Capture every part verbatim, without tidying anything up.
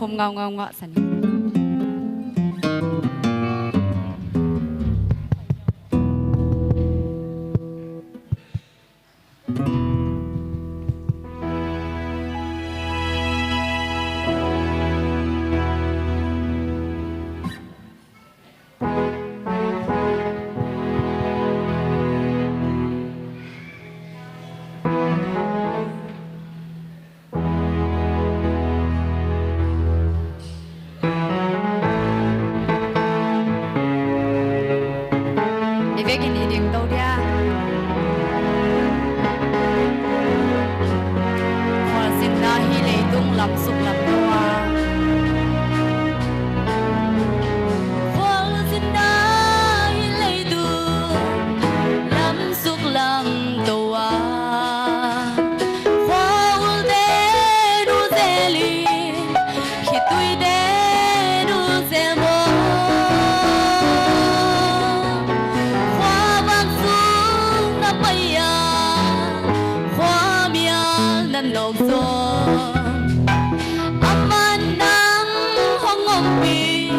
Khom ngaungau ngah sa ni. I vekin i ding to dia. Khualzinna hih leitung lam suk lam to a. Khualzinna hih leitung lam suk lam to a. Khua ulte nu zel in, khituite nu zel maw. Khua vak sung na pai a, khua mial na nawk zaw. Aman nang hong ompih,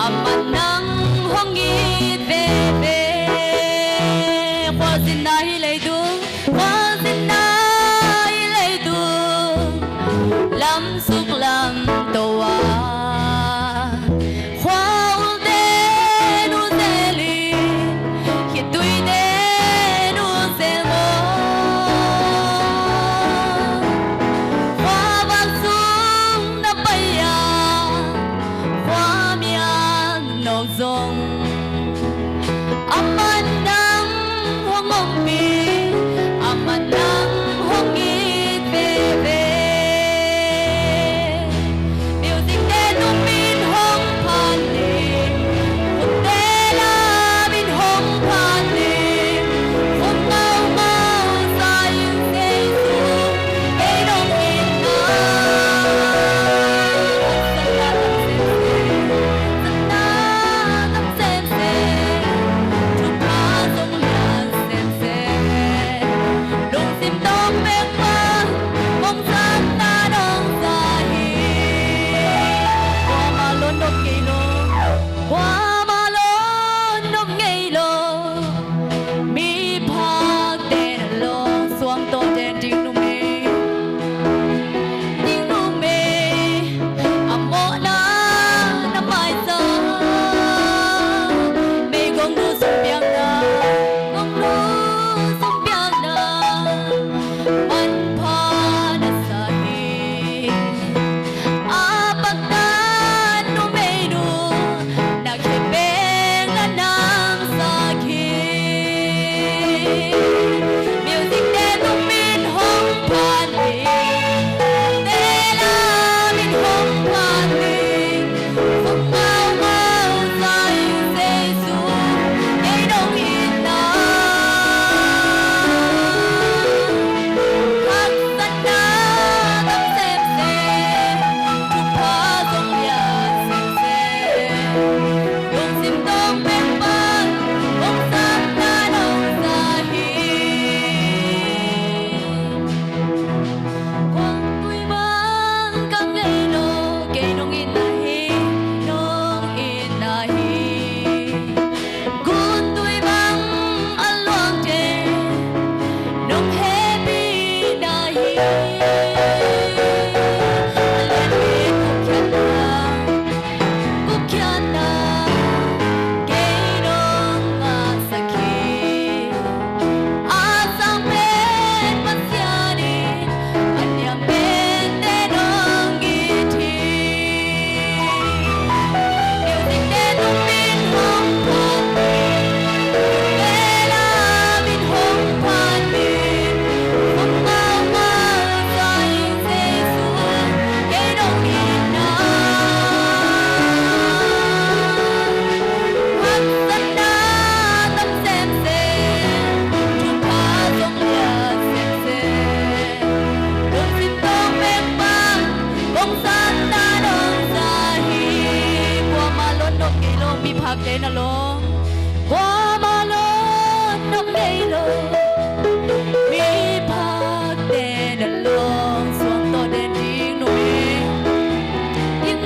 aman nang hong it veve. Khualzinna hih leitung, khualzinna hih leitung lam suk lam to a. Khua ulte nu zel in, khituite nu zel maw. Khua vak sung na pai a, khua mial nawk zong. Aman nang hong ompih, aman nang hong it veve. Music te tum in hong phat ning, khut te lam in hong phat ning, khut ngaungau sa in Jesu, kei nong itna. Satna tam semsem, satna tam semsem, thupha zong lian semsem. Lungsim tawng pek pan, kong satna nong sa hi. Kuamah lon nop ngei lo, kuamah lon nop ngei lo. Miphakte na lawng suang tawh den ding nung ei, ding nung ei. A mawhna na maizah, meigong nu sung piakna, gong nu sung piakna manpha na sa hi. A paktat numei nu na khepeng na namsak hi. Music te tum in hong phat hi. Te lam in hong phat hi. Hong ngaungau sa in Jesu, kei nong itna. Haksatna tam semsem, thupha zong lian semsem. Lungsim tawng pek pan, kong satna nong sa hi. Khuangtui bang ka ngei lo, kei nong itna hi, nong itna hi. Guntui bang a luang te nong hehpihna hi. A lianpi gupkhiatna, gupkhiatna kei nong ngahsak hi. A sang pen Pasian in a niam pen te nong it hi. Music te tum in hong phat hi. Te lam in hong phat hi. Hong ngaungau sa in Jesu, kei nong itna. Haksatna tam semsem, thupha zong lian semsem. Lungsim tawng pek pan, kong satna nong sa hi. Kuamah lon nop ngei lo, miphakte na lawng. Kuamah lon nop ngei lo, miphakte na lawng. Suang tawh den ding nung ei, ding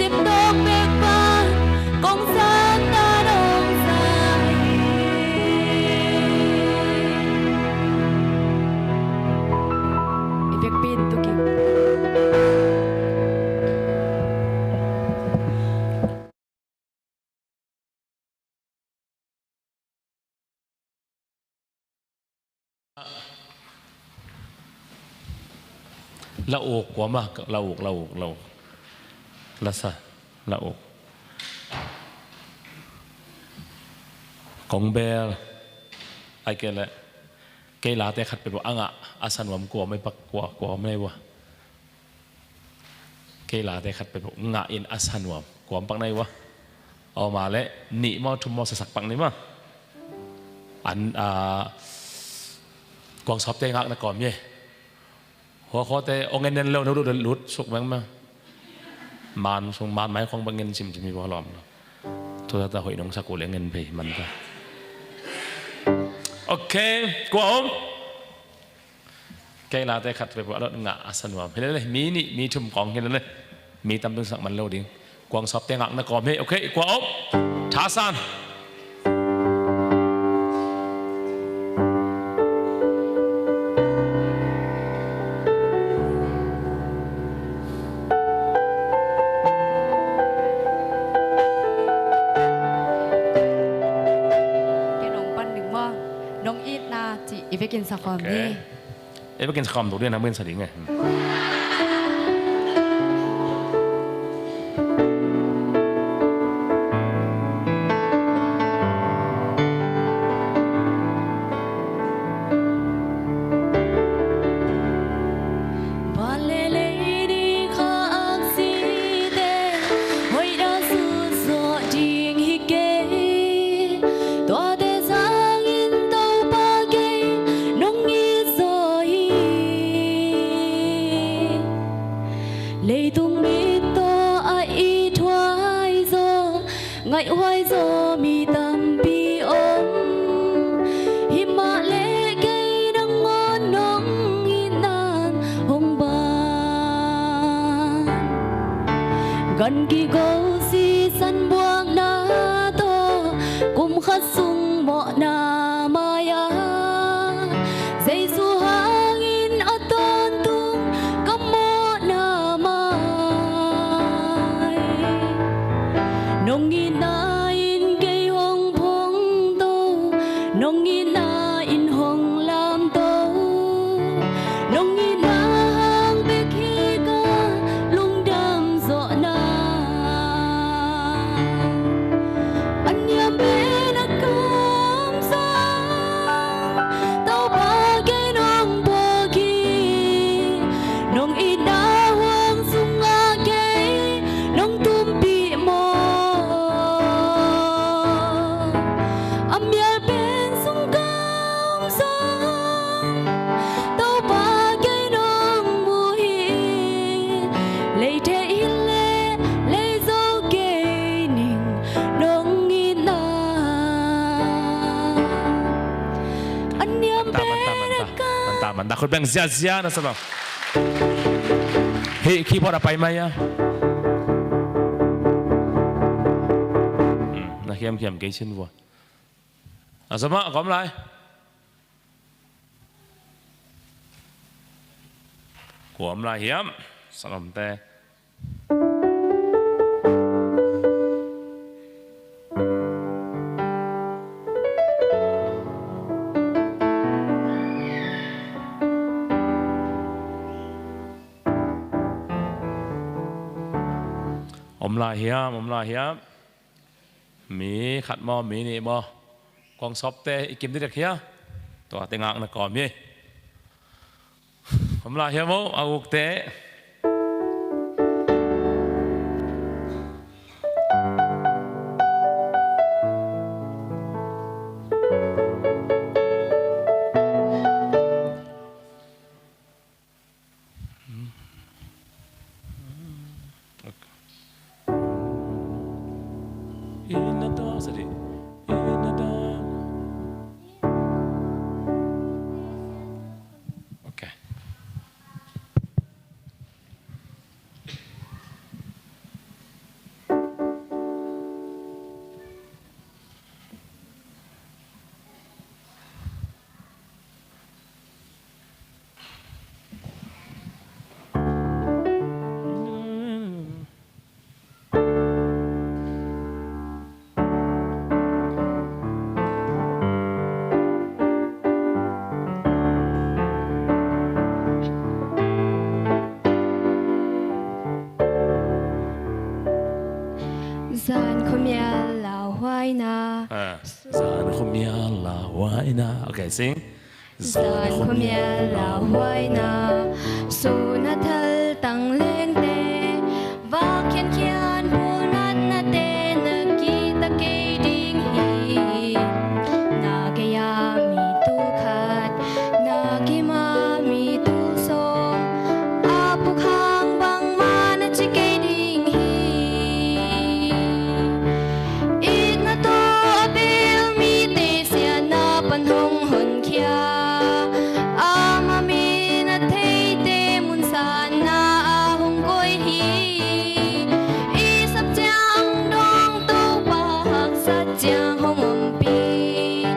Sim tawk pek pan kong san na dong sa hi. I vekpi in tuk hi. La uk kua mah, la uk, la uk, la uk. La sa, la uk. Kong bel. Ai kei le. Kei late khat peuh a ngah a sa nuam kua om ei pak kua, kua om ei ua. Kei late khat peuh ngah in a sa nuam kua om pak na ei ua. Aw ma le nih maw thum maw sasak pak ni ma. An, a, kuang sawpte ngak na kawm ye. Hua khuate ong en nen lo na lut lut suk meng ma. Man sung man mai khong bang en sim sim hi ua lawm lo. Thu ta ta hoih nong sak uh le ngen phei man ta. Ok, kua om. Kei late khat peuh a lot ngah a sa nuam hi le le, mi nih mi thum kong hi le le, mi tam tung sak man lo ding. Kuang sawpte ngak na kawm hi. Ok, kua om. Thasan. Kei nong pan ding maw? Nong itna cih i vekin sa khawm ni. I vekin sa khawm tuk ding a, nang vekin sa ding e. Van le lei nih kha aksite hoihna sut zawh ding hi kei. Tuate sangin Topa kei nong it zaw hi. Leitung mit tawh a ithuai zaw, ngaihhuai zaw mi tampi om. Hi mah leh kei nangawn nong itna'n hong ban. Gan kigo sisan buakna tawh kum khat sung mawhna mai-a, Jesu hangin a tawntung ka mawhna mai. Nong itna in kei hong phongto, nong itna in hong lamto. Nong itna hang bek hi ka lungdam zawhna. A niam pen a kamsang Topa kei nong phawk hi. Nong itna huang sungah kei nong tumpih maw? A mial pen sung kamsang Topa kei nong mu hi. Lei theih hi leh lei zo kei ning nong itna. A niam pen a kamsang. Manta, manta, manta. Khut beng ziazia na sa lo. Hih keyboard a pai mai a. Hmm, na hiamhiam kei sin vua. A zom ah, kua om lai. Kua om lai hiam? Salomte. Om lai hiam, om lai hiam. Mi khat maw, mi nih maw. Kuang sawpte i kim didek hia. Tuate ngak na kawm hi. Om lai hiam maw, a ukte. Okay. Zan khuamial lauhuaina. Ah, zan khuamial lauhuaina. Okay, sing. Zan khuamial lauhuaina, sun a thaltang lengte, vak khiankhian bulnatnate na kihta kei ding hi. Na gei-a mi tul khat, na kim-a mi tul sawm, a puk hang bangmah na ci kei ding hi. Itna tawh a bil mite siatna pan hong honkhia, ama min a theite mun sanna ah hong koih hi. I sap ciang dong Topa haksat ciang hong ompih,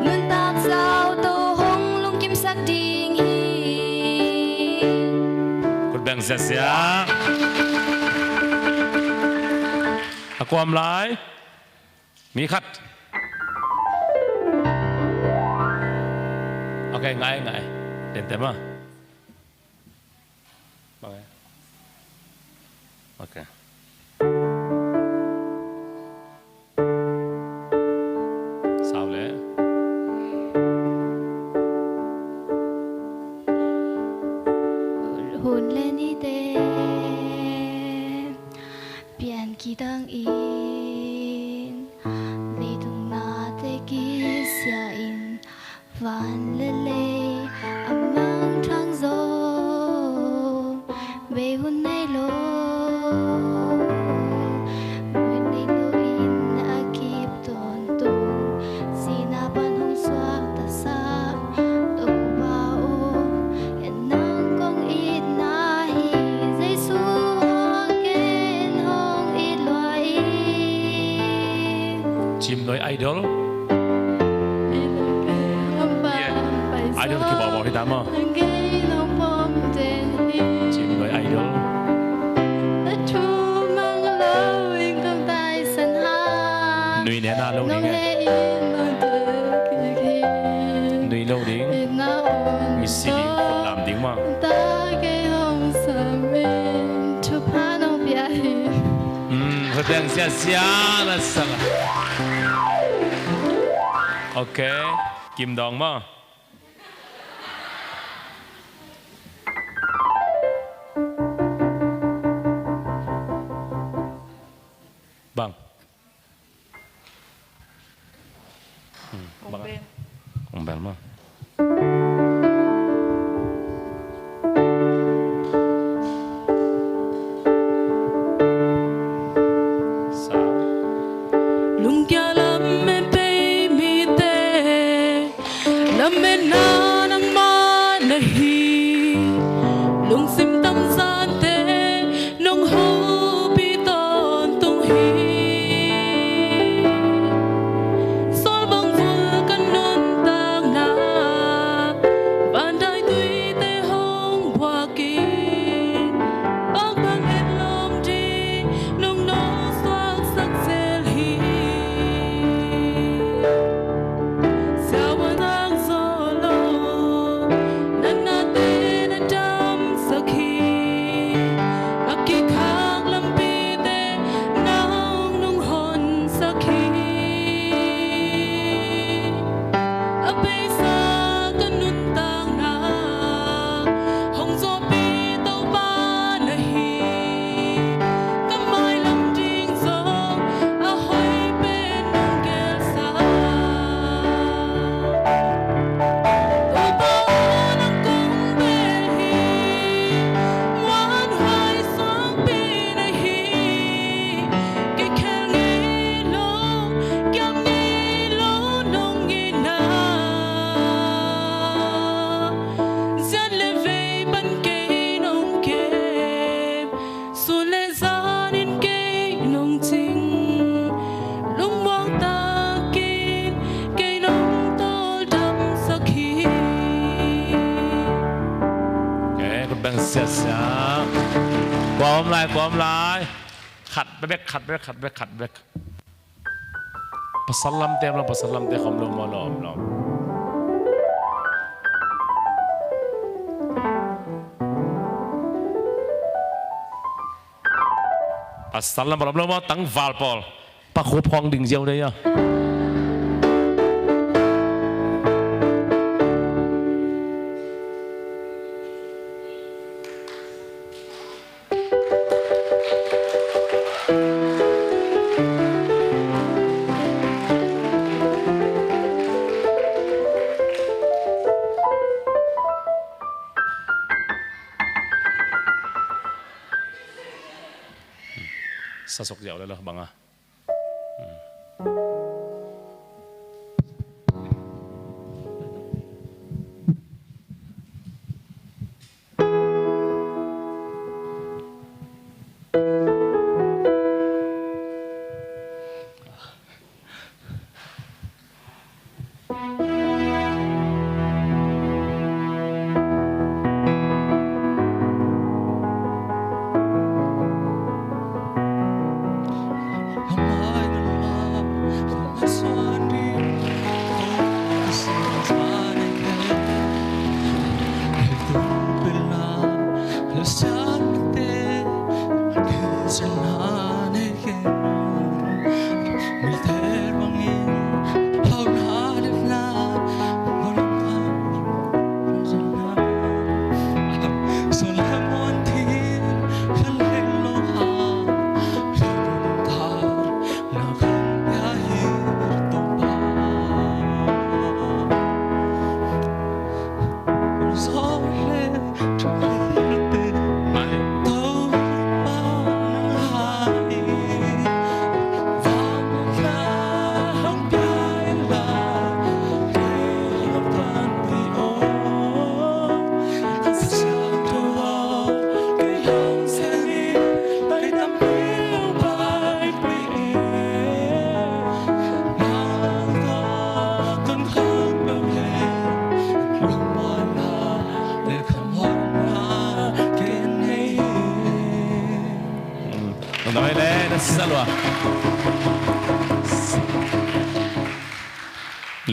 nuntak zau tawh hong lungkimsak ding hi. Khut beng siasia. A kuam lai. Mi khat. Okay, ngai, ngai. Tente ma. Okay. Sau le. Hun le nite pian kidang in, leitung nate kisia in, van le lei a mangthang zo. Bei hun nei lo, hun nei lo in a kip tawntung, sihna pan hong suaktasak Topa aw, nang kong itna hi. Jesu hang ken hong it lua in. Cimnuai Idol. Yeah. Idol kibawbaw hi ta maw. Cimnuai Idol. Nui nena lo ding e. Nui lo ding. Misi ding, lam ding maw. Mm, khut beng siasia na sang. Okay, Kim Dawng maw. Bang. Hmm, bang. Kong bel maw. Sa. Lungkia lamen pei mite, lametna nangmah na hi. Lungsim tamzante nong hopih tawntung hi. Sawl bang vul ka nuntakna, vandaituite hong buak in, pakpang etlawm ding nong nawlsuaksak zel hi. Siavuan ang zo lo, natnate na damsak hi. A kikhak lampite nang nong honsak hi. A beisa ka nuntakna hong zawhpih Topa na hi. Ka mailam ding zong a hoih pen nong gelsa. Topa aw, nang kong bel hi, muanhuai suangpi na hi. Kikhel ngei lo, kiam ngei lo nong itna. Ziat le vei pan kei nong kem, sun le zan in kei nong cing, lungmuang takin kei nong tawldamsak hi. Eh, khut beng siasia. Kua om lai, kua om lai. Khat bek, khat bek, khat bek, khat bek. Pasal lamte om lo, pasal lamte khawm lo maw, lo om lo. Pasal na malom lo maw, tangval pawl. Pakhup khawng ding ziau dei a. Sasok ziau le lo bang a.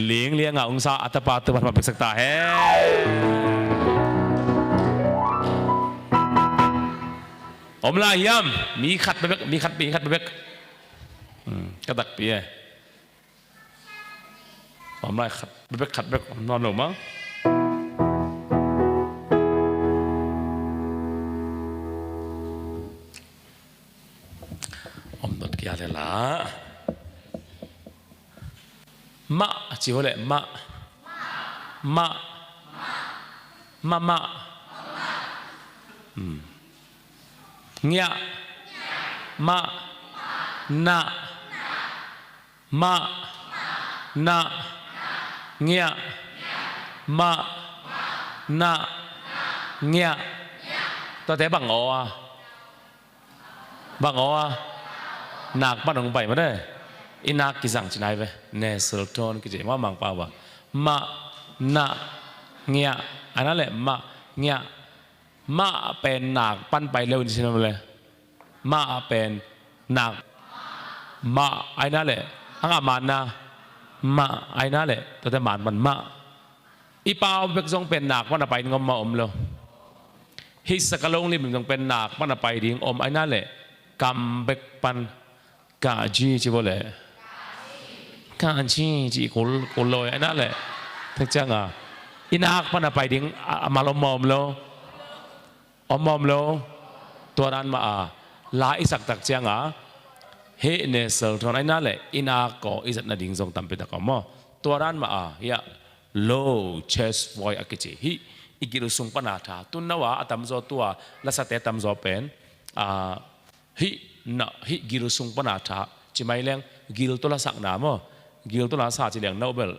Ling lianga ungsa a tapa tu man ma peksak ta he. Om lai hiam? Mi khat bebek, mi khat, mi khat bebek. Hmm, ka takpi e. Om lai khat bebek, khat bek om nawn lo maw? Om dot kia le la. Mah, ci hua le, mah. Mah. Mah, mah. Hmm. Ngiah. Mah. Nah. Mah. Nah. Ngiah. Mah. Nah. Ngiah. Tuate bang aw a. Bang aw a, nak pan hong pai mah de. I nak kizang ci nai ve. Nasal tone kici mah Mangpau a. Mah, nah, ngiah. Ai na le mah, ngiah. Mah pen nak pan pai leu in ci na le. Mah pen nak. Mah ai na le. Anga man na. Mah ai na le. Tate man pan mah. I pau bek zong pen nak pan a pai ding om mah om lo. Hih sakalong lim zong pen nak pan a pai ding om ai na le. Kam bek pan ka ji ci bo le. Ka ji ci kul, kul lo ai na le. Tek ciang a. I nak pan a pai ding a, a mal om mah om lo. Om mah om lo. Tua dan mah a. La i sak tak ciang a. Hih nasal tone ai na le. I nak ko i zat nading zong tampi tak om maw. Tua dan mah a. Hiah. Low chest voice a kici. Hih i gil sung pan a tha. Tun no a a tamzaw tua lasate tamzaw pen. A, hih na, hih gil sung pan a tha. Ci mai leng gil tawh la sakna maw. Gil tawh la sa ci leng no bel.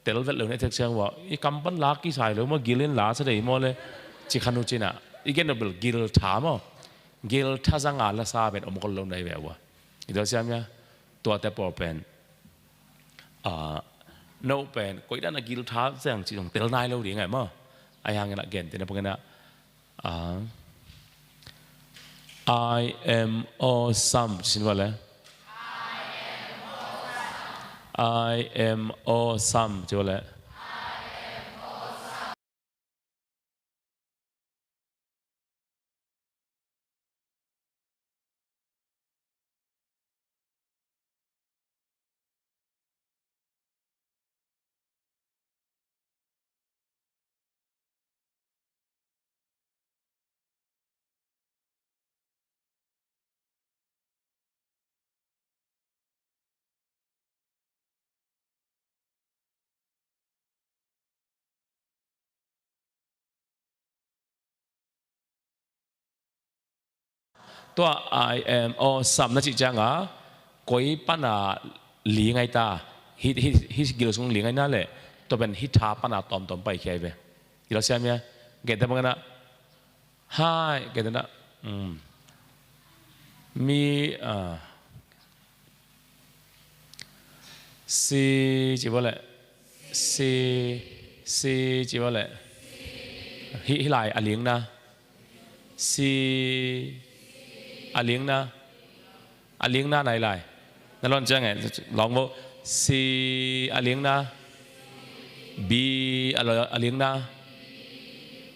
Tel vet lo ne tek ciang ua. I kam pan la kisai lo maw gil in la sa dei maw le. Ci khan uh ci na. I gen no bel gil tha maw. Gil tha zanga la sa pen om kol lo nai ve ua. I do siam ia. Tuate pawl pen. A, no pen, koidan a gil tha zeng ci zong tel nai lo ding ai maw. Ai hangin a gen tena pangin a, a, I am awesome. Ci sin va le. I am awesome. Ci va le. Tua I am awesome na cih cianga koi pana ling ai ta, hih, hih, hih gil sung ling ai na leh, tua pen hih tha pana tawmtawm paikhia ai ve. I lo siam ia, gente bangin ah, hai, gente na, um, mi, ah, si, ci bawleh, si, si, ci bawleh, hih, hih lai a lingna, si, a lingna, a lingna nai lai. Na lon ciang e, lawng vo. Si a lingna. Bi a lo, a lingna.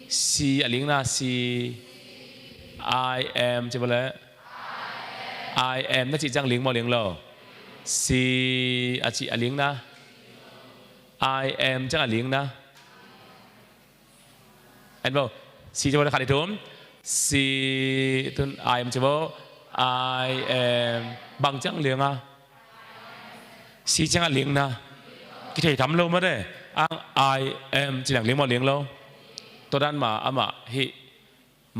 Si a lingna, si. I am, ci bawleh. I am na cih ciang ling maw ling lo? Si a cih a lingna. I am ciang a lingna. En bo. Si ci bo le khat i thum. Si tun I am ci bo. I am. Bang ciang ling a? Si ciang a lingna. Kithei tham lo mah de. Ang I am ci leng ling maw ling lo? Tua dan mah amah hih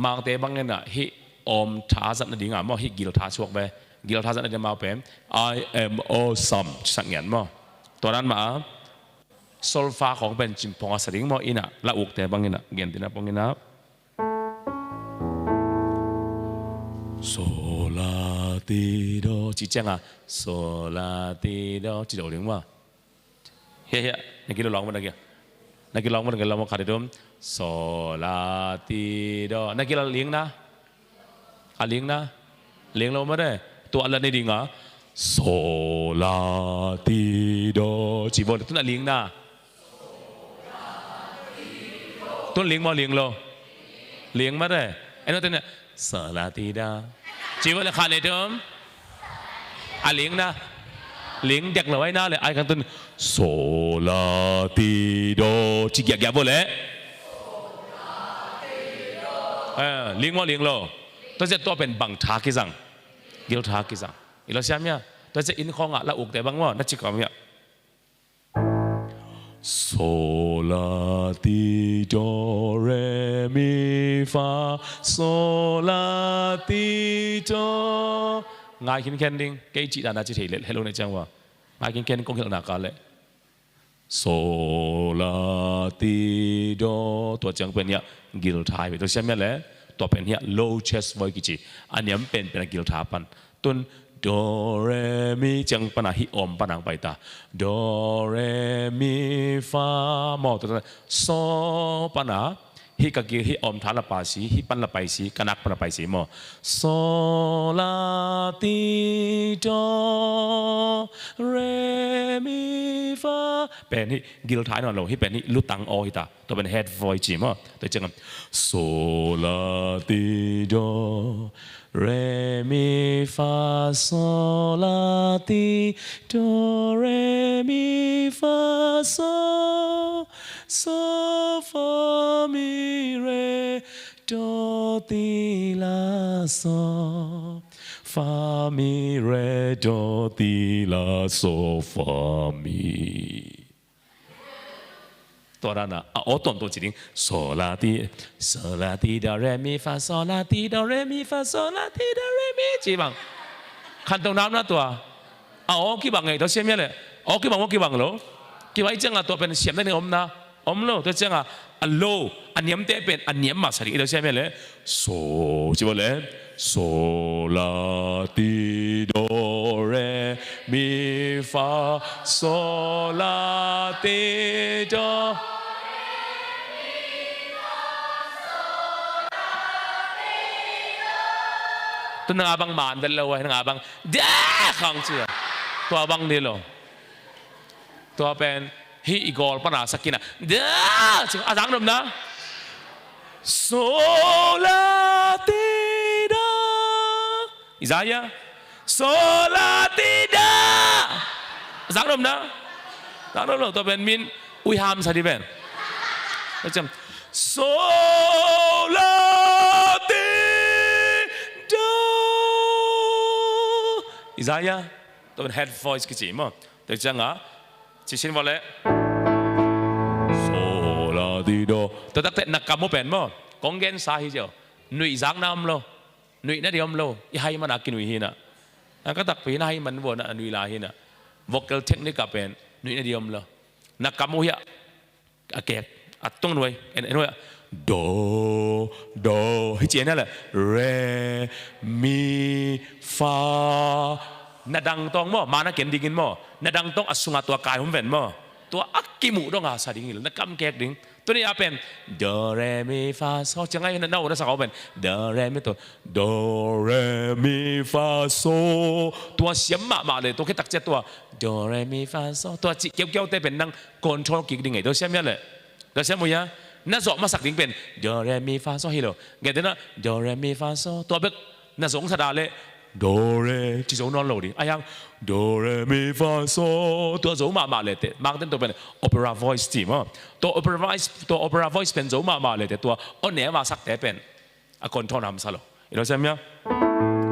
Mangte bangin ah hih awm tha zatna dingah maw, hih gil tha suak ve. Gil tha zatna ding amau pen I am awesome ci sak ngian maw. Tua dan mah a solfa khawng pen cimphawng a sa ding maw, inah la ukte bangin ah, gentina bangin ah. Sola ti do ci ciangah sola ti do ci do ding maw. Hiah, hiah, na kilawng mah, na kilawng mah, na kilawng mah khat i thum. Sola ti do. Na kilawng lingna. A lingna. Ling lo mah de. Tua a la ni dingah sola ti do ci bo le tun a lingna. Tun ling maw ling lo? Ling mah de. En lo tun a sola ti do. Ci bo le khat i thum. A lingna. Ling dek lo ai na le ai kan tun sola ti do ci giahgiah bo le. Eh, ling maw ling lo? Tua zia tua pen bang tha kizang? Gil tha kizang. I lo siam ia. Tua zia inn khawngah la ukte bang maw na ci kawm ia. Sola ti do re mi fa sola ti do. Ngai khinkhen ding, kei cih dana ci thei lel helo ne ciang ua. Ngai khinkhen kong hilhna ka leh. Sola ti do, tua ciang pen hiah gil tha hi ve. Tua siam ia leh, tua pen hiah low chest voice kici. A niam penpen a gil tha pan. Tun do re mi ciang pana hih awm pana ang pai ta. Do re mi fa maw, tua, tua, so pana hih ka gil hih awm tha la pai si, hih pan la pai si, ka nak pan la pai si maw. Sola ti do re mi fa. Pen hih gil tha nawn lo, hih pen hih lutang aw hi ta. Tua pen head voice ci maw. Tua ciang sola ti do re mi fa sola ti do re mi fa so, so fa mi re do ti la so, fa mi re do ti la so fa mi. Tua dana a aw tuamtuam ci ding. Sola ti, sola ti do re mi fa sola ti do re mi fa sola ti do re mi ci bang. Khanto nam na tua. A aw kibang ngei tua siam ia leh. A aw kibang maw kibang lo? Kibang i ciangah tua pen siam na ding om na. Om lo, tua ciangah a lo, a niamte pen a niam masa ding i tua siam ia leh. So ci bo le. Sola ti do re mi fa sola ti do. Tun nang a bang man vet lo, nang a bang da khang cia. Tua bang ni lo. Tua pen hih i gawl pana sakina da ci a zang nopna. Sola ti da. I za ia. Sola ti da. Zang nopna. Zang nop lo, tua pen min ui ham sa di pen. Ciam. Sola ti da. I za ia. Tua pen head voice kici maw. Tua ciangah ci sin vawleh. Sola ti do. Tua takte na kam uh pen maw. Kong gen sa hi cio. Nuih zakna om lo. Nuihna ding om lo. I hai man a kinui hi na. A ka takpi na hai man vua na a nui lai hi na. Vocal technique a pen nuihna ding om lo. Na kam uh hiah a kek, a tung nuai, en, en nuai. Do, do, hi ci en le. Re, mi, fa. Na dang tawng maw, ma na ken dingin maw. Na dang tawng a sunga tua kai hum ven maw. Tua a kimuh dong a sa ding hi lo, na kam kek ding. Tuni a pen do, re, mi, fa, so. Ciang ai na, na, na sa kau pen do, re, mi, to. Do, re, mi, fa, so. Tua siam mahmah le, tua khetak cia tua do, re, mi, fa, so. Tua ci kiaukiau te pen nang control kik ding ei. Tua siam ia le. Tua siam uh ia. Na zawh masak ding pen do, re, mi, fa, so hi lo. Ngetena do, re, mi, fa, so. Tua bek na zong sa dah le do, re, ci zo nawn lo ding. Ai hang do, re, mi, fa, so. Tua zo mahmah le te. Mak ten tua pen opera voice ci maw. Tua opera voice, tua opera voice pen zo mahmah le te. Tua on ne ma sak te pen a control na hamsa lo. I lo siam ia.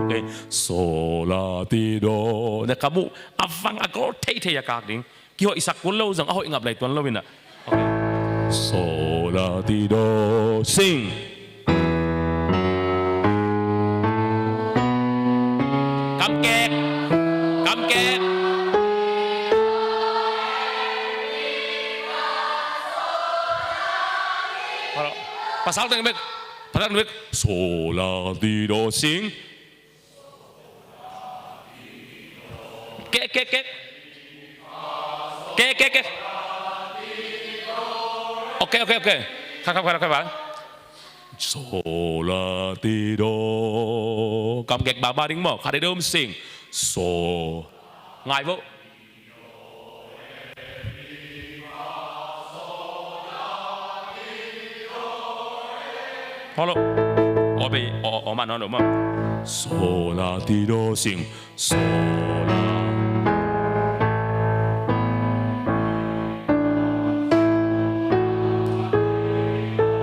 Okay. So, la, ti, do. Na kam uh a vang a gol theithei a kak ding. Kihoih sak kul lo zong a hoih ngap lai tuan lo ina. Okay. So, la, ti, do, sing. Kam kek. Kam kek. Pasal teng bek. Pasal teng bek. So, la, ti, do, sing. Kek, kek, kek. Kek, kek, kek. Okay, okay, okay. Kha, kha, kha, kha, kha. So, la, ti, do. Kam kek ba ba ding maw. Kha de dum sing. So. Ngai vo. Hello. Obe, o, o, man, hello, man. So, la, ti, do, sing. So, la.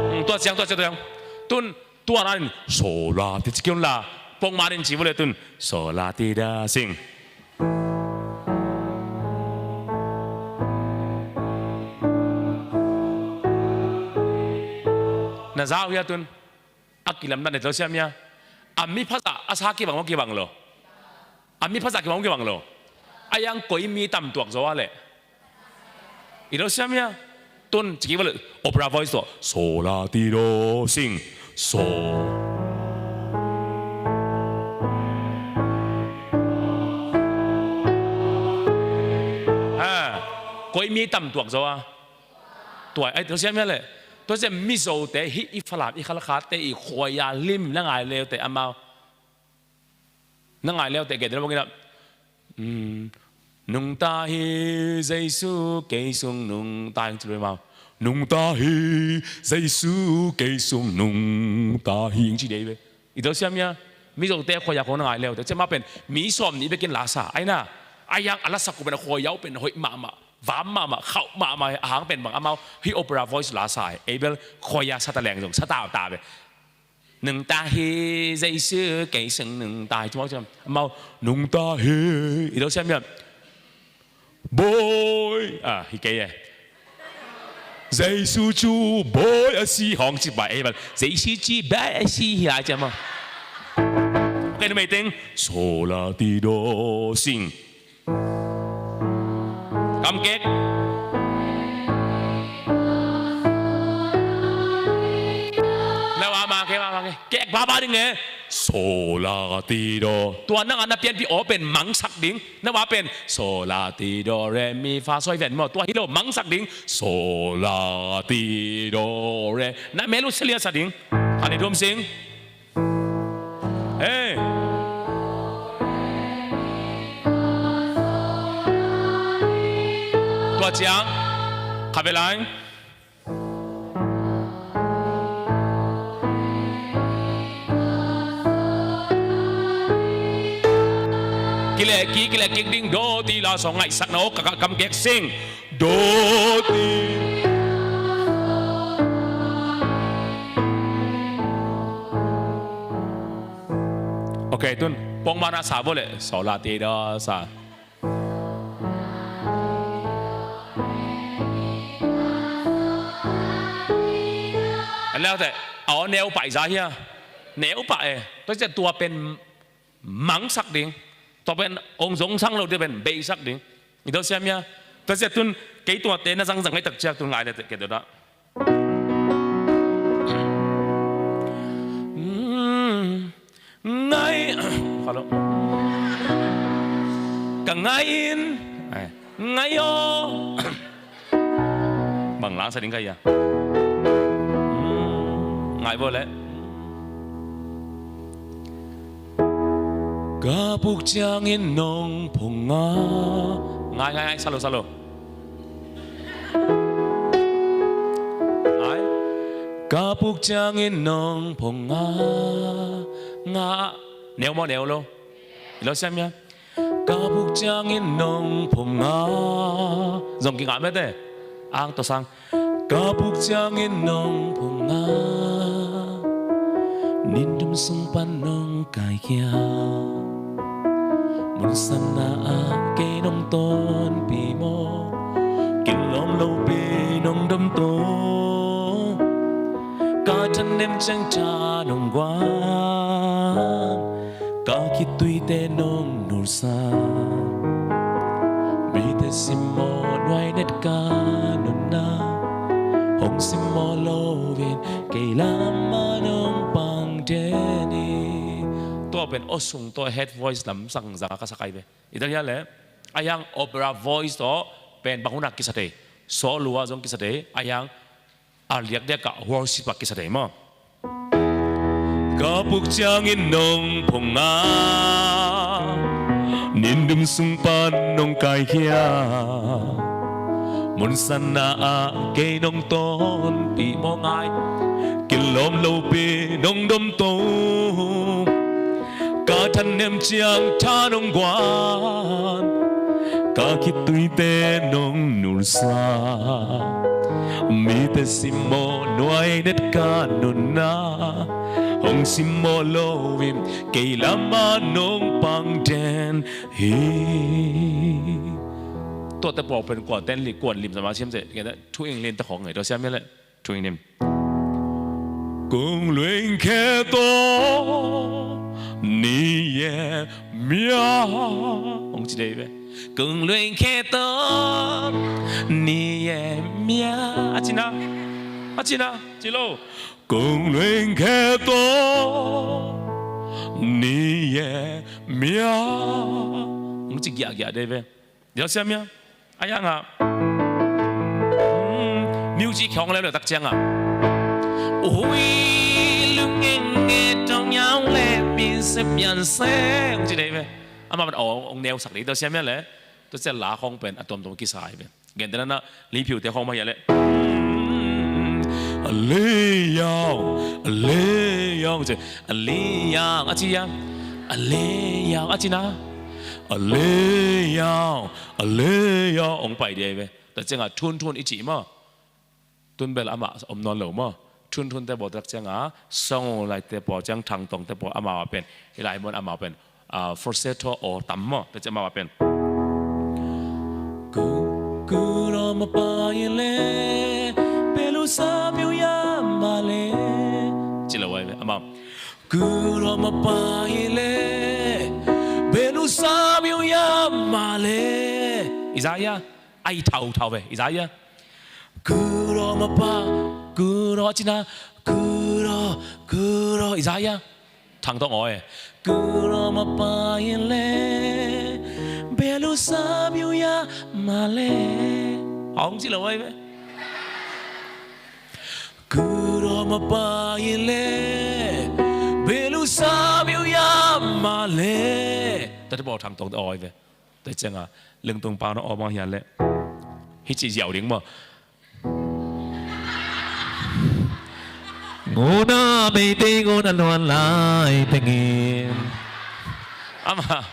Hmm, tua siang, tua siang, tua siang. Tun, tua na in, so, la, ti, ci kiun la. Pong man in ci vule tun. So, la, ti, do, sing. Na zau hia tun. A kilamdan ne tawh siam hia. A mi phazah a sa kibang maw kibang lo. A mi phazah kibang maw kibang lo. A yang koi mi tam tuak zaw a leh. I lo siam hia. Tun, ciki bal opera voice tawh. So, la, ti, do, sing. So. Ha. Koi mi tam tuak zaw a. Tua, ai, tua siam hia leh. Tua siam Mizote hih i Falam, i Khalkhatte, i khuaia lim na ngai leute amau. Na ngai leute, gei dena bangin a. Nungta hi Jesu kei sung nungta hi, ci lo amau. Nungta hi Jesu kei sung nungta hi, ci dei ve. I tua siam hia, Mizote khuaia khong na ngai leute. Cia ma pen, mi sawm nih bekin la sa. Ai na, ai yang a la sak uh pen a khuaia uh pen hoih mahmah. Vam mahmah, khauh mahmah, a hang pen bang amau, hih opera voice la sa, ei bel, khuaia sa ta leng zong, sa ta ta ve. Nungta hi Jesu kei sung nungta hi, ci mau ci amau, nungta hi, i lo siam hia. Bawi, a, hi kei e. Jesu cu bawi a si hong ci bai, ei bel, Jesu cu bawi a si hi a ci amau. Kei na mei teng, so la ti do sing. Kam kek. Na wa ma ke, wa ma ke. Kek baba ding e. So la ti do. Tua nang a na pianpih aw pen mangsak ding. Na wa pen. So la ti do re mi fa soi ven maw. Tua hi lo mangsak ding. So la ti do re. Na melu selia sa ding. Ani dum sing. Hey. Tua ciang. Kha ve lai. Kileh kik, kileh kik ding do ti la song ngaihsak na aw ka, ka kam kek sing. Do ti. Ok, tun pong mana sa bo le so la ti do sa. An leu te a aw neu pai za hia. neu pah e. Tua ciah tua pen mangsak ding. Tua pen ong zong sang lo, tua pen beisak ding. I tua siam ia. Tua ciah tun kei tuate na zangzang ngaih tak ciah tun ngai le teh kei tua dah. Ngai. Hello. Ka ngai in. Ai. Ngai aw. Bang lang sa ding ka ia. Ngai bo le. Ka puk ciangin nong phong a. Ngai, ngai, ngai, sa lo, sa lo. Ai. Ka puk ciangin nong phong a. Nga. Neu maw, neu lo. I lo siam ia. Ka puk ciangin nong phong a. Zong kingah mete. Ang to sang. Ka puk ciangin nong phong a. Nin dum sung pan nong kaikhia. Mun sanna ah kei nong tonpih maw. Kilawm lopi nong dom to. Ka thanem ciang tha nong guan. Ka khittuite nong nulsa. Mite simmawh nuai net ka nunna. Hong simmawh loin kei lamah nong pang den hi. Tua pen aw sung tawh head voice lam sang zanga ka sa kai ve. I tua hia le, a hiang opera voice tawh pen bang hunah kisa thei. Solo ah zong kisa thei. A hiang a liakliak ah worship ah kisa thei maw. Ka puk ciangin nong phong a. Nin dum sung pan nong kaikhia. Mun sanna ah kei nong tonpih maw ngai. Kilawm lopi nong dom to. Ka thanem ciang tha nong guan. Ka khittuite nong nulsa. Mite simmawh nuai net ka nunna. Hong simmawh loin kei lamah nong pang den hi. Tuate pawl pen kua ten li, kua lim sama siam se. Thu Ing Lin ta khong ngai tua siam ia le. Thu Ing Lin. Kung luing khe to ni ye mia. Hong ci dei ve. Kung luing khe to ni ye mia. A ci na. A ci na. Ci lo. Kung luing khe to ni ye mia. Hong ci giahgiah dei ve. Dio siam ia. A hiang ah. Music khong lem le tak ciang ah. Ui lung eng nge tong yau le min se pian se. Hong ci dei ve. Amah pen aw ong neu sak dei tua siam ia le. Tua ciang la khong pen a tuamtuam kisa hi ve. Gentehna na Liphiu te khong mah hia le. A le yau, a le yau, a le yau, a ci ia. A le yau, a ci na. A le yau, a le yau, ong pai dei ve. Tua ciangah thunthun i cih maw. Tun bel amah om nawn lo maw. Thunthun te bawl tak ciangah song lai te pawl ciang thangtong te pawl amah pen. Hi lai mun amah pen. Falsetto aw tam maw. Tua ciang amah pen. Ku, ku ro ma pa i le. Pelu sa piu ya ma le. Ci lo wai ve amah. Ku ro ma pa i le. Pelu sa piu ya ma le. Isaiah. Ai thau thau ve Isaiah. Kuro mapa, kuro cina, kuro, kuro Isaiah. Thang tong oi. Kuro mapa ile, belu sabiu ya male. Ong ci lo oi ve. Kuro mapa ile, belu sabiu ya male. Tadi bawa thang tong oi ve. Tua cianga lungtung pau na om a hian leh hici ziau ding maw? Ngun a meitei ngun a luan lai tengin. Amah,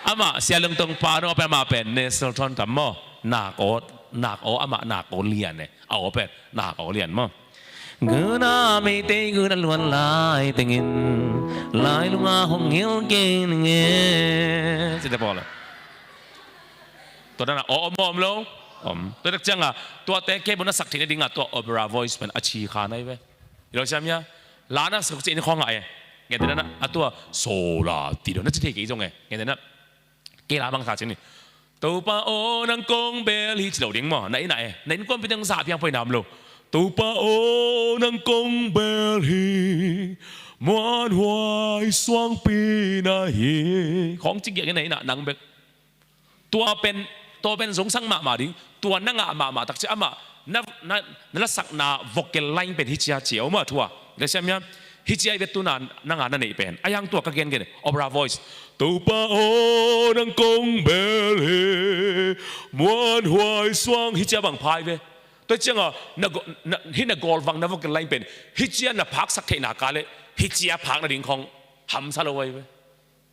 amah sia lungtung pau na om pen amah pen national ton tam maw? Nak aw, nak aw amah nak aw lian e. A aw pen nak aw lian maw? Guna meitei guna luan lai tengin lai lunga hong ngil kei ning e. Cite pawl. Tua dana aw om maw om lo? Om. Tua dek cianga tuate kei buna sak theihna dinga tua opera voice pen a ci kha nai ve. I lo siam hia? Lana sak ci in khong a e. Ngen tena a tua sola ti do na ci thei kei zong e. Ngen tena kei la bang sa ci ni. Topa aw nang kong bel hi ci lo ding maw? Na ina e, na innkuanpihte hong zah piang poi nam lo. Topa aw nang kong bel hi, muanhuai suangpi na hi. Khawng ci giak in na ina nang bek. Tua pen, tua pen zong sang mahmah ding. Tua na ngah mahmah takcia amah na, na, na lasakna vocal line pen hi cia cia om a thua. Ka siam ia hi cia i vet tuna na ngah na neih pen a yang tua ka gen gen opera voice. Topa aw nang kong bel hi, muanhuai suang hi cia bang phai ve. Tua cianga na go-, na, hi na gawlvang na vocal line pen hi cia na phaksak theihna ka le hi cia phak nading khawng hamsa lo ai ve.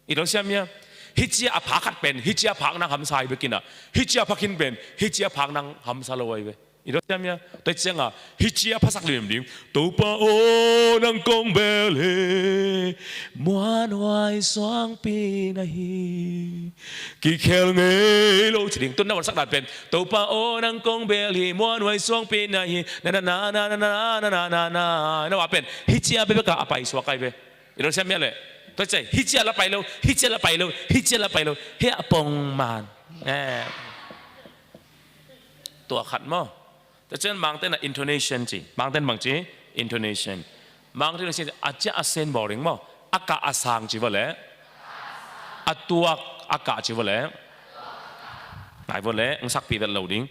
I lo siam ia hi cia a phak khat pen hi cia phak nang hamsa ai ve kina hi cia phak hin pen hi cia phak nang hamsa lo ai ve. I lo siam ia tua cianga hi cia phasak lim ding. Topa aw nang kong bel hi, muanhuai suangpi na hi. Kikhel ngei lo ci ding tun na wansak dan pen. Topa aw nang kong bel hi, muanhuai suangpi na hi. Na na na na na na na na na na wa pen hi cia bebeka a pai suak ai ve. I lo siam ia le tua cia hi cia la pai lo, hi cia la pai lo, hi cia la pai lo. Hi a pong man. Eh. Tua khat maw? Tua cian mangten a intonation ci. Mangten bang ci intonation. Mangten a ci a cia a sen bawling maw? A kah a sang ci vawle. A tuak a kah ci vawle. Ngai vawle ang sakpi vet lo ding.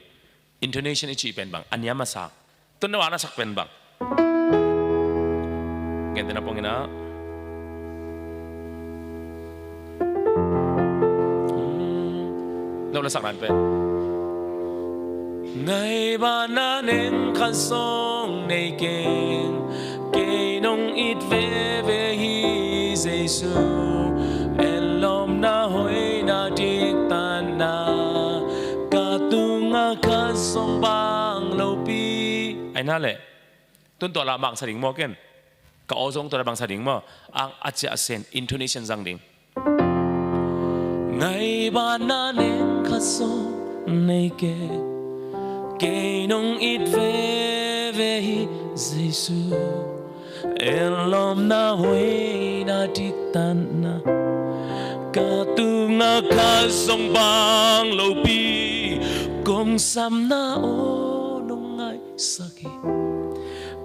Intonation i cih pen bang a niam a sang. Tun na wana sak pen bang. Ngen tena pongina. Lo la sak nan pen. Ngai ba na neng khan song nei keng. Kei nong it veve hi Jesu. En lom na hoi na dik tan na. Ka tunga khan song bang lo pi. Ai na le. Tun tua la mang sa ding maw ken. Ka aw zong tua la mang sa ding maw. Ang a cia a sen intonation zang ding. Ngai ba na neng kha song nei ke. Kei nong it veve hi Jesu. En lom na hoi na dik tan na. Ka tunga khan song bang lo pi. Kong sam na aw nong ngai sak hi.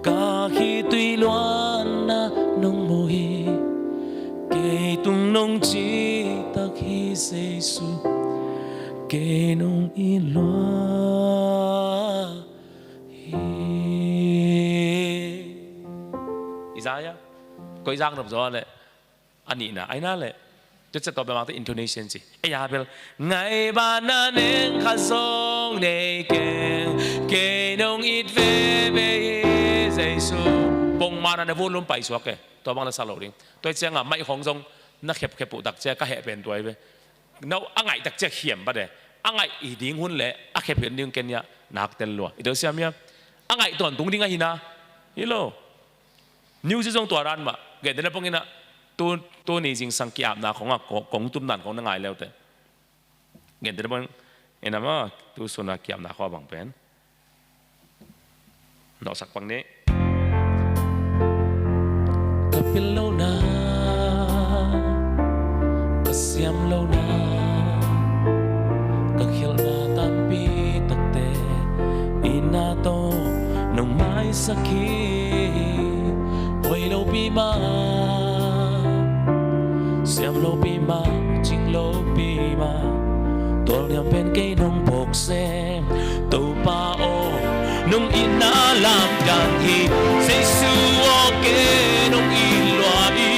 Ka khitui luanna nong mu hi. Kei tung nong citak hi Jesu. Kei nong i lua hi. Isaiah koi zang nop zaw le. A nihna ai na le. Tua ciah tawp bemangte intonation ci. Ei a bel. Ngai ba na neng kha zong nei keng. Kei nong it veve hi Jesu. Pongmana na volume paisuak e. Tua bang na sa lo ding. Tua cianga maih khong zong na khepkhep uh tak ciah ka heh pen tuai ve. No a ngaih tak ciah khiam bate. A ngaih i ding hun le a khep hi ding ken ia nak tel lua. I do siam ia. A ngaih tawntung ding a hina. Hi lo. News zong tua ran mah, gen dena pongina, tu, tu ni zingsang kiapna khong a, kong, kong tumnan khong na ngai leute. Gen dena pong, ina ma, tu suna kiapna khong a bang pen. Nawhsak pang ni. Ka pil lo na, ka siam lo na, ka khilhna tampi takte, ina to, nong maisak hi, hoi lo pi ma, siam lo pi ma, cing lo pi ma, tual niam pen kei nong pok sem, Topa aw, nong itna lamdang hi, Jesu aw kei nong it lua hi.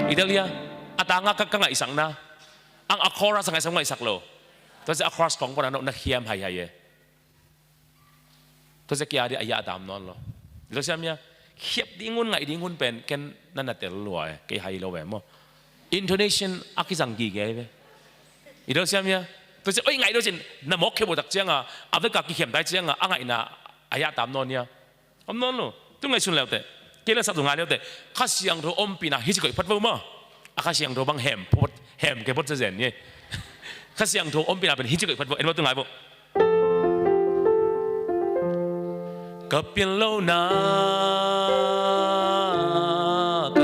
I del hia, a tanga ka, ka ngaihsakna, ang a chorus a ngaihsak, ngaihsak lo. Tua sia a chorus kong pona no na khiam haihai e. Tua sia kia di a ia dam nawn lo. Tua sia mia khiap ding hun ngaih ding hun pen ken na na tel lua e. Kei hai lo ve maw. Intonation a kizang gige ve. I tua sia mia tua sia oi ngaih tua sin na mawk khia bo tak cianga a veka kikhiam tai cianga a ngaihna a ia dam nawn nia. Om nawn lo. Tu ngaihsun leute. Kei la sak tu ngai leute. Kha Siangtho ompihna hi ci koih phat vo maw. A Kha Siangtho bang hem phot, hem kei phot sia zen ni. Kha Siangtho ompihna pen hi ci koih phat vo. En vo tu ngai vo. Ka pian lo na, ka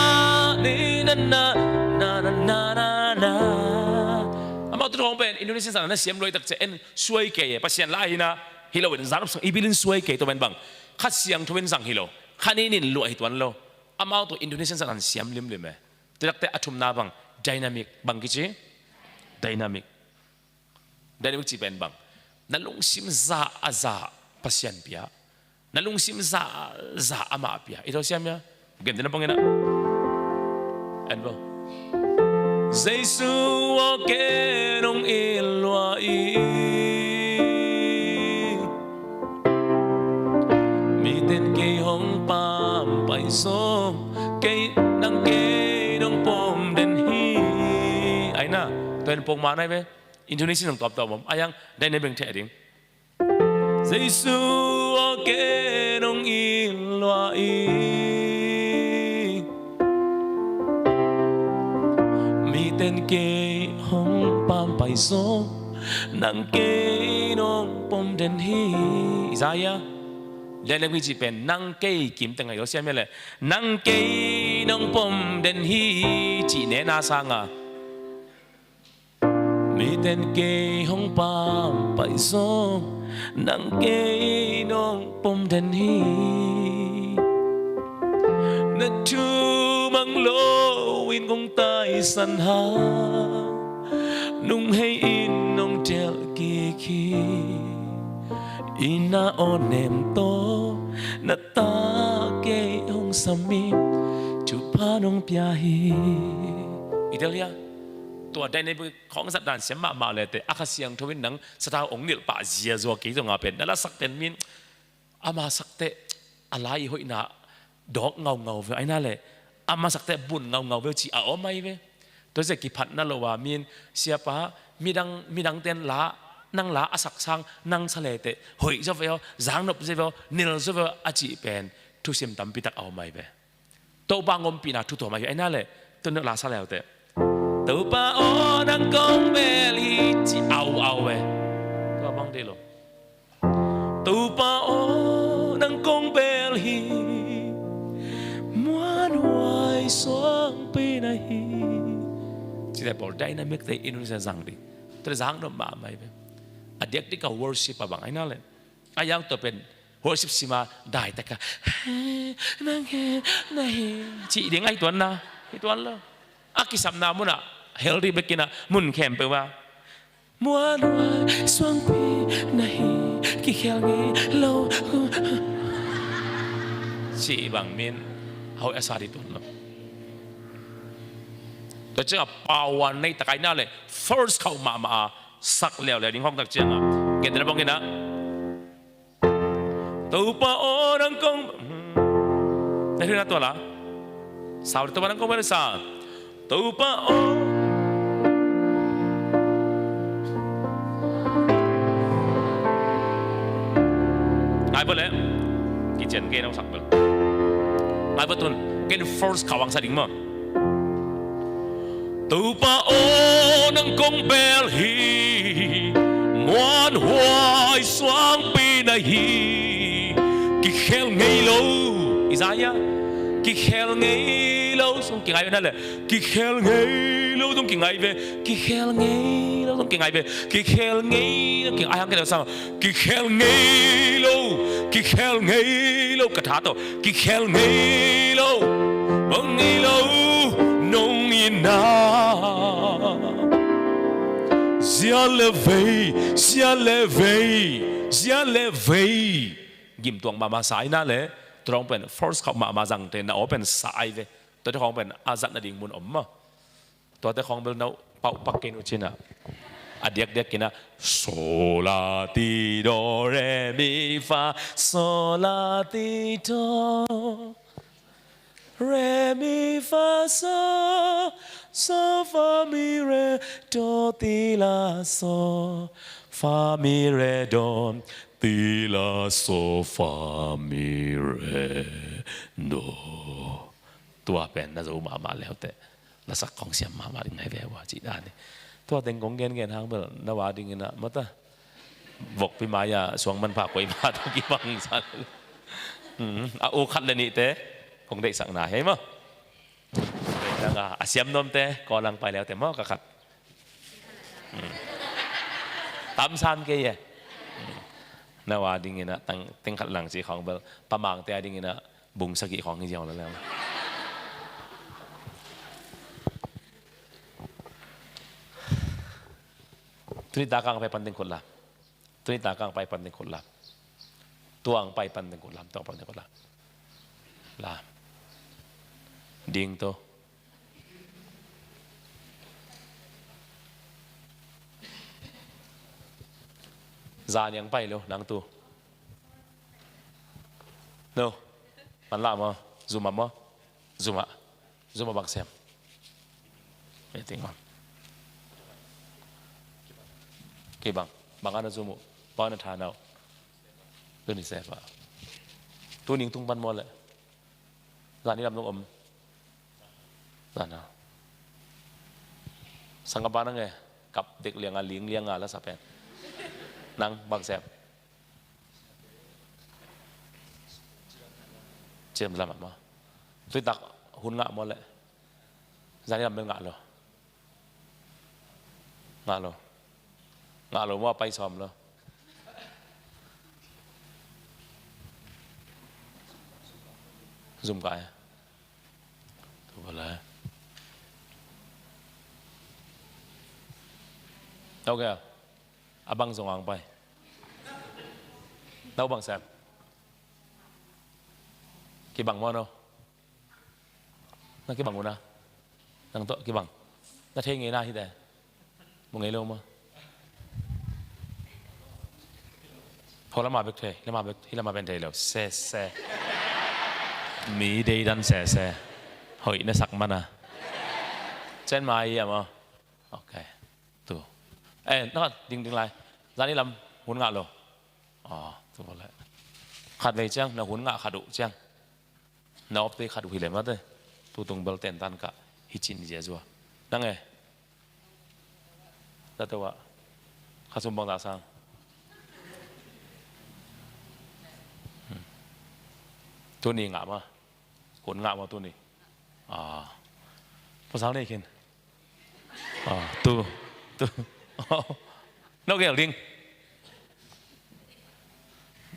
ni na na na na na na na. Amau tu hong pen Indonesian sang na siam luai tak ciang en suai kei e, Pasian la hi na, hi lo in zan sang i bil in suai kei, tua pen bang Kha Siangtho in zang hi lo, kha ni nin luah hi tuan lo. Amau tu Indonesian sang an siam limlim e. Tua tak te a thumna bang dynamic, bang kici dynamic. Dynamic ci pen bang, na lungsim za a za Pasian pia, na lungsim za a za amah pia. I tawh siam ia, gen dena bang ina. En bo. Jesu aw, ken hong it lua i, miten kei hong pampai zong, kei nang kei nong pom den hi. Ai na, tua in pong ma nai ve. Indonesia nong tuamtuam om a, yang dai ne beng theh ding. Jesu aw, ken hong it lua i, miten kei hong pampai zong, nang kei nong pom den hi. Isaiah lian leng hi ci pen nang kei kim teng a i lo siam ia le, nang kei nong pom den hi ci ne na sanga. Miten kei hong pampai zong, nang kei nong pom den hi. Na thu mang lo in kong taisan hang, nung hei in nong tel kik hi. Ina aw nem tawh, na ta kei hong sam in, thupha nong pia hi. I tel hia? Tua dai ne bek khawng zat dan siam mahmah le te, a Kha Siangtho in nang sathau ong nilh pah ziazua kei zong a pen, na la sak ten min, ama sak teh a lai i hoihna dawk ngaungau ve, aina le ama sak teh bun ngaungau ve ci a om ai ve. Tua zia kiphatna lo a min, siapa, midang, midang ten la, nang la a sak sang nang sa le teh hoih zaw ve aw, zangnop zaw ve aw, nil zaw ve aw a cih pen thusim tampi tak a om ai ve. Topa ngompihna thu tuam ahi, aina le tun la sa leute. Topa aw, nang kong bel hi ci au au e. Tua bang dei lo. Topa aw, nang kong bel hi, muanhuai suangpi na hi. Ci le pawl dynamic te in un sa zang ding. Tua le zang dom mahmah hi ve. A diakdiak a worship a bang aina le. A yang tua pen worship sima dai taka, "He, nang he, na he," ci ding ahi tuan na, hi tuan lo. A kisapna mun ah healthy bek in a mun khempeuh ah, "Muanhuai suangpi na hi, kikhel ngei lo," ci bang min hau a sa di tuan lo. Tua ciang a power nei tak aina le first khauh mahmah a sak leuleu ding hong tak ciang a, gen dena bang in a. Topa aw, nang kong, hmm. Na rin na tua la. Sau, Topa nang kong bel sa. Topa aw. Ngai bel le. Kitchen ke nang sak bel. Ngai bel tun. Ken first khawang sa ding maw. Topa aw, nang kong bel hi, muanhuai suangpi na hi. Kikhel ngei lo. Isaiah. Kikhel ngei lo zong kingai ve na le. Kikhel ngei lo zong kingai ve. Kikhel ngei lo zong kingai ve. Kikhel ngei lo kingai hang kei lo sang. Kikhel ngei lo. Kikhel ngei lo ka tha tawh. Kikhel ngei lo. Bang ngei lo. Nong ina. Zia le vei. Zia le vei. Zia le vei. Gimtuang mahmah sa ina le, tua khawng pen first khawng mahmah zangte na aw pen sa ai ve. Tuate khawng pen a zat nading mun om maw. Tuate khawng bel na pauh pak kei nu cina. A diakdiak kina. So la ti do re mi fa so la ti do. Re mi fa so, so fa mi re do ti la so, fa mi re do ti la so fa mi re do. Tua pen na zo mahmah leute, na sak kong siam mahmah ding nai ve ua ci dan ni. Tua teng kong gen gen hang bel na wa ding ina mata. Vokpi mai-ah suang manpha koi mah tawh kibang sa. Hmm, a u khat le nihte kong deihsakna hei maw. Nang a, a siam nuamte kawlang pai leute maw ka khat. Hmm. Tamsan kei e. Hmm. Na wa dingin a tang, teng khat lang ci khawng bel pamangte a dingin a bung sagih khawng hi ziau la leng. Tuni taka ang pai pan ding khut lam. Tuni taka ang pai pan ding khut lam. Tua ang pai pan ding khut lam. Tua ang pai pan ding khut lam. Lam. Ding to. Zan ang pai lo nang tu. No. Pan la mo. Zuma mo. Zuma. Zuma bang sem. Meeting on. Kei bang. Bang ana zumu. Bang ana thanau. Tuni sepa. Tuning tung pan mo le. Zani lam nung om. Zana. Sangkapa nang e. Kap dek lianga ling lianga la sapen. Nang bang sem. Cem lama mo. Tui tak hun ngah mo le. Zani lam bel ngah lo. Ngah lo. Ngah lo mo pai som lo. Zum kai. Tu bala. Okay. Abang zong ang pai. Nau bang sem. Kibang mo no. Na kibang una. Nang to kibang. Na thei ngei na hi te. Mo ngei lo mo. Ho lama bek thei, lama bek, hi lama ben thei lo. Se se. Mi dei dan se se. Hoi na sak mana. Chen mai ya mo. Okay. Tu. Eh, na ding ding lai. Zani lam hun ngah lo. Ah, tu le. Khat vei ciang na hun ngah khat uh ciang. Na opte khat uh hi le mate. Tutung bel ten tan ka hi cin zia zua. Nang e. Tate wa. Kha sum bang ta sang. Hmm. Tuni ngah ma. Hun ngah ma tuni. Ah. Pasal ni kin. Ah, tu, tu. No gel ding.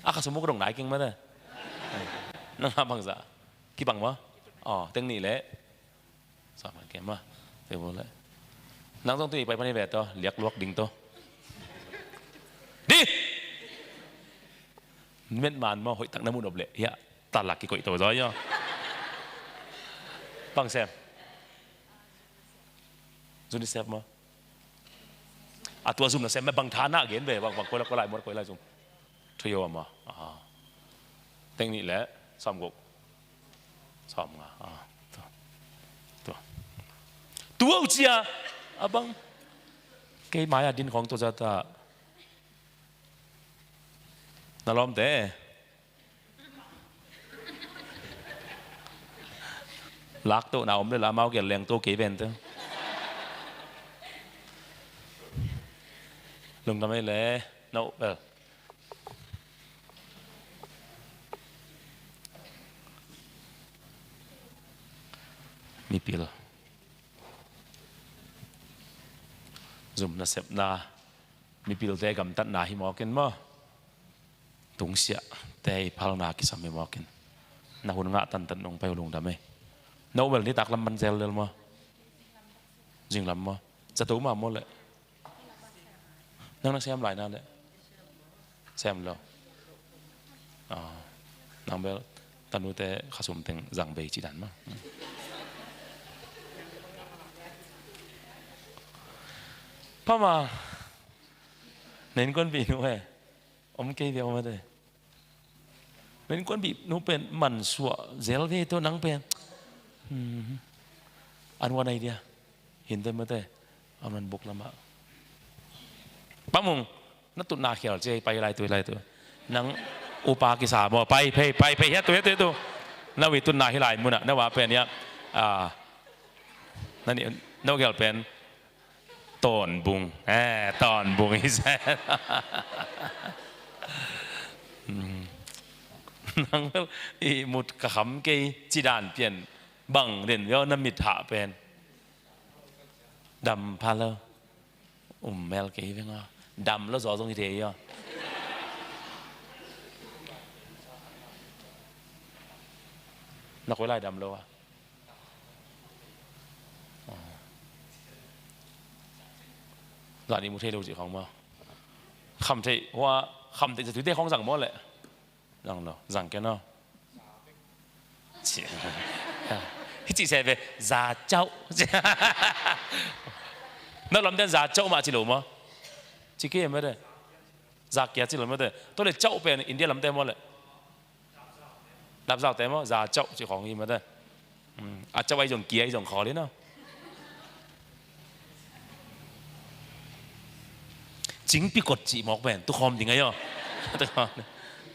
A kha sum muk dong nai king mate. Nang ha bang za. Kibang ma. Oh, teng ni le. Sa ma kem ma. Te bo le. Nang zong tu i pai pani ve to, liak luak ding to. Di. Met man ma hoi tak na mu nop le. Ya, ta lak ki koi to zo yo. Bang sem. Zuni sep ma. A tua zum na sem ma bang thana gen ve, bang, bang koi la, koi la, mor koi la zum. Thuyo ma. Ah. Teng ni le, som guk. Som nga. Ah. Tu. Tu. Tu au cia. Abang. Kei maya din khong tu zata. Na lom te. Lak to na om le la mau gel leng to kei ben to. Lung tamai le. No, bel. Mipil. Zum nasepna, mipilte gamtatna hi mawk in maw? Tungsiahte i phalna kisam hi mawk in. Na hun ngah tantan nong pai uh lungdam ei. Na uh bel nitak lam man zel lel maw? Zinglam maw? Zato mah maw leh? Nang na sem lai na leh? Sem lo. Ah, nang bel tanute khasum teng zang bei ci dan maw? Pama. Na innkuanpih nu he. Om kei ve om ate. Na innkuanpih nu pen mansuah zel ve tawh nang pen. Hmm. An wan ai dia. Hinte mate. An wan buk lamah. Pamung. Na tutna khial cia pai lai tu, lai tu. Nang upa kisa maw, pai phei, pai phei, hiah tu, hiah tu, hiah tu. Na wi tutna hi lai munah, na wa pen hiah. Ah. Na ni, na wa khial pen. Tawnbung. Eh, Tawnbung hi sa. Hmm. Nang bel i mut ka kham kei ci dan pian. Bang den veo na mit hah pen. Dam pha lo. Um mel kei veng a. Dam lo zaw zong hi thei a. Na koi lai dam lo a. Zan i mu thei lo cih khong maw? Kham thei hua, kham thei sa tuite khong zang maw leh? Zang lo, zang ken aw. Ci, hi ci se ve, za cauh. Na lamte za cauh mah ci lo maw? Ci kei mah de. Za kia ci lo mah de. Tua le cauh pen India lamte maw leh? Lapzaute maw, za cauh ci khong hi mah de. Hmm, a cauh ai zong kia ai zong khawl hi no. Cingpi kot ci mawk pen, tu khawm ding ai aw.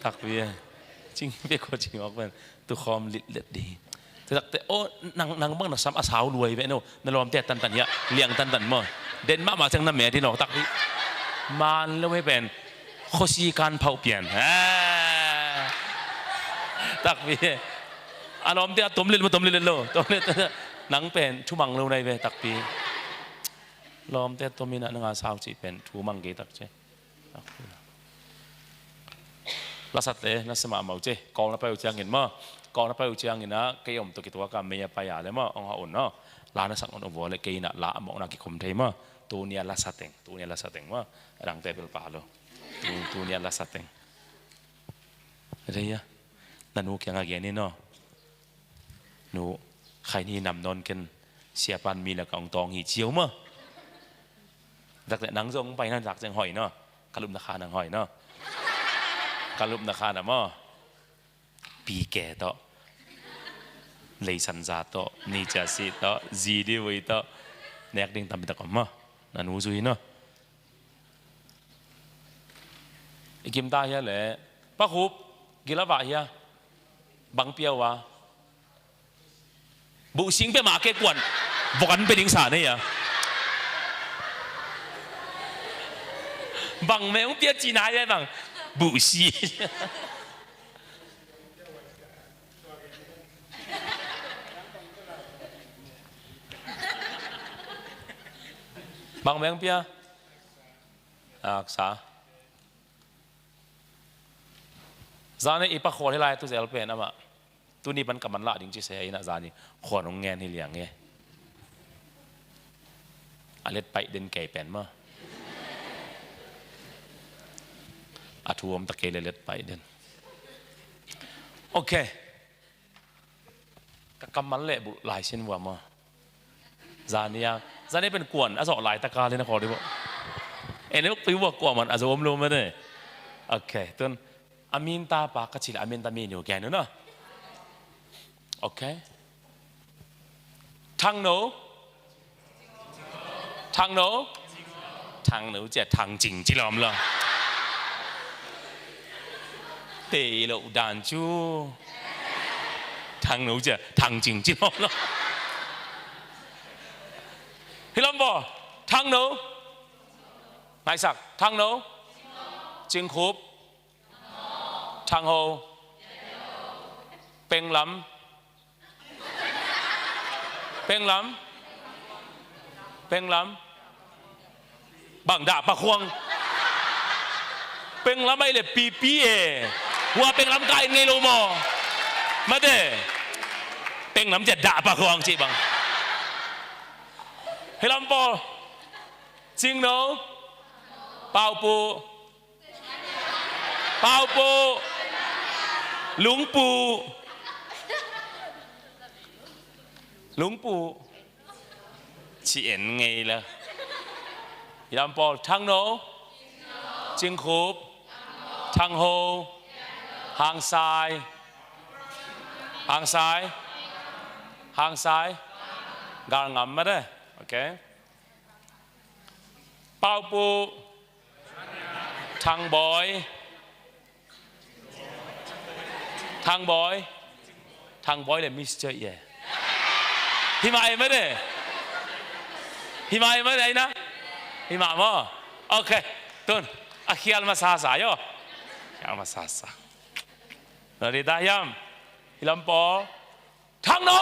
Takpi e. Cingpi kot ci mawk pen, tu khawm litlet ding. Te takte, oh, nang, nang bang na sam a sau luai ve no. Na lawmte tantan hiah, liang tantan maw. Den mahmah ciang na me ding no, takpi. Man lo he pen. Khuasi kan phauh pian. Ah. Takpi. A lawmte a tom lel maw, tom lel lo. Tom lel. Nang pen, thumang lo nai ve, takpi. Lawmte a tom inah nang a sau cih pen, thumang kei takce. Takpi. Lasate, lasa mahmah uh ce. Kawng na pai uh ciangin maw. Kawng na pai uh ciangin ah, kei om tawh kituak a mei a pai a le maw. Ong ha un aw. La na sak un uh vua le kei inah la a mawkna kikhum thei maw. Tuni a lasa teng, tuni a lasa teng maw. A dangte bel pa lo. Tu, tuni a lasa teng. Rei a. Na nu kiangah gen in aw. Nu, khaini nam nawn ken siapan mi lakah ong tawng hi ci uh maw. Takte nang zong pai na tak ciang hoih no. Ka lupna khan ang hoih no. Ka lupna khan a maw. Pike tawh. Leisanza tawh. Nichasi tawh. Zidi vui tawh. Nek ding tampi tak om maw. Na nu zui no. I kim ta hia le. Pa Khup, gil a vah hia. Bang pia uh a. Buh sing pia mah kei kuan. Vok an pia ding sa nei a. Bang meng pia cina hia bang. Buh si. Bang meng pia. Aksa. Zane i pa khual hi lai tu zel pen amah. Tuni pan ka man lah ding ci se inah zani khuan hong ngen hi liang e. A let paih den kei pen maw. A thu om ta kei le let paih den. Ok. Ka kammal leh bulh lai sin vua maw. Zania, zania pen kuan a zawh laitaka le na khawl dih vua. En leh pi vua kuaman a zo om lo mah de. Ok, tun a min ta pa ka cih leh a min ta mi niu gen uh na. Ok. Thangno. Thangno. Thangno cia Thangcing ci lawm lo. Tei lo dan cu. Thangno cia Thangcing ci lawm lo. Hi lawm baw. Thangno. Ngaisak. Thangno. Cingkhup. Thangho. Penglam. Penglam. Penglam. Bang dah pakhuang. Penglam ai le pipi e. Hua penglam ka in ngei lo maw? Mate. Penglam ciah dah pakhuang cih bang. Hih lam pawl. Cingno. Paupu. Paupu. Lungpu. Lungpu. Ci en ngei la. Hih lam pawl. Thangno. Cingkhup. Thangho. Hangsai. Hangsai. Hangsai. Galngam mate. Okay. Paupu. Thangbawi. Thangbawi. Thangbawi le Mister Ye. Himah e mate. Himah e mate aina. Himah maw. Okay. Tun. A khial masasa yo. Khial masasa. Ready ta hiam? Hih lam pawl. Thangno.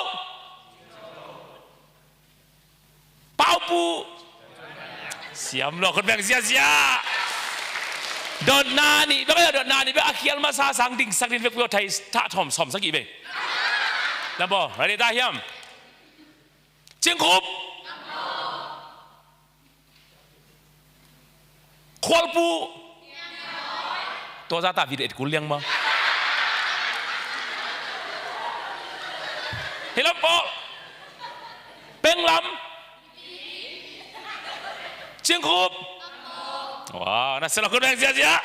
Paupu. Siam lo khut bek ziazia. Dotna nih bek, dotna nih bek a khial masa sang ding sak din bek pio thai tha thom som sak i be. Lambo, ready ta hiam? Cingkhup. Khualpu. Tua zata video et kul liang ma. Hih lam pawl. Penglam. Cingkhup. Wow, na selok kul beng ziazia.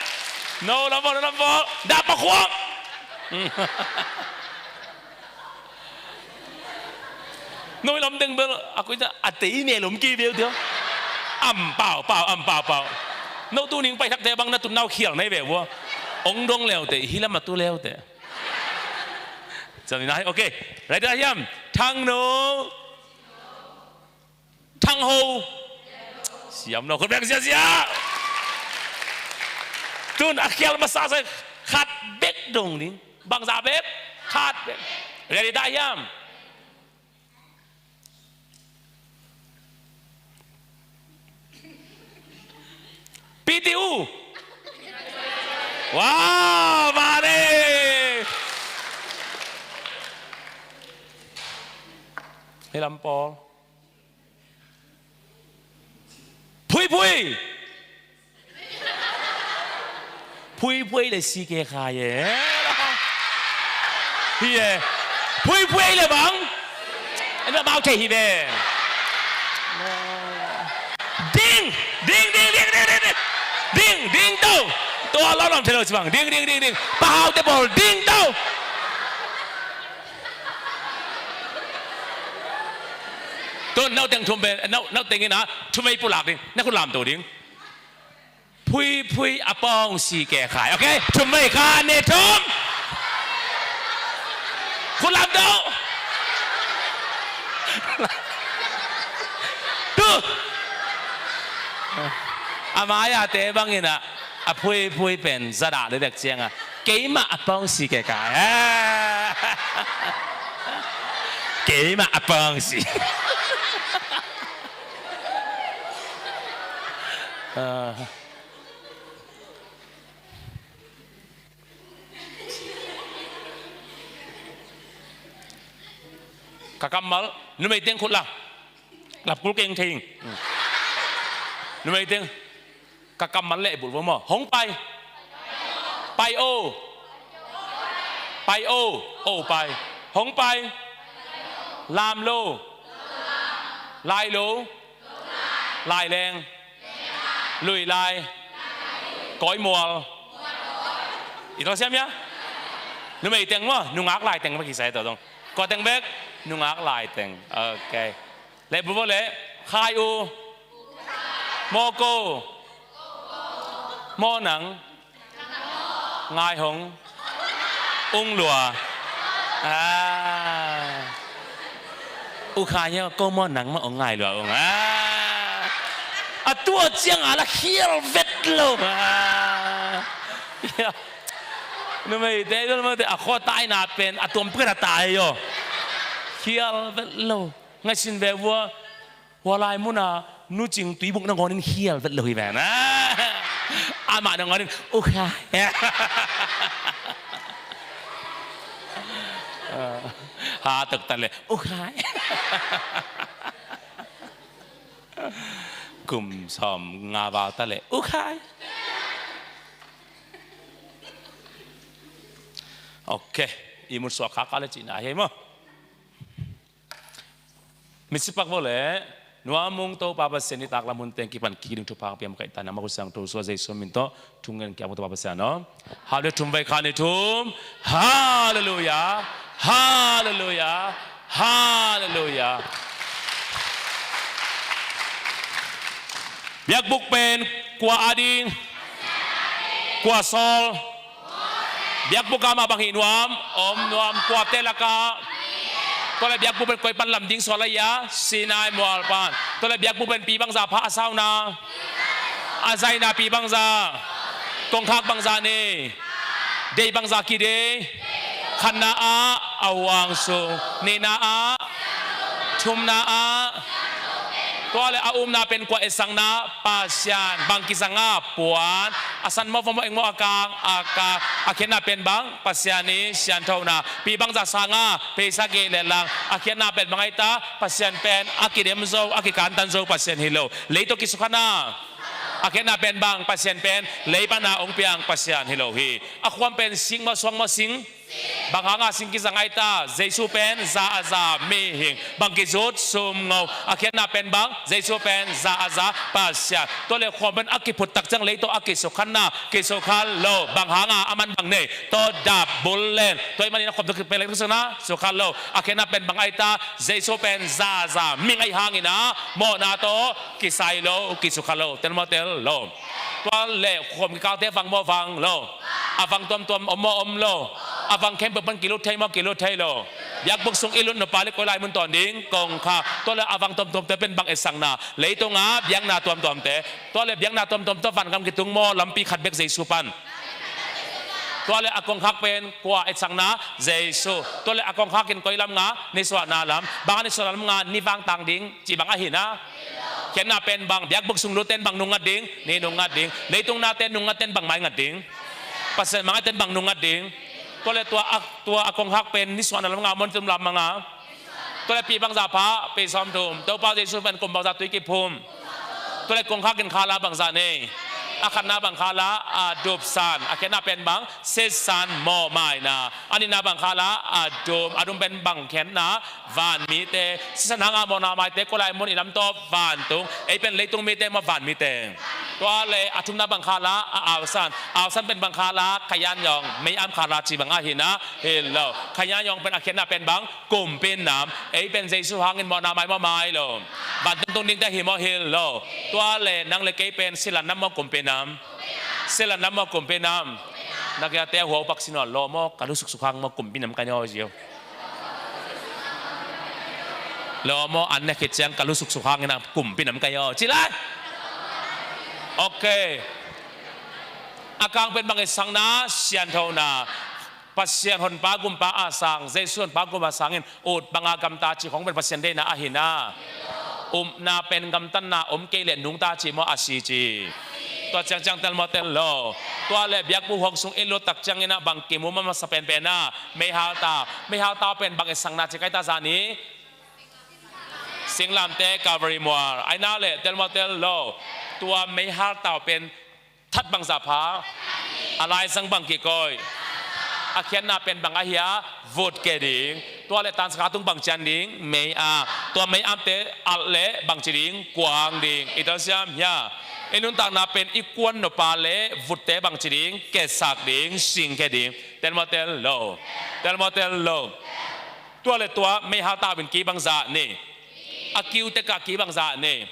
No lam pawl, no lam pawl. Dah pakhuang. No i lam deng bel a koi ta a tei ne lom ki bel tia. Am pau pau, am pau pau. No tu ning pai thak te bang na tun nau khial nai ve vua. Ong dong leu te, hi lam a tu leu te. Cam ni nai, okay. Ready ta hiam? Thangno. Thangho. Siam lo khut bek ziazia. Tun a khial masa sa khat bek dong ding. Bangza bek khat bek. Ready ta hiam? P T U. Wow, mare. Hih lam pawl. Phuiphui. Phuiphui le si ke khai e. Hi e. Phuiphui le bang. Enda mau thei hi be. Ding, ding, ding. Ding, ding to. Tua lau lam thei lo si bang. Ding, ding, ding, ding. Pahau te pawl ding to. Tun nau teng thum be, nau, nau teng ina thum ei pulak ding. Na khut lam to ding. Phuiphui a pawng si ke khai. Okay? Thum vei kha ne thum. Khut lam do. Tu. A mai a te bangin a, a phuiphui pen zadah le dek cianga. Keimah a pawng si ke khai. Keimah a pawng si. Ah. Ka kammal, numei teng khut la. Lap kul keng thei ing. Numei teng. Ka kammal leh bul vo maw. Hong pai. Pai o. Pai o. O pai. Hong pai. Lam lo. Lai lo. Laileng. Luilai. Kawimual. I tawh siam ia? Numei teng maw? Nungak lai teng bek kisai tawh dong. Kua teng bek? Nungak lai teng. Okay. Leh bul vo leh. Khai u. Mawko. Mawnang. Ngaihong. Unglua. Ah. U Khai hiau ko maw nang maw ong ngailua ung. Ah. A tua ciang a la khial vet lo. Ah. Numei te dol mate a khua taina pen a tuam pukhat a tai aw. Khial vet lo. Ngaihsun ve vua, hua lai munah Nu Cing tuibuk nangawn in khial vet lo hi ven. Ah, amah nangawn in, "U Khai." Ha tuk ta le, "U Khai." Kum sawm nga val ta le, "U Khai." Ok, i mut suak khak a le cihna hi maw. Misipak vua le, nuamung Topa Pasian i taklam hun teng kipan kiding thupha piam kaih ta na, maku siang tu sua Jesu min tawh thungen kiam Topa Pasian aw. Hau le thum vai khan i thum. Halleluia. Halleluia. Halleluia. Biakbuk pen kua ading, kua sawl, biakbuk ah mah bang hih nuam, om nuam, kuate lakah. Tua le biakbuk pen koi pan lam ding sawl a ia, Sinai mual pan. Tua le biakbuk pen pi bangza pha a sauna, a zaina pi bangza, kongkhak bangza nei, deih bangza kidei, khatna ah a huang sung, nihna ah, thumna ah, tua le a umna pen kua etsakna, Pasian, bang kizang a puan, a san maw, va maw, eng maw, a kang, a kang, a khiatna pen bang, Pasian i sianthona, pi bangza sang a, peisa gei le lang, a khiatna pen bang ahi ta, Pasian pen a kidem zo, a kikantan zo Pasian hi lo, lei tawh kisukhan a, a khiatna pen bang, Pasian pen lei pan a hong piang Pasian hi lo hi, a khuam pen sing maw, suang maw, sing, bang hanga sing kizang ahi ta, Jesu pen za a za mihing, bang kizut sumngo, a khiatna pen bang, Jesu pen za a za Pasian. Tua le khuam pen a kiphut tak ciang lei tawh a kisukhanna, kisukhan lo, bang hanga a man bang nei, tua dap bul len, tua ahih manin a khuam tawh kipelek kisukhanna, sukhan lo, a khiatna pen bang ahi ta, Jesu pen za a za mihing ahih hangin a, mawhna tawh kisai lo, kisukhan lo, tel maw, tel lo. Tua le khuam kikalte vang maw, vang lo. A vang tuamtuam om maw, om lo. A vang khempeuh pan kilut thei maw, kilut thei lo. Biakbuk sung i lut nop a le koi lai mun tawn ding, kongkhak. Tua le a vang tuamtuamte pen bang etsakna, leitungah biakna tuamtuamte. Tua le biakna tuamtuam tawh vangam kitung maw, lampi khat bek Jesu pan. Tua le a kongkhak pen kua etsakna, Jesu. Tua le a kongkhak in koi lam ngah, nisuahna lam. Bang a nisuahna lam ngah, ni vangtang ding, cih bang ahi na. Khiatna pen bang, biakbuk sung lutte in bang nungngat ding, ni nungngat ding. Leitung nate nungngatte in bang maingat ding, Pasian maingatte in bang nungngat ding. Tua le tua a, tua a kongkhak pen nisuahna lam ngah maw, ni thum lam ngah? Tua le pi bangza pha, pi sawmthum. Topa Jesu pen kum bangza tui kiphum? Tua le kongkhak in khala bangza nei? A khatna bang khala, a dupsan. A khiatna pen bang, sisan mawhmaina. A nihna bang khala, a dum. A dum pen bang khiatna, van mite. Sisan hanga mawhna maite, kua lai mun i lam tawh vantung. Ei pen leitung mite maw, van mite? Tua le a thumna bang khala, a ausan. Ausan pen bang khala, khayan yawng, mei am khala cih bang ahi na, hi lo. Khayan yawng pen a khiatna pen bang, kumpi nam. Ei pen Jesu hangin mawhna mai maw, mai lo? Vantung tung dingte hi maw, hi lo? Tua le nang le kei pen silan nam maw, kumpi nam? Silan nam maw, kumpi nam? Na kiate huau pak sin aw, lawm aw, ka lu suksuk hang maw, kumpi nam ka hi aw, ci aw. Lawm aw, an ne khit ciang ka lu suksuk hang in a, kumpi nam ka hi aw, ci lai. Ok. A kang pen bang etsakna, sianthona. Pasian honpa gumpa a sang, Jesu honpa gumpa a sangin ut banga gamta cih khong pen Pasian deihna ahi na. Upna pen gamtatna om kei leh nungta cih maw, a si cih? Tua ciangciang tel maw, tel lo? Tua le biakbuk huang sung i lut tak ciangin a bang kimu maw, masa penpen a meihal tau. Meihal tau pen bang etsakna cih ka hi ta, zani singlamteh, Calvary mual. Ai na le, tel maw, tel lo? Tua meihal tau pen that bangza pha, a laizang bang kikoih, a khiatna pen bang ahi a, vut ke ding. Tua le tansa kha tung bang cian ding, mei a. Tua mei amte alh le bang ci ding, kuang ding. I telsiam hia? I nuntakna pen i kuan nop a le vutte bang ci ding, kesak ding, sing ke ding. Tel maw, tel lo? Tel maw, tel lo? Tua le tua meihal tau in ki bangza nei? A kiute ka ki bangza nei?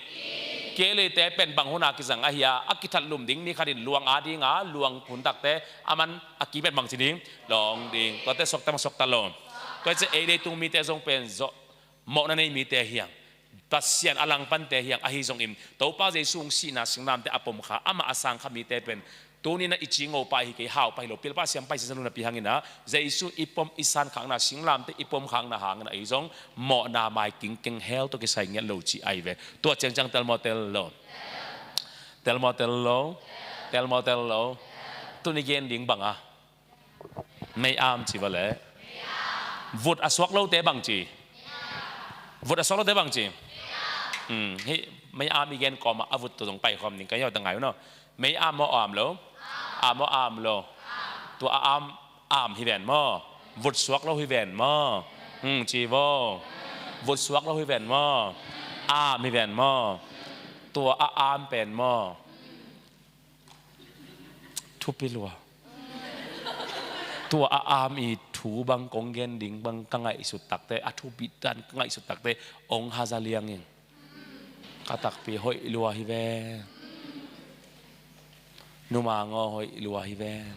Ki leite pen bang huna kizang ahi a, a kithat lum ding ni khat in luang a dinga, luang hun takte a man a ki pen bang ci ding, lawng ding. Tuate suakta maw, suakta lo? Tua ci ei leitung mite zong pen zawh, mawhna nei mite hiang, Pasian a langpante hiang, ahi zongin Topa Jesu hong sihna singlamteh a pom kha, amah a sang kha mite pen Tuni-in ah i ci ngo pah hi kei, hau pah hi lo, pilpah siam pah hi, sisan luna pi hangin ah Jesu i pom i san khakna, singlamteh i pom khakna hangin ah ei zong mawhna mai kingkeng, hell tawh kisai ngiat lo cih ahi ve. Tua ciangciang tel maw tel lo? Tel maw tel lo? Tel maw tel lo? Tuni gen ding bang a, mei-am ci va leh. Vut a suak lote bang ci? Vut a suak lote bang ci? Hmm, hih mei-am i gen kawmah a vut tawh zong paikhawm ding ka hi, aw, ta ngai uh no. Mei-am maw, am lo? Am maw, am lo? Tua a am, am hi ven maw? Vut suak lo hi ven maw? Hmm, ci vo. Vut suak lo hi ven maw? Am hi ven maw? Tua a am pen maw? Thupi lua. Tua a am i thu bang kong gen ding bang ka ngaihsut takte, a thupit dan ka ngaihsut takte, ong haza liang in. Ka takpi hoih lua hi ven. Numa ngaw hoih lua hi ven.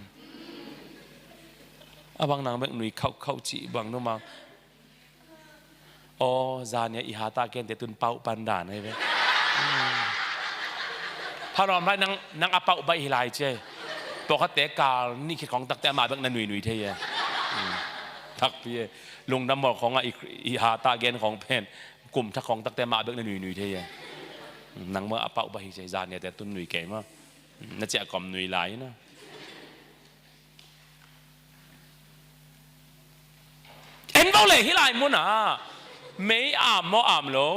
A bang nang bek nui khauhkhauh cih bang numa. Aw, zania i hata kente tun pauh pan dan ahi ve. Phalawm lai nang, nang a pauh baih hi lai ci ei. Pawlkhatte kal nih khit khawng takte amah bek na nuinui thei e. Takpi e. Lungdam mawl khawngah i, i hata gen khawng pen kum thak khawng takte amah bek na nuinui thei e. Nang mah a pauh baih hi ci ei, zaniate tun nui kei maw. Na ciah kawm nui lai na. En vo le hih lai munah mei-am maw, am lo?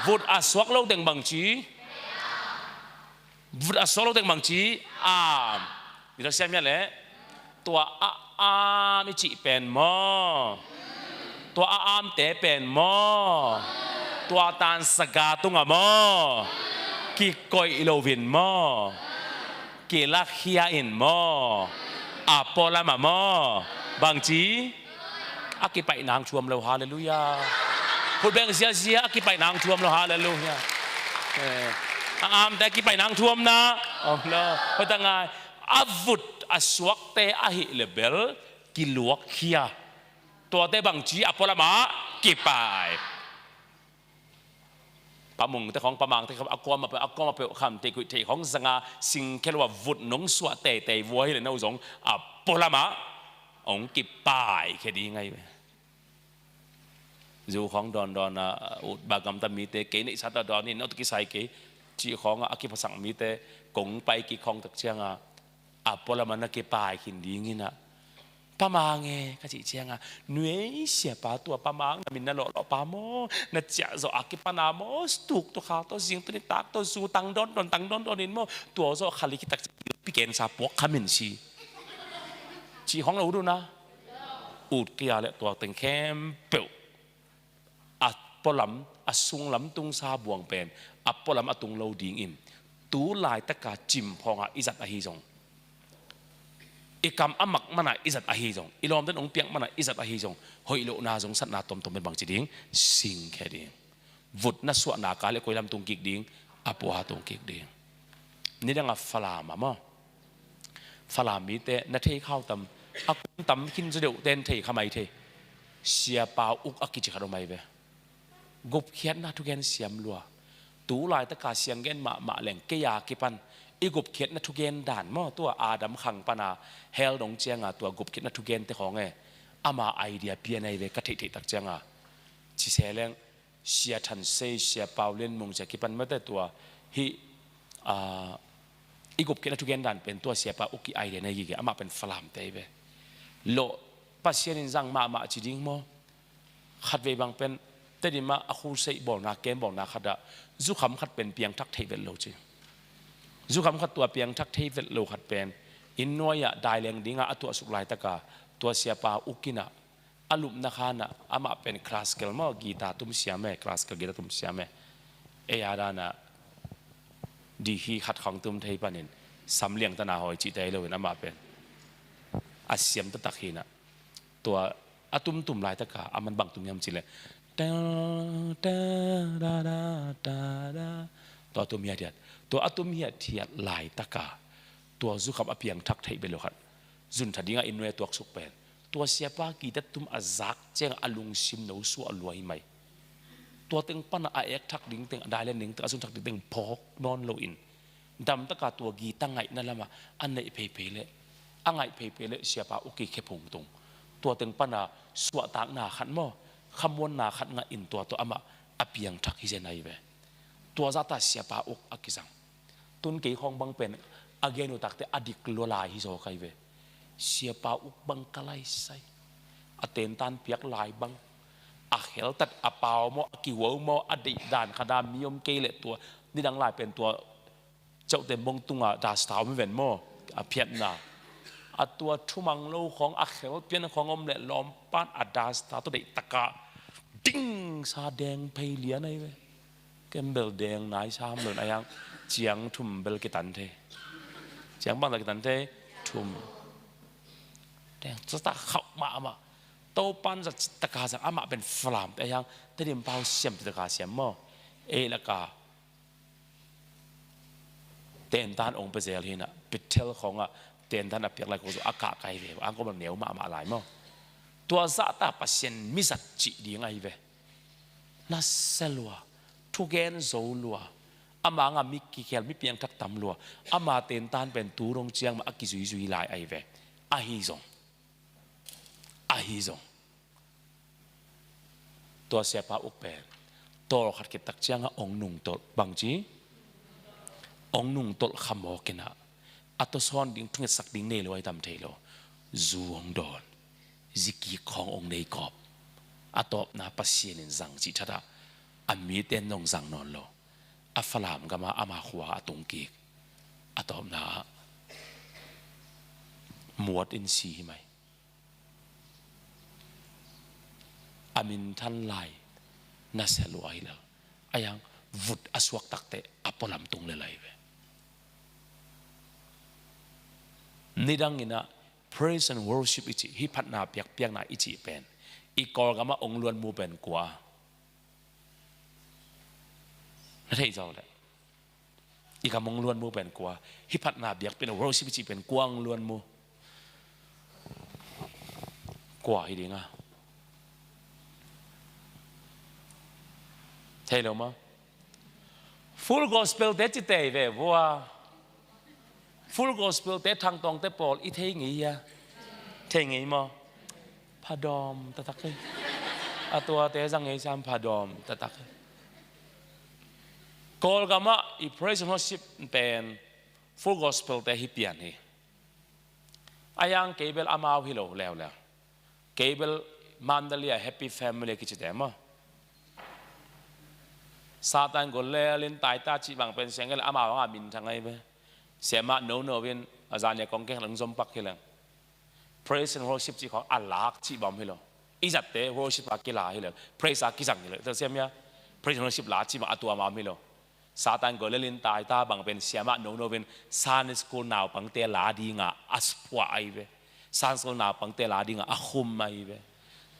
Vut a suak lo teng bang ci? Vut a suak lo teng bang ci? Am. Mito siam hiat le. Tua a am i cih pen maw? Tua a amte pen maw? Tua tansaga tungah maw? Kikoih loin maw? Kilakhia in maw? A pualamah maw? Bang ci? A kipaih nang thuam lo, halleluiah. Khut beng ziazia, a kipaih nang thuam lo, halleluiah. Eh, a amte a kipaih nang thuam na om lo. Hoi ta ngai. A vut a suakte ahih le bel kiluakkhia. Tuate bang ci? A pualamah kipaih. Pamungte khawng, pamangte khawng, a kuamah peuh, a kuamah peuh khamtheih kuihtheih khawng zanga singkhel uh a vut nong suah teitei vua hi le no zong a pualamah hong kipaikhia ding ahi ve. Zu khawng dawndawn a ut ba gamta mite, kei neihsa ta dawn in, no tawh kisai kei cih khawngah a kiphasak mite kong pai kik khawng tak ciangah a pualamah na kipai khin dingin ah, Pa Mang e, ka cih ciangah, nuei siapa tua Pa Mang na min na lawhlawh pa maw? Na ciah zawh a kipan a maw, stuk tawh, khal tawh, zing tawh, nitak tawh, zu tang dawndawn, tang dawndawn in maw, tua zawh khali kitak ciah pi kensa puak kha min si. Cih hong lo dun a. Ut kei a leh tua teng khempeuh a pualam, a sunglam tungsa buang pen a pualam a tung lo dingin, tu laitaka cimphawngah i zat ahi zong, i kam a mak manah i zat ahi zong, i lawmten hong piak manah i zat ahi zong, hoih lohna zong satna tomtom pen bangci ding? Singkhia ding. Vut na suahna ka leh koi lam tung kik ding? A pua tung kik ding. Nidangah Falam ah maw, Falam mite na thei khau tam, a kum tam khin zaw deuh ten thei kha mai thei. Siapa Uk a kici khat om mai ve. Gupkhiatna thugen siam lua. Tu laitaka sianggen mahmah leng kei a kipan i gupkhiatna thugen dan maw, tua Adam khang pana hell dong cianga tua gupkhiatna thugente khawng e, ama idea pian ahi ve ka theihtheih tak cianga. Cise leng Sia Than Sei, Sia Pau Lian Mung cia kipan mate tua hih, ah, i gupkhiatna thugen dan pen tua siapa Uk i idea nei gige, amah pen Falamte ahi ve. Lawh, Pasian in zang mahmah ci ding maw? Khatvei bang pen Tedim ah a khulseih bawlna, kem bawlna khatah zukham khat pen piangthak thei vet lo ci. Zukham khat tua piangthak thei vet lo khat pen inn nuai-ah daileng dingah a tuahsuk laitaka tua siapa Uk in ah a lupna khanah amah pen classical maw, guitar tum siam e, classical guitar tum siam e. Ei a danah dihi khat khawng tum thei panin samliang tana hawi cihte hi loin amah pen a siam taktak hinah. Tua a tumtum laitaka a man bang tum hiam cileh, ta, ta, da, da, ta, da. Tua tum hiathiat. Tua a tum hiathiat laitaka tua zukham a piangthak theih bel lo khat, zuntha dingah inn nuai a tuaksuk pen tua siapa guitar tum a zak ciangah a lungsim no suah lua hi mai. Tua teng panah a ekthak ding teng, a dailen ding teng, a zunthak ding teng phawk nawn loin Damtaka tua guitar ngaihna lamah a neih pheiphei leh, a ngaih pheiphei leh siapa uk i khephung tung. Tua teng pana suahtakna khat maw, khamuanna khat ngah in tua tawh amah a piangthak hi zen ahi ve. Tua zahta siapa uk a kizang. Tun kei khawng bang pen a gen uh takte a dik lua lai hi zaw ka hi ve. Siapa uk bang ka laisai. A tentan piak lai bang, a kheltat, a pau maw, a kihuau maw, a deih dan khat a mi om kei leh tua nidang lai pen tua ceuhte mong tungah dasta om hi ven maw, a phiatna. A tua thumang lo khawng, a khel pian khawng om leh lawmpan a dasta tawh deih taka dingsa deng phei lian ahi ve. Ken bel deng nai sam lo in a hiang ciang thum bel kitan thei. Ciang bang ta kitan thei, thum. Deng zata khauh mahmah. Topan zat taka zat amah pen Falam te a hiang Tedim pau siam te taka siam maw. Ei laka tentan ong pe zel hi na, Bethel khawngah tentan a piak lai khawng zu a kah kai ve, ang kawm neu mahmah lai maw. Tua zahta Pasian mizat cih ding ahi ve. Nasia lua, thugen zo lua, ama nga mi kikhel, mi piangthak tam lua, ama tentan pen tu dong ciang mah a kizuizui lai ahi ve. Ahi zong, ahi zong, tua siapa uk pen tawlkhat khit tak ciangah ong nungtolh bangci, ong nungtolh khamawk inah a tawsawn ding, thungetsak ding nei lo ahi tam thei lo. Zu ong dawn, zikik khawng ong nei kawp. A tawpna Pasian in zang cih thatah a mite in zong zang nawn lo. A Falam gama ama khua a tungkik. A tawpna ah muat in si hi mai. A minthan lai nasia lua ahi lel. A hiang vut a suak takte a pualam tung lel ahi ve. Nidang inah praise and worship i cih, hih phatna piakpiakna i cih pen i Kawlgamah ong luan mu pen kua? Na thei zaw leh. I gam ong luan mu pen kua? Hih phatna biakpiakna worship i cih pen kua ong luan mu? Kua hi dinga? Thei lo maw? Full Gospel te ci tei ve vua. Full Gospel te, Thangtawng te pawl i thei ngei hia? Thei ngei maw? Phadawm taktak hi. A tuate zang ngei sam phadawm taktak hi. Kawlgamah i praise and worship pen Full Gospel te hi pian hi. A hiang kei bel amau hi lo leuleu. Kei bel Mandalay a Happy Family kici te maw. Satan gol lelin taita cih bang pen siang kei le amau hanga minthang ahi ve. Siamah no no in a zania kong keng lang zom pak hi leng. Praise and worship cih khawng a lak cih bawm hi lo. I zatte worship a kila hi lo. Praise a kizang hi lo. Tel siam ia. Praise and worship la cih ma a tua ma om hi lo. Satan gol lelin taita bang pen siamah no no in Sunday school naupangte la dinga a phuah ahi ve. Sunday school naupangte la dinga a khum ahi ve.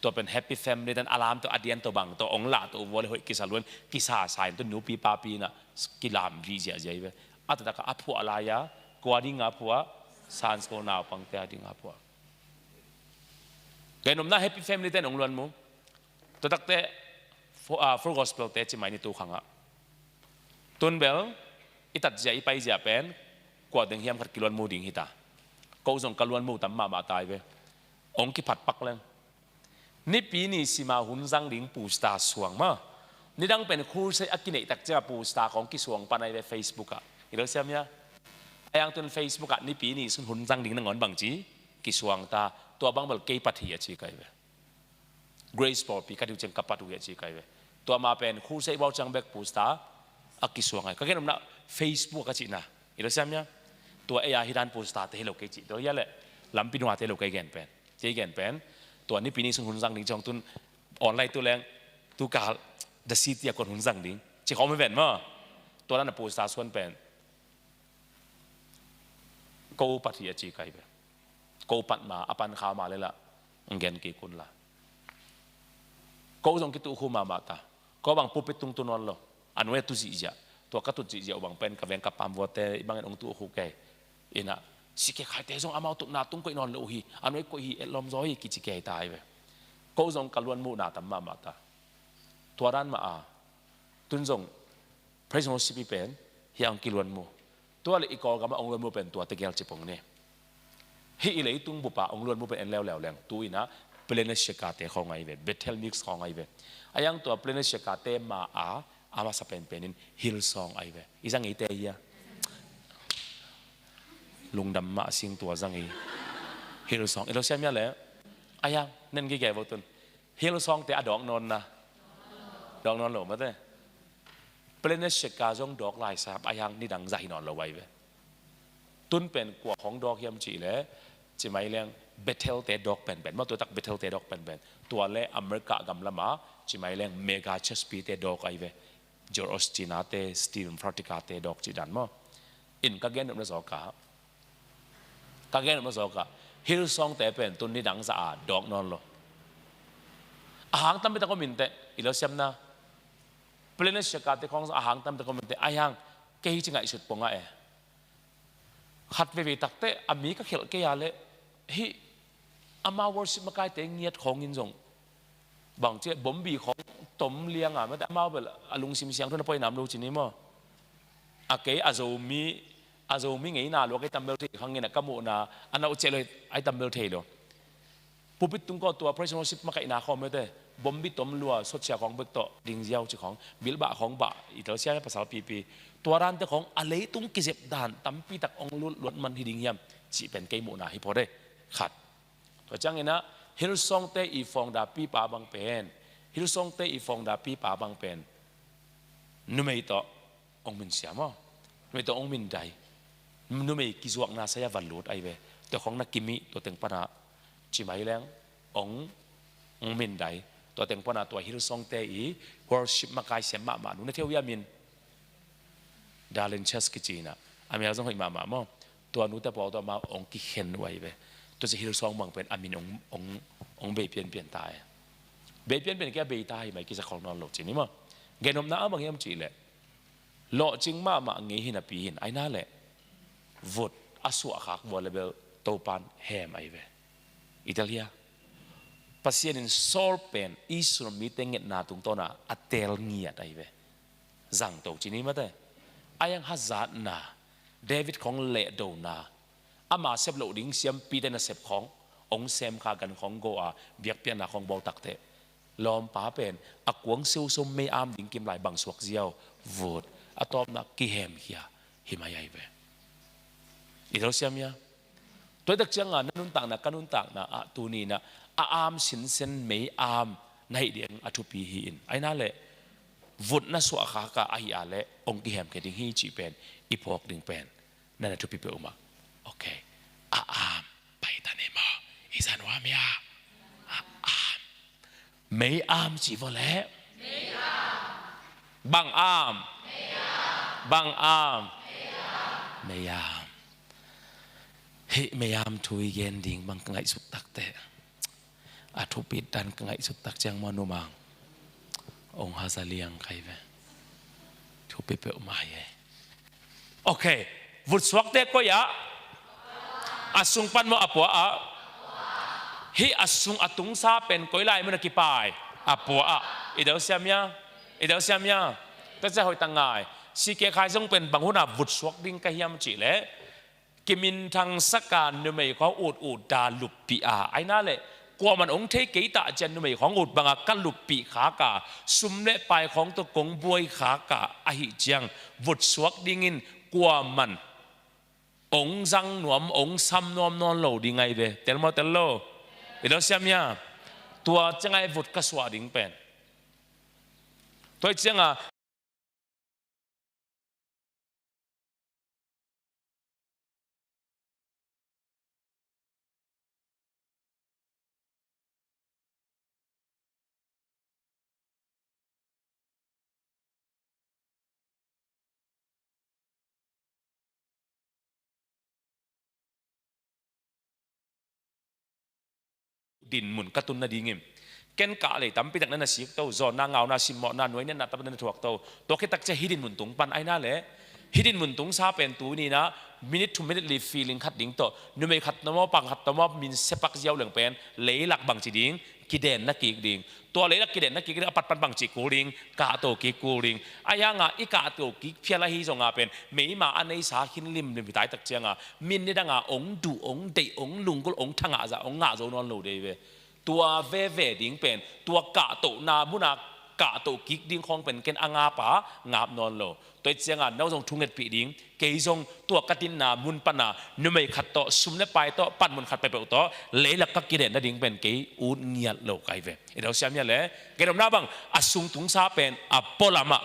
Tua pen Happy Family dan a lam tawh a dian tawh bang tawh ong lah tawh vua le hoih kisa luan kisa sa in tawh nupi papi inah kilam vih ziahziah ahi ve. A taktak a phuah lai a, kua dinga phuah? Sunday school naupangte a dinga phuah. Kei nopna Happy Family te nong luan mu. Tua takte Full Gospel te ci mai ni tu khangah. Tun bel i tatzia i paizia pen kua ding hiam khat kiluan mu ding hita. Ko zong ka luan mu tam mahmah tai ve. Ong kiphat pak leng. Nipi ni sima hun zang ding pusta suang ma. Nidang pen khulsei a kineih tak cianga pusta kong kisuang panai ve Facebook ah. I lo siam ia. A hiang tun Facebook ah nipi ni sun hun zang ding nangawn bangci kisuang ta. Tua bang bel kei pat hi a ci kai ve. Grace pawlpi ka diu ciang ka pat uh hi a ci kai ve. Tua ma pen khulsei bau ciang bek pusta a kisuang ai. Ka gen omna Facebook ka cihna. I lo siam ia. Tua ei a hi dan pusta te hi lo kei cih. Tua ia le lampi nua te hi lo kei gen pen. Kei gen pen. Tua nipi ni sun hun zang ding ciang tun online tu leng tu kal the city a kon hun zang ding. Ci khawm hi ven maw. Tua dan a pusta suan pen. Ko pat hi a ci kai ve. Ko pat ma a pan kha ma le lah. Ngen kei kun la. Ko zong kitu khu mahmah ta. Ko bang pulpit tung tu nawn lo. A nuai tu zihziah. Tua ka tut zihziah uh bang pen ka veng ka pam vuate i bangin ong tu khu kei. Inah sike khaite zong amau tutna tung koih nawn lo uh hi. A nuai koih hi, etlawm zaw hi kici kei ta hi ve. Ko zong ka luan muhna tam mahmah ta. Tua dan mah a. Tun zong praise and worship i pen hiang kiluan mu. Tua le i Kawlgam ah ong luan mu pen tua tegel ci pong ni. Hih i leitung bup ah ong luan mu pen en leuleu leng tu-in ah Planitia kate khawng ahi ve, Bethel Mix khawng ahi ve. A hiang tua Planitia kate ma a a masa penpen in Hillsong ahi ve. I zang eite hia? Lungdam mah sing tua zang hi. Hillsong i lo siam hia le? A hiang nen gige vo tun. Hillsong te a dawk nawn na, dawk nawn lo mate. Planitia zong dawk lai sa, a hiang nidang zah hi nawn lo ahi ve. Tun pen kua khawng dawk hiam cih le, ci mai leng Bethel te dawk penpen maw, tua tak Bethel te dawk penpen. Tua le America gam lama ci mai leng Mega Church pi te dawk ahi ve. Joel Osteen a te, Steven Furtick a te dawk cih dan maw. In ka gen nopna zawk ah, ka gen nopna zawk ah Hillsong te pen tun nidang zah a dawk nawn lo. A hang tampi tak om in teh, i lo siam na. Planitia kate khawng zong a hang tampi tak om in teh, a hiang kei hi ci ngaihsut pong ah e. Khat veve tak teh a mi ka khelh kei a le, hih amau worship makaite ngiat khawng in zong bang ci, bombi khawng tom liang a mate, amau bel a lungsim siangtho na poi nam lo ci ni maw. A kei a Zomi, a Zomi ngeina lua kei tambel thei khang in a ka muhna a nauh ciah lo ai tambel thei lo. Pulpit tung kawh tua praise and worship makaihna khawng mete, bombi tom lua, sotsia khawng bek tawh ding ziau ci khawng, bilbah khawng bah, i telsia pasal pipi. Tua dante khawng a leitung kizep dan tampi tak ong lut luat man hi ding hiam cih pen kei muhna hi phot e. Khat. Tua ciangin ah Hillsong te i founder pipa bang pen, Hillsong te i founder pipa bang pen numei tawh ong min siam aw. Numei tawh ong min dai. Numei kizuakna saya van lut ahi ve. Tua khawng na kimih tua teng pana ci mai leng ong, ong min dai. Tua teng pana tua Hillsong te i worship makai siam mahmah nu na theu ia min. Darlene Church kici ina. A mel zong hoih mahmah maw. Tua nute pawl tawh amau ong kikhen uh ahi ve. Tua ci Hillsong bang pen a min ong, ong, ong bei pianpian ta e. Bei pianpian kia bei ta hi mai kisa khol nawn lo ci ni maw. Genopna a bang hiam cih leh lawhcing mahmah ngei hi napi hin, aina le vut a suahkhak vua le bel Topan hem ahi ve. I tel hia? Pasian in Saul pen Israel mite ngetna tungtawna a teel ngiat ahi ve. Zangto ci ni mate. A hiang hazatna, David khawng lehdona, ama sep loh ding siampite nasep khawng ong sem kha, gan khawng go a, biakpiakna khawng bawl takteh lawmpa pen a kuang seuso mei am ding kim lai bang suak ziau, vut a tawpna kihemkhia hi mai ahi ve. I tho siam ia? Tua tak cianga na nuntakna, ka nuntakna ah tuni inah a am sinsen mei am na hih ding a thupi hi in. Aina le vut na suahkhak a, ahi a le ong kihemkhia ding hi cih pen i phawk ding pen na na thupi peuhmah. Ok. A am pai ta ni maw? I za nuam hia? A am. Mei am ci vawleh. Bang am? Bang am? Mei am. Hih mei am thu i gen ding bang ka ngaihsut takteh, a thupit dan ka ngaihsut tak ciang maw numang, ong haza liang kai ve. Thupi peuhmah hi e. Ok. Vutsuakte koi ah? A sung pan maw a pua ah? Hih a sung a tungsa pen koi lai mun a kipai? A pua ah. I deuh siam ia? I deuh siam ia? Tua cia hoih tak ngai. Sike khai zong pen bang hun a vutsuak ding ka hiam cih leh, kiminthangsak a numei khawng ut ut da luppih a, aina le kuaman ong thei kei tah cian numei khawng ut banga ka luppih khak a, sum le pai khawng tawh kong buai khak a, ahih ciang vutsuak dingin kuaman ong zang nuam, ong sam nuam nawn lo ding ahi ve. Tel maw, tel lo? I lo siam ia? Tua ciang ahi vut ka suah ding pen. Tua cianga dinmun ka tun nadingin, ken kah lei tampi tak na na sik to, zawnna, ngauna, simmawhna, nuainenna tampi na na thuak to. Tua khit tak cia hih dinmun tung pan aina le, hih dinmun tungsa pen tuni inah minute to minute li feeling khat ding tawh, numei khat tawh maw, pang khat tawh maw, min sepak ziau leng pen leilak bangci ding, kidenna kik ding. Tua leilak kidenna kik ding a pat pan bangci kul ding, kahto kik kul ding. Ahi hanga i kahto kik phial ahi zonga pen meima a neisa khin limlim hi tai tak cianga min nidanga ong duh, ong deih, ong lunggulh, ong thangahzah, ong ngah zo nawn lo dei ve. Tua veve ding pen tua kahtohna muna kahto kik ding khawng pen ken a ngapa ngap nawn lo. Tua hi cianga no zong thungetpih ding, kei zong tua ka dinna mun pana numei khat tawh, sum le pai tawh, panmun khat peuhpeuh tawh leilak ka kidenna ding pen kei ut ngiat lo kai ve. I dau siam hia le? Kei domna bang a sungtungsa pen a pualamah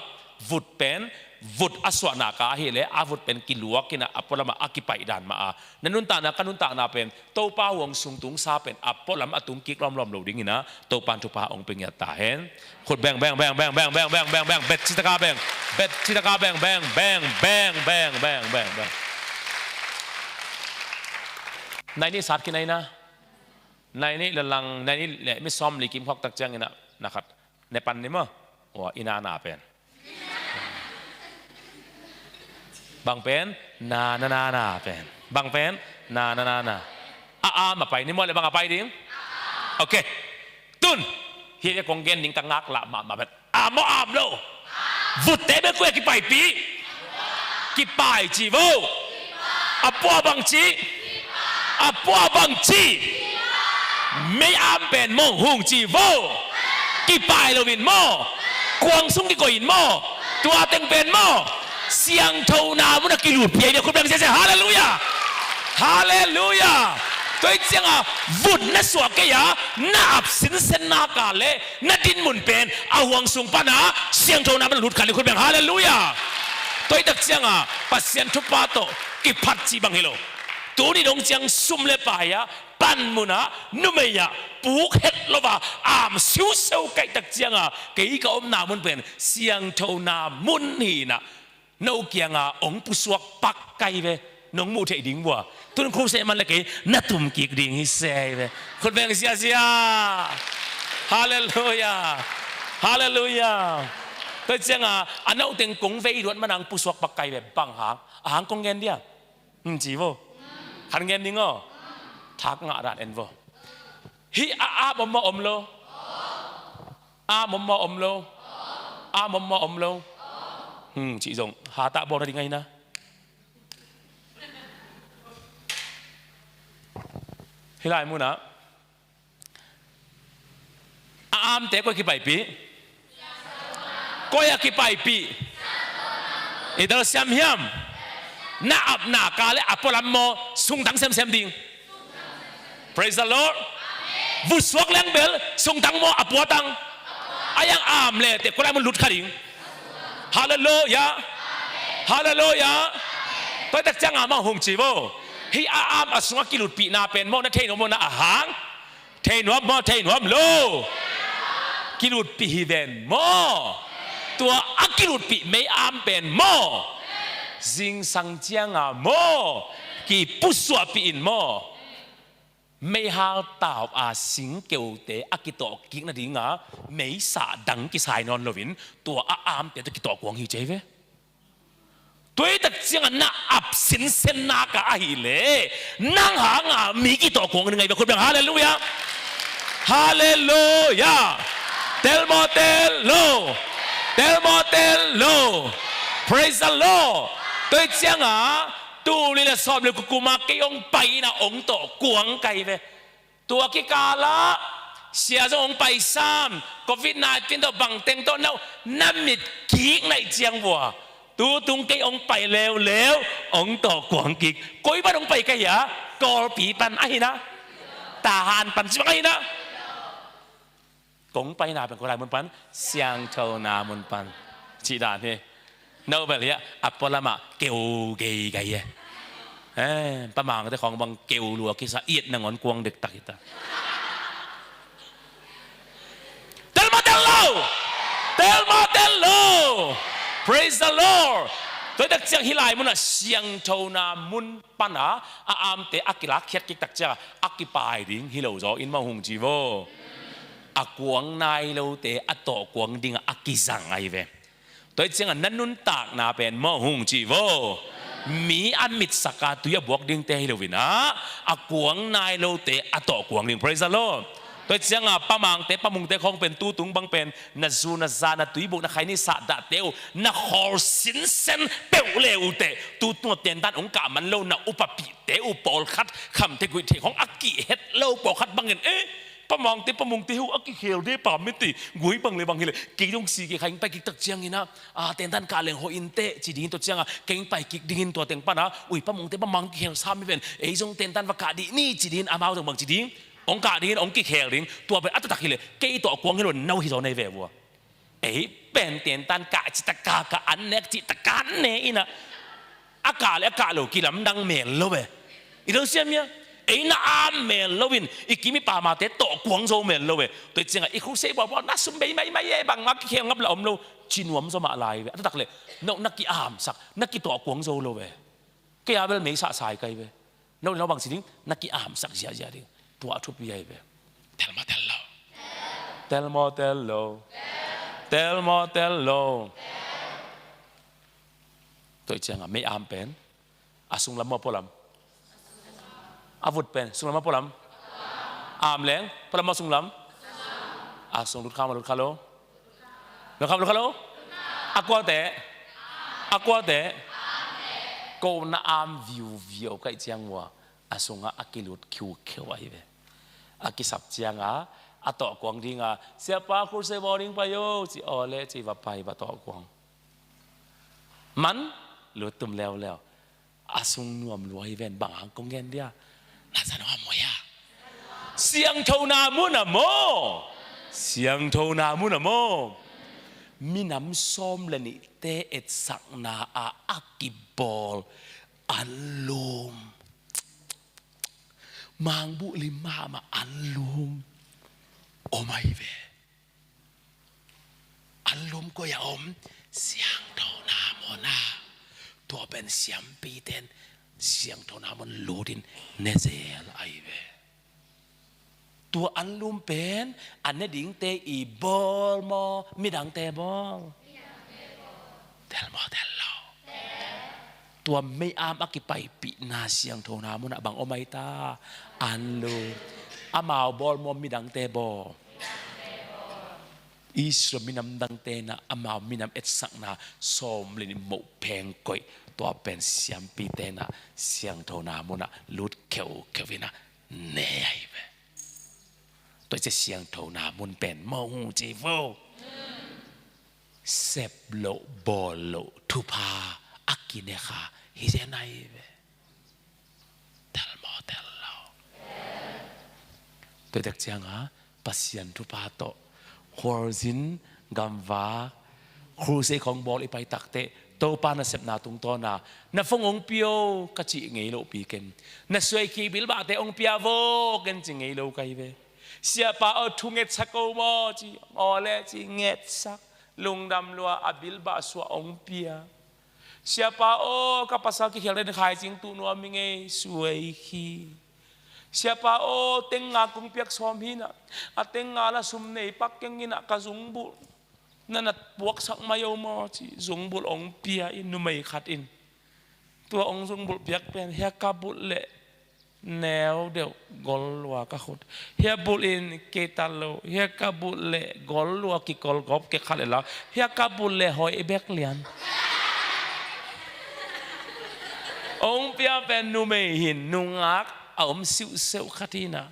vut pen vut a suahna ka ahileh a vut pen kiluak inah a pualamah a kipaih dan mah a, na nuntakna ka nuntakna pen Topa huang sungtungsa pen a pualam a tungkik lawmlawm lo dinginah Topan thupha hong pia ngiat ta hen. Khut beng beng beng beng beng beng beng beng beng, bet citaka beng, bet citaka beng beng beng beng beng beng beng beng. Nai nih sat khin aina. Nai nih le lang, nai nih le mi sawm li kim khawk tak cianginah na khat ne pan ni maw? Ua, i na na pen. Bang pen? Na na na na pen. Bang pen? Na na na na. A am a pai ni maw le bang a pai ding? Ok. Tun. Hi ve kong gen ding ka ngaklah mahmah pen. Am maw am lo? Vutte bek kua kipaipih. Kipai ci vo. A pua bang ci. A pua bang ci. Mei am pen maw hung ci vo. Kipai loin maw. Kuang sung kikoih in maw. Tua teng pen maw. Siangthona muna kilutpih a i dia khut beng siasia. Halleluiah. Halleluiah. Tua hi cianga vut na suak kei a na ap sinsen naka le na dinmun pen a huang sung pana siangthona muna lut khat le khut beng. Halleluiah. Tua hi tak cianga Pasian thupha tawh kiphat cih bang hi lo. Tuni dong ciang sum le pai a panmunah numei ah puk het lo a am siuseu kaihtak cianga kei ka omna mun pen siangthona mun hinah no kianga ong pusuak pak kai ve. Nong muh theih ding vua tun khuseh man le kei na tum kik ding hi sei ve. Khut beng siasia. Halleluiah. Halleluiah. Tua cianga a nauteng kong vei luat mana ong pusuak pak kai ve. Bang hang a hang kong gen dia. Ci vo. Khan ngen ning aw. Thak ngah dan en vo. Hih a am om maw om lo? Am om maw om lo? Am om maw om lo? Cih zong hatah bawl na ding ahi na. Hih lai munah a amte koi kipaipih? Koi a kipaipih? I dal siam hiam? Na apna ka le a pualam maw sungtang semsem ding? Praise the Lord. Vusuak leng bel sungtang maw a puatang? A yang am le te kulai mun lut kha ding. Halleluiah. Halleluiah. Tua tak cianga maw hung ci vo. Hih a am a sunga kilutpihna pen maw na thei nuam maw na a hang? Thei nuam maw, thei nuam lo? Kilutpih hi ven maw? Tua a kilutpih mei am pen maw? Zingsang cianga maw kipusuahpih in maw? Meihal tau a singkeute a kitawh kik nadinga meisa dang kisai nawn loin tua a amte tawh kitawh kuang hi cei ve. Tua hi tak cianga na ap sinsen naka ahileh nang hanga mi kitawh kuang ding ahi ve. Khut beng halleluiah. Halleluiah. Tel maw tel lo? Tel maw tel lo? Praise the Lord. Tua hi cianga tul nih le sawm le kua kuma kei ong pai ina ong tawh kuang kai ve. Tua kikalah sia zong hong pai sam, covid nineteen tawh bangteng tawh na, na mit kik naih ciang vua. Tutung kei hong pai leuleu hong tawh kuang kik. Koi pan hong pai ka hia? Kawlpi pan ahi na. Tahan pan ci bang ahi na. Kong paina pen kong lai mun pan siangthona mun pan cih dan hi. No bel hiah a pualamah keu geigai e. Eh, pamangte khawng bang keu lua kisa it nangawn kuang dektak hita. Tel maw tel lo? Tel maw tel lo? Praise the Lord. Tua tak ciang hih lai munah siangthona mun pana a amte a kilakkhiat kiktak cianga a kipai ding hi lo zaw in maw hung ci vo. A kuang nai lote a tawh kuang dinga a kizang ahi ve. Tua hi cianga na nuntakna pen maw hung ci vo. Mi a mitsaka tui a buak dingte hi loinah a kuang nai lote a tawh kuang ding. Praise the Lord. Tua ciangah Pa Mangte, Pa Mungte khawng pen tutung bang pen na zu na za, na tuibuk, na khaini sah dahte uh na khawl sinsen peuh le uh teh, tutung a tentan hong kah man lo na upapihte uh pawlkhat, khamte guihte khawng a kihhet lo pawlkhat bangin, eh, Pa Mangte, Pa Mungte uh a kikhel de pah mite, guai bang le bang hi leh kei dong si kei kha ing, pai kik tak ciangin ah, a, tentan kah leng hoih in teh ci dingin, tua ciangah kei pai kik dingin, tua teng panah ui, Pa Mungte, Pa Mang kikhel sam hi ven, ei zong tentan va kah dih ni ci dingin, amau zong bang ci ding, hong kah dingin, hong kikhel ding. Tua pen a taktak hi leh kei tawh kuang hi lo, no hi zaw nei ve vua. Ei pen tentan kah cih taka kah, an nek cih taka an ne in ah, a kah le a kah lo kilamdang mel lo ve. I lo siam ia, ei na am mel lo in, i kim i pamate tawh kuang zo mel lo ve. Tua ciangah i khuk sei buakbuak na sum bei maimai e, bangmah kikhel ngap la om lo, ci nuam zaw mah lai ve. A taktak le no na kiamsak, na kitawh kuang zo lo ve. Kei a bel mei sahsai kai ve. No le no bang ci ding, na kiamsak ziahziah ding. Tua a thupi ahi ve. Tel maw tel lo? Tel maw tel lo? Tel maw tel lo? Tua ciangah mei am pen a sunglam maw pualam? A vut pen sunglam maw pualam? Am leng pualam maw sunglam? A sung lut kha maw lut kha lo? Lut kha, lut kha lo? A kuate? A kuate? Ko na am viuviau kaih ciang vua, a sungah a kilut khiukheu ahi ve. A kisap ciangah a tawh kuang dinga, Siapa, crusade bawl ding pai o, ci, aw le ci, va pai, va tawh kuang. Man lut tum leuleu. A sung nuam lua hi ven, bang hang kong gen dia? Na za nuam maw hia? Siangthona mun ah maw? Siangthona mun ah maw? Minam sawm le nihte etsakna ah a kibawl anlum. Mangbuh lim mahmah anlum om ahi ve. Anlum koi ah om? Siangthona mun ah. Tua pen siampite in siangthona mun lutin ne zel ahi ve. Tua anlum pen a ne dingte i bawl maw, midangte bawl? Tel maw tel lo? Tua mei am a kipaipihna siangthona mun ah bang om ahi ta? Anlum. Amau bawl maw, midangte bawl? Israel minam dangte in ah amau minam etsakna sawm le nih moh pheng koih, tua pen siampite in ah siangthona mun ah lut kheukheu in ah ne ahi ve. Tua ciang siangthona mun pen maw, ci vo, sep loh bawl loh thupha a kine kha hi zen ahi ve. Tel maw tel lo? Tua tek cianga Pasian thupha tawh khualzin gamvak, crusade khawng bawl i pai takteh, Topa nasepna tungtawna na phone hong pia o ka cih ngei lohpi ken. Na suaikhi bilbahte hong pia vo ken ci ngei lo ka hi ve. Siapa aw, thu ngetsak o maw ci, aw le ci ngetsak. Lungdam lua, a bilbah suah hong pia. Siapa aw, ka pasal kikhial den khai cing tuh nuam hi ngei, suai khi. Siapa aw, teng nga kong piak sawm hi na, a teng nga la sum nei pak keng hi na, ka zungbulh na na puaksak mai o maw ci, zungbulh hong pia in, numei khat in. Tua hong zungbulh piak pen, hia ka bulh leh neu deuh gol lua ka khut. Hia bulh in kei ta lo, hia ka bulh leh gol lua kikol gop kei khat leh lau. Hia ka bulh leh hoi bek lian. Hong pia pen numei hin, nungak a om siuhseuh khat hi na.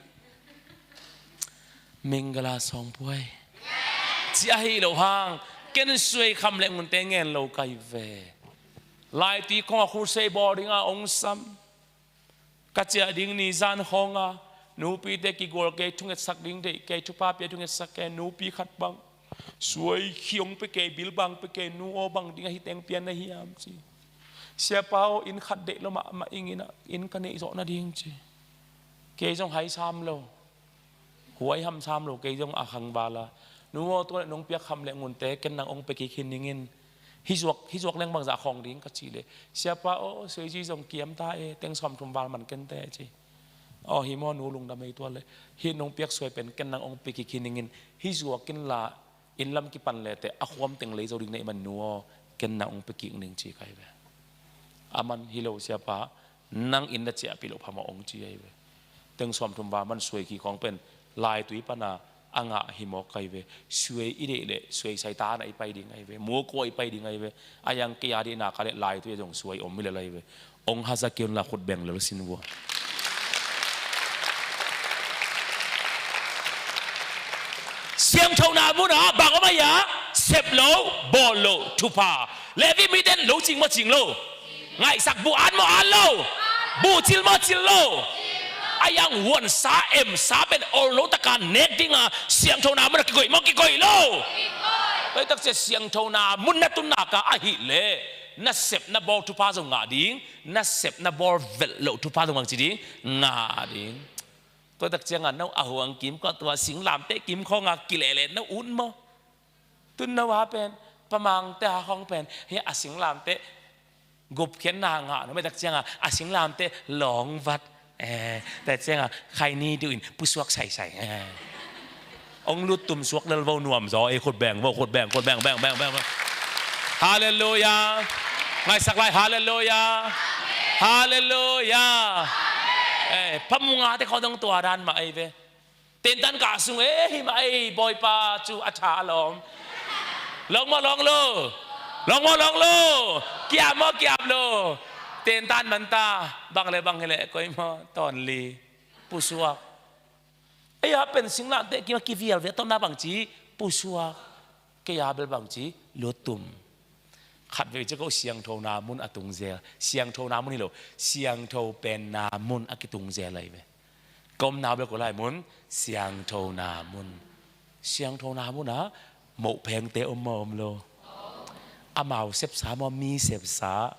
Mingala sawngpuai ci ahi lo hang, ken suai kham leh ngunte ngen lo ka hi ve. Laiti kong a khursei bawl dinga hong sam. Ka ciah ding ni zan khawnga nupite kigual kei, thungetsak ding deih kei, thupha pia thungetsak kei, nupi khat bang suai khi hong pe kei, bilbang pe kei, nu aw bang ding ahi teng pia na hiam ci. Siapa aw, inn khat deih lo mahmah ing in ah, inn ka neih zawh nading ci. Kei zong hai sam lo. Huai hamsam lo, kei zong a khang vala. Nu aw, tua leh nong piak kham leh ngunte ken nang hong pe kik hi ning in. Hih zuak, hih zuak leng bangzah khawng ding ka cih leh, Siapa aw, suaizi zong kiam ta e, teng sawmthum val man ken teh ci. Aw hi maw nu, lungdam ei, tua leh hih nong piak suai pen ken nang hong pe kik hi ning in. Hih zuak in la, inn lam kipan leh teh a khuam teng lei zo ding neih man nu aw, ken nang hong pe kik ning ci ka hi ve. Aman hi lo siapa, nang inn na ciahpih loh phamawh hong ci ahi ve. Teng sawmthum val man suai khi khawng pen Laitui pana a ngah hi mawk ahi ve. Suai i deih leh suai Satan ah i pai ding ahi ve. Muak ah i pai ding ahi ve. A iang kei a deihna ka leh laitui ah zong suai om hi lel ahi ve. Ong haza kei un la, khut beng lel sin vua. Siangthona munah bang om ahi a? Sep lo, bawl lo thupha. Levi mite in lo cing maw, cing lo? Ngaihsak buh an maw, an lo? Buh cil maw, cil lo? A iang huansa, emsa pen olno taka nek dinga siangthona munah kikoih maw, kikoih lo? Tua hi takciang siangthona mun na tun nak a ahih leh na sep na bawl thupha zong ngah ding, na sep na bawl velh loh thupha zong bangci ding, ngah ding. Tua hi takcianga no a huang kim khawng, tua singlamteh kim khawnga kilehleh no ut maw? Tun no a pen, pamangte a khawng pen, hi a singlamteh gupkhiatna ngah no, maitak cianga a singlamteh lawng vat, eh, tua cianga khaini duh in pusuak saisai, eh. Ong lut tum suak lel vo, nuam zaw, eh, khut beng vo, khut beng, khut beng, beng, beng, beng, beng. Halleluiah. Ngaisak lai, halleluiah. Halleluiah. Eh, pamungate khawng dong tua dan mah ei ve. Tentan kah sung, eh, himah ei, Bawipa cu a ṭha a lawm. Lawng maw, lawng lo? Lawng maw, lawng lo? Kiam maw, kiam lo? Tentan manta, bang le bang hileh koi maw, tawnli, pusuak. Ei a pen singlamteh kimah kivial ve, a tawpna bangci, pusuak. Kei a bel bangci, lutum. Khatvei ciah ko siangthona mun a tung zel. Siangthona mun hi lo. Siangtho penna mun a kitung zel ahi ve. Ka omna bel ko lai mun, siangthona mun. Siangthona munah mohphengte om maw, om lo? Amau sepsa maw, mi sepsa?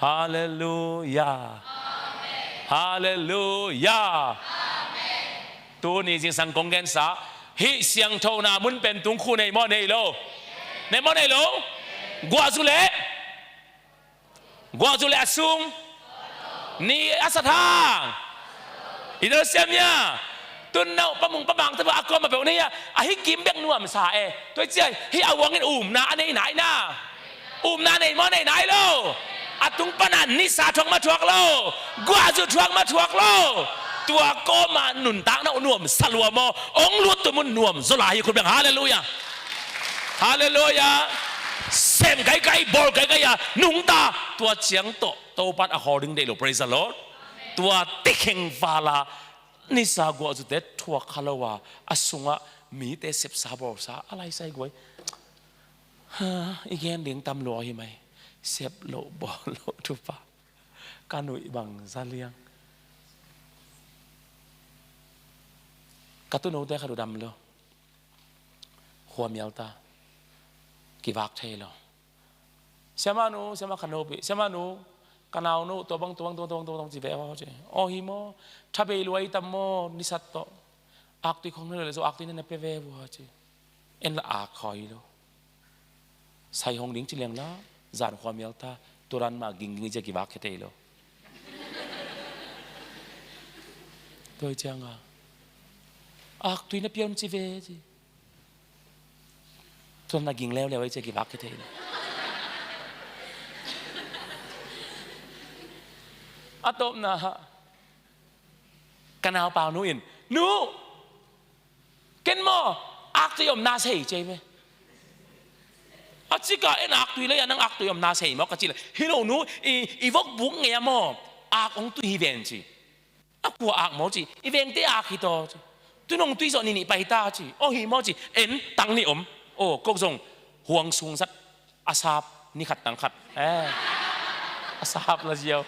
Halleluiah. Halleluiah. Tuni zingsang kong gensa, hih siangthona mun pen tungkhu nei maw, nei lo? Nei maw, nei lo? Guahzu leh, guahzu leh a sung ni a sathang. I dal siam ia. Tun no pamung pamangte a kuamah peuh nei a, ahi kim bek nuamsa e. Tua ciah hih a uangin umna a nei nai na. Umna nei maw, nei nai lo? A tung pana nisa thuak maw, thuak lo? Guahzu thuak maw, thuak lo? Tua kawma nuntakna uh nuamsa lua maw? Ong luattum un nuam zaw lai hi, khut beng. Halleluiah. Halleluiah. Sem kaikai, bawl kaikai a nungta, tua ciang tawh Topa in a khawl ding deih lo. Praise the Lord. Tua tikheng vala nisa guahzute thuak kha lo a, a sungah mite sepsa bawlsa a laisai guai. Ha, i gen ding tam lua hi mai. Sep loh bawl loh thupha. Ka nuih bang za liang. Ka tunote khat uh dam lo. Khuamial ta. Kivak thei lo. Siamanu, siama kha nopi. Siamanu, ka naunu, tua bang, tua bang, tua bang, tua bang, tua bang ci ve aw ci. Aw hi maw, tha bei luai tam maw, nisat tawh. Aktui khong na le zo, aktui na na pe ve vua ci. En la ak khawi lo. Sai hong ding ci leng la, zan khuamial ta, turan ma ging ging cia kivak khe tei lo. Tua cianga. Aktui na pion ci ve ci. Tuan na ging leuleu ei cia kivak khe thei lo. A tawpna, ka naupau nu in, nu, ken maw, aktui omna sei cei ve. A cika en aktui lei a nang aktui omna sei maw ka ci le. Hi lo nu, i, i vok buk ngei a maw, ak ong tui hi ven ci. A kua ak maw ci, i vengte ak hi taw ci. Tunong tui zawh ni nih pai ta ci. Aw hi maw ci, en tang nih om. Aw, kok zong huang sung zat a sap ni khat tang khat. Eh. A sap la ziau.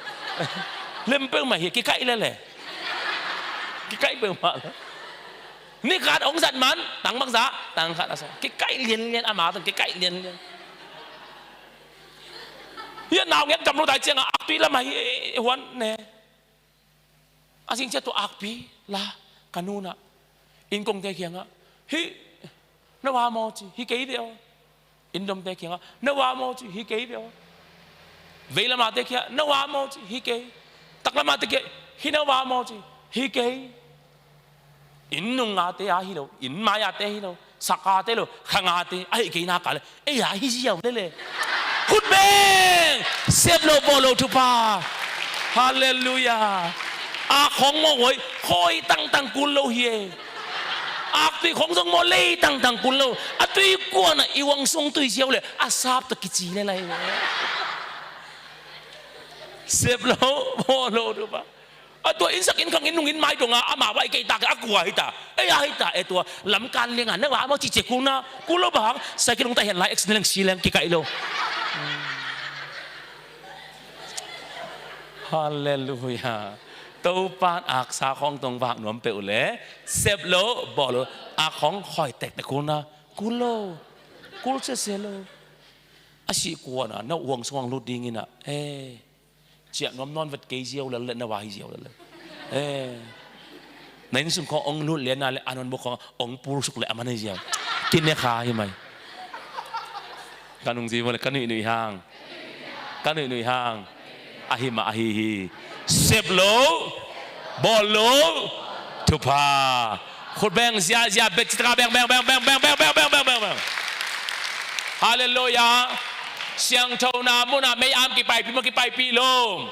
Lem peuhmah hi, kikaih lele. Kikaih peuhmah lo. Ni khat ong zat man, tang bangzah, tang khat a sap. Kikaih lianlian, ama tang kikaih lianlian. Hi a nau ngek gam lo dai ciangah aktui lamah hi huan ne. A sing cia tua akpi la ka nunah, inn kongte kiangah, hi na va maw ci, hi kei ve aw. Inn domte kiangah, na va maw ci, hi kei ve aw. Veilamate kiangah, na va maw ci, hi kei. Taklamate kiangah, hi na va maw ci, hi kei. Inn nungate a hi lo, inn mai-ate hi lo, sakate lo, khangate a hi kei nak a le. Ei a hi ziau lele. Khut beng! Sep lo bawl lo thupha. Halleluiah. A khong mawh huai, Khawi tangtang kul lo hi e. Aktui khong zong maw lei tangtang kul lo. A tui kuanah i uang sung tui ziau le a sap tawh kici le lai ve. Sep lo, bawl lo, tu pa. A tua innsak innkhang inn nung inn mai dongah amah vai kei tak a kua hi ta. Ei a hi ta, e tua lamkan lianga na va maw cihcia kul na, kul lo bang, sai kilung ta hen lai, accident leng si leng kikaih lo. Halleluia. Topan aksa khong tong vak nuam peuh le, sep lo, bawl lo, a khong khoi tektek kul na, kul lo, kul sese lo. A sih kuana, na uang suang lut dingin ah, eh, ciah nuam nawn vet kei ziau lel le, na vai ziau lel le. Eh, na inn sung khong ong lut le na le, a nawn buk khong ong pul suk le, a man hi ziau. Kine kha hi mai. Ka nung zi maw le, ka nuih nuih hang. Ka nuih nuih hang. Ahi mah ahi hi. Sep lo, bawl lo, thupha. Khut beng, zia, zia, bek citaka beng, beng, beng. Halleluia. Siangthona munah mei am kipaipih maw, kipaipih lo.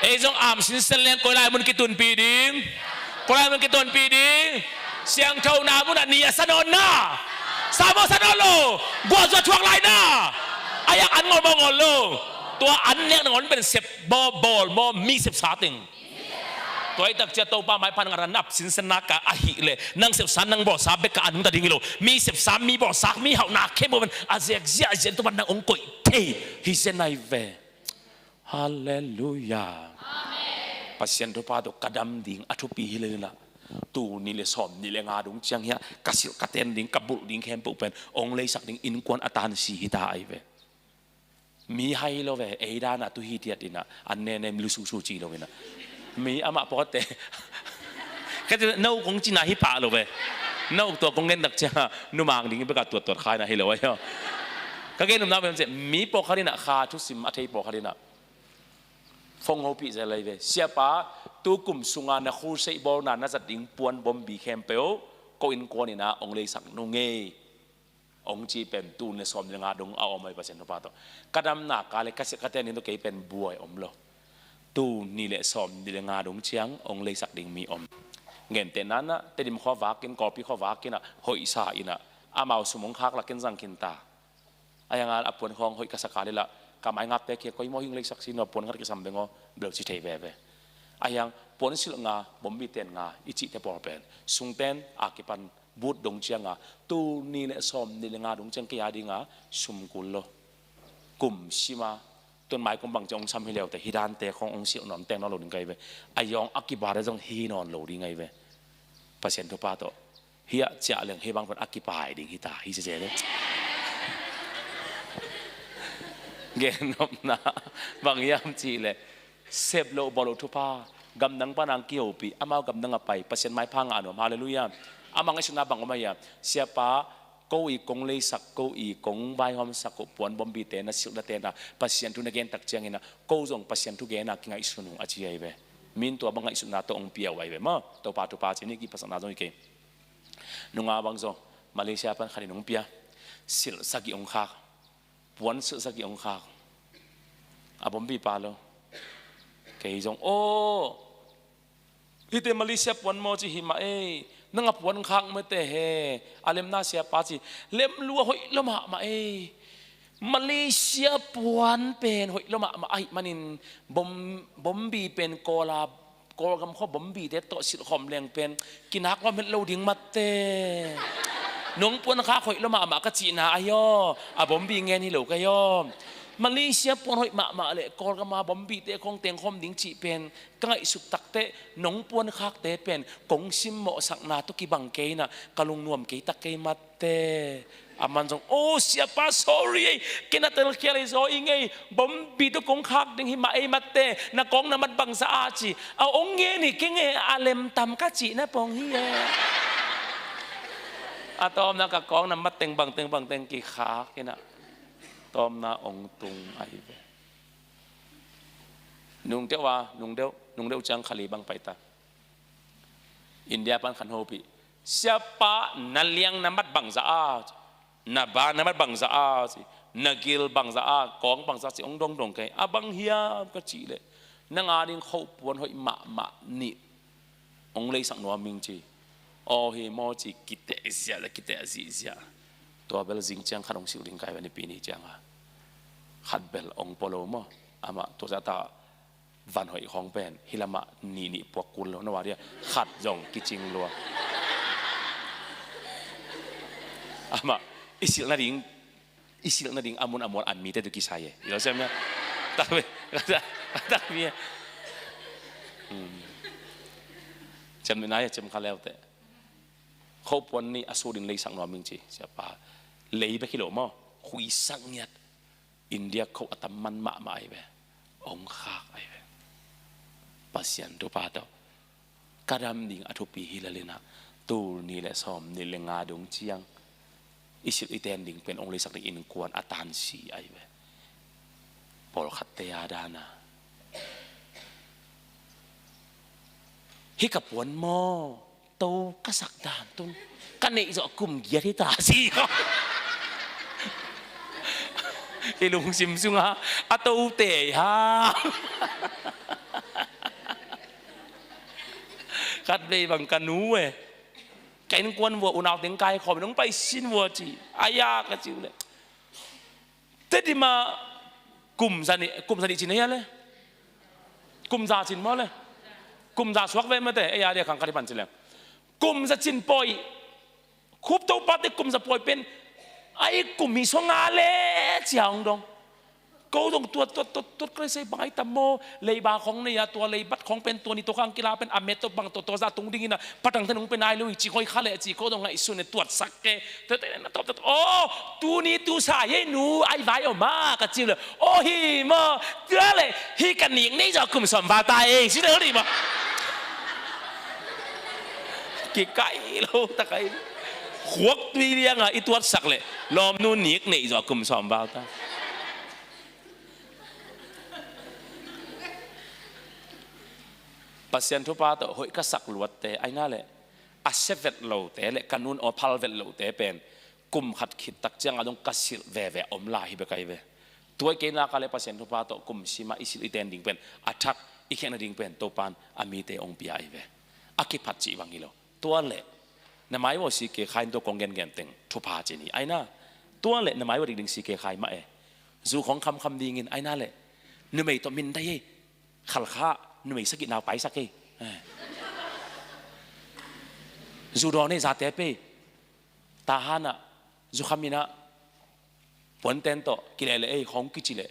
Ei zong am sinsen leng koi lai mun kitunpih ding. Koi lai mun kitunpih ding. Siangthona munah ni a sa nawn na. Sa maw, sa nawn lo. Guah zuah thuak lai na. A yak an ngol maw, ngol lo. Tua an nek na ngol pen sep bawl, bawl maw, mi sepsa teng. Tua i takcia Topa maipha nang a ra nap sinsen na ka ahih leh, nang sepsa nang bawlsa bek ka a nungta ding hi lo. Mi sepsa, mi bawlsa, mi hauhna khempeuh pen a zek ziahziah Topa nang ong koih thei hi zen ai ve. Halleluia. Amen. Pasian thupha tawh ka dam ding a thupi hi lel inah, tul nih le sawm nih le nga dong ciang hiah ka silh ka ten ding, ka bulh ding khempeuh pen ong leisak ding innkuan a tansi hi ta ai ve. Mi hai lo ve, ei dana tu hi tiat inah, an nenem lususu ci lo inah. Mi amah pawte. Ka ci na uk kong cina hi pah lo ve. Na uk tua kong gen tak cianga numang ding beka tuattuat kha inah hi lo ai aw. Ka gen umna ve, mi pawkhat inah kha thusim a thei pawkhat inah phone hopih zel lai ve. Siapa, tu kum sunga na crusade bawlna na zat ding puan bombi khempeuh ko innkuan inah ong leisak nung ei. Ong ci pen tul nih le sawm nih le nga dong a om ai Pasian thupha tawh. Ka damna ka le ka sia ka ten ning tawh kei pen buai om lo. Tul nih le sawm nih le nga dong ciang ong leisak ding mi om. Ngente nanah Tedim khua vakin, Kawlpi khua vakinah hoihsa inah amau sum ong khak lakin zang khin ta. A hiangah a puan khawng hoih ka sa ka le lah ka mai ngapte kia koi maw hing leisak si nua puan khat kisam beng aw bel ci thei veve. A hiang puan silh nga, bombi ten nga i cihte pawl pen sungten a kipan but dong cianga tul nih le sawm nih le nga dong ciang kei a dinga sum kul lo. Kum sima tun mai kum bang ciang ong sam hi leute hi dante khong ong silh nawn teng nawn lo ding kai ve. A yawng a kibate zong hi nawn lo ding ai ve. Pasian thupha tawh hiah ciah leng hi bang pen a kipai ding hi ta hi cece le. Gen nopna bang hiam cih leh sep loh bawl loh thupha, gamdang pana ang kihopih, amau gamdang a pai, Pasian maipha ngah nuam, halleluiah. Amah ngaihsutna bang om ahi a, siapa, ko i kong leisak, ko i kong vaihawmsak, ko puan bombite na silh na tena Pasian thu na gen tak ciangin ah ko zong Pasian thu gena kingaihsun ung a ci ahi ve. Min tua bang ngaihsutna tawh ong piau ahi ve maw. Topa thupha ci ni, kiphasakna zong hi kei. Nunga bang zaw Malaysia pan khanin ong pia, silh sagih ong khak. Puan silh sagih ong khak. A bombi pa lo. Kei zong aw, hite Malaysia puan maw ci hi mah ei. Nang a puan khak mete he. A lemna siapa ci, lem lua hoih lo mahmah ei. Malaysia puan pen hoih lo mahmah ahih manin bom, bombi pen Kawla, Kawlgam khua bombite tawh silhkhawm leng pen kinak lawm het lo ding matte. Nong puan khak hoih lo mahmah ka cihna ahi aw. A bombi ngen hi lo ka hi aw. Malaysia puan hoih mahmah le Kawlgama bombite khong tengkhawm ding cih pen ka ngaihsut takteh nong puan khakte pen kong simmawhsakna tawh kibang kei inah ka lungnuam kei tak kei matte. A man zong, aw siapa, sorry ei, kei na telkhial ei zaw i ngei, bombi tawh kong khak ding hi mah ei matte, na kawng na mat bangzah a ci. A ong ngen hi kei ngei a lemtam ka cihna pong hi e. A tawmna ka kawng na mat teng bang teng bang teng kikhak inah tawmna ong tung ahi ve. Nungdeuh a, nungdeuh, nungdeuh ciang khali bang paita. India pan khan hopih. Siapa, na liang na mat bangzah a, na ba na mat bangzah a ci, na gil bangzah a, kawng bangzah ci, ong dongdong kei. A bang hiam ka cih leh nang a ding khoh puan hoih mahmah nih Hong leisak nuam ing ci. Aw hi maw ci, kiteh ziah le kiteh zihziah. Tua bel zing ciang khat hong silh ding kai ve, Nipi ni cianga. Khat bel hong pua lo maw. Amah tua zah ta van hoih khawng pen hih lamah nih nih puak kul lo, na wa dia khat zong kicing lua. Amah i silh nading, i silh nading a mun a mual a mite tu kisai e. I lo siam ia. Tak ve. Tak mi e. Hmm. Ciam ni nai, ciam kha leute. Khopuan nih a sudin leisak nuam ing ci. Siapa lei bek hi lo maw. Khuisak ngiat. India kho a tam man mahmah ahi ve. Hong khak ahi ve. Pasian thupha tawh ka dam ding a thupi hi lel inah, tul nih le sawm nih le nga dong ciang i silh i ten ding pen hong leisak ding innkuan a tansi ahi ve. Pawlkhatte a dana hih ka puan maw, to ka sak dan tun ka neih zawh kum giat hi ta si. I lungsim sunga a tote ha. Khat vei bang ka nu e, ka innkuan vua unau teng kai khawm in hong pai sin vua ci. Aya ka ci uh le. Teti ma kum za nih, kum za nih cin hia le? Kum za cin maw le? Kum za suak ve mate, ei a dia khang khat i pan ci leng. Kum za cin pawi. Khup to pate kum za pawi pen. Ai kum hi song a le cia hong dong. Ko dong tuat, tuat, tuat, tuat, kre sei bang ai tam maw. Leiba khong nei a tua leibat khong pen tua ni to khang kila pen a met to bang to, tua za tung ding ina. Patang ten hong pen ai lo hi ci khoi kha le ci ko dong ngaihsun e tuat sak ke. Tete na top top. Oh, tu ni tu sa ye nu ai vai o ma ka ci le. Oh hi maw. Tua le hi ka nik nei zo kum som va ta e. Si le ri maw. Kikai lo ta kai. Khuak tui lianga i tuat sak le lawmnu nik neih zawh kum sawm bau ta. Pasian thupha tawh hoih ka sak luatte aina le a sia vet lote le ka nun aw phal vet lote pen kum khat khit tak cianga dong ka silh veve om lai hi bek ahi ve. Tuai kei naka le Pasian thupha tawh kum sima i silh i ten ding pen a thak i khiahna ding pen Topan a mite ong pia ahi ve. A kiphat cih bang hi lo. Tua le na mai vawh si ke khai in tua kong gengen teng thupha ci ni aina. Tua le na mai vawh dikding si ke khai mah e. Zu khong khamkham dingin aina le numei tawh min dai ei. Khalkha numei sakih nau paisak ei. Zu dawn ei zate pei. Tahan ah zu khamin ah puanten tawh kilele ei khong kici leh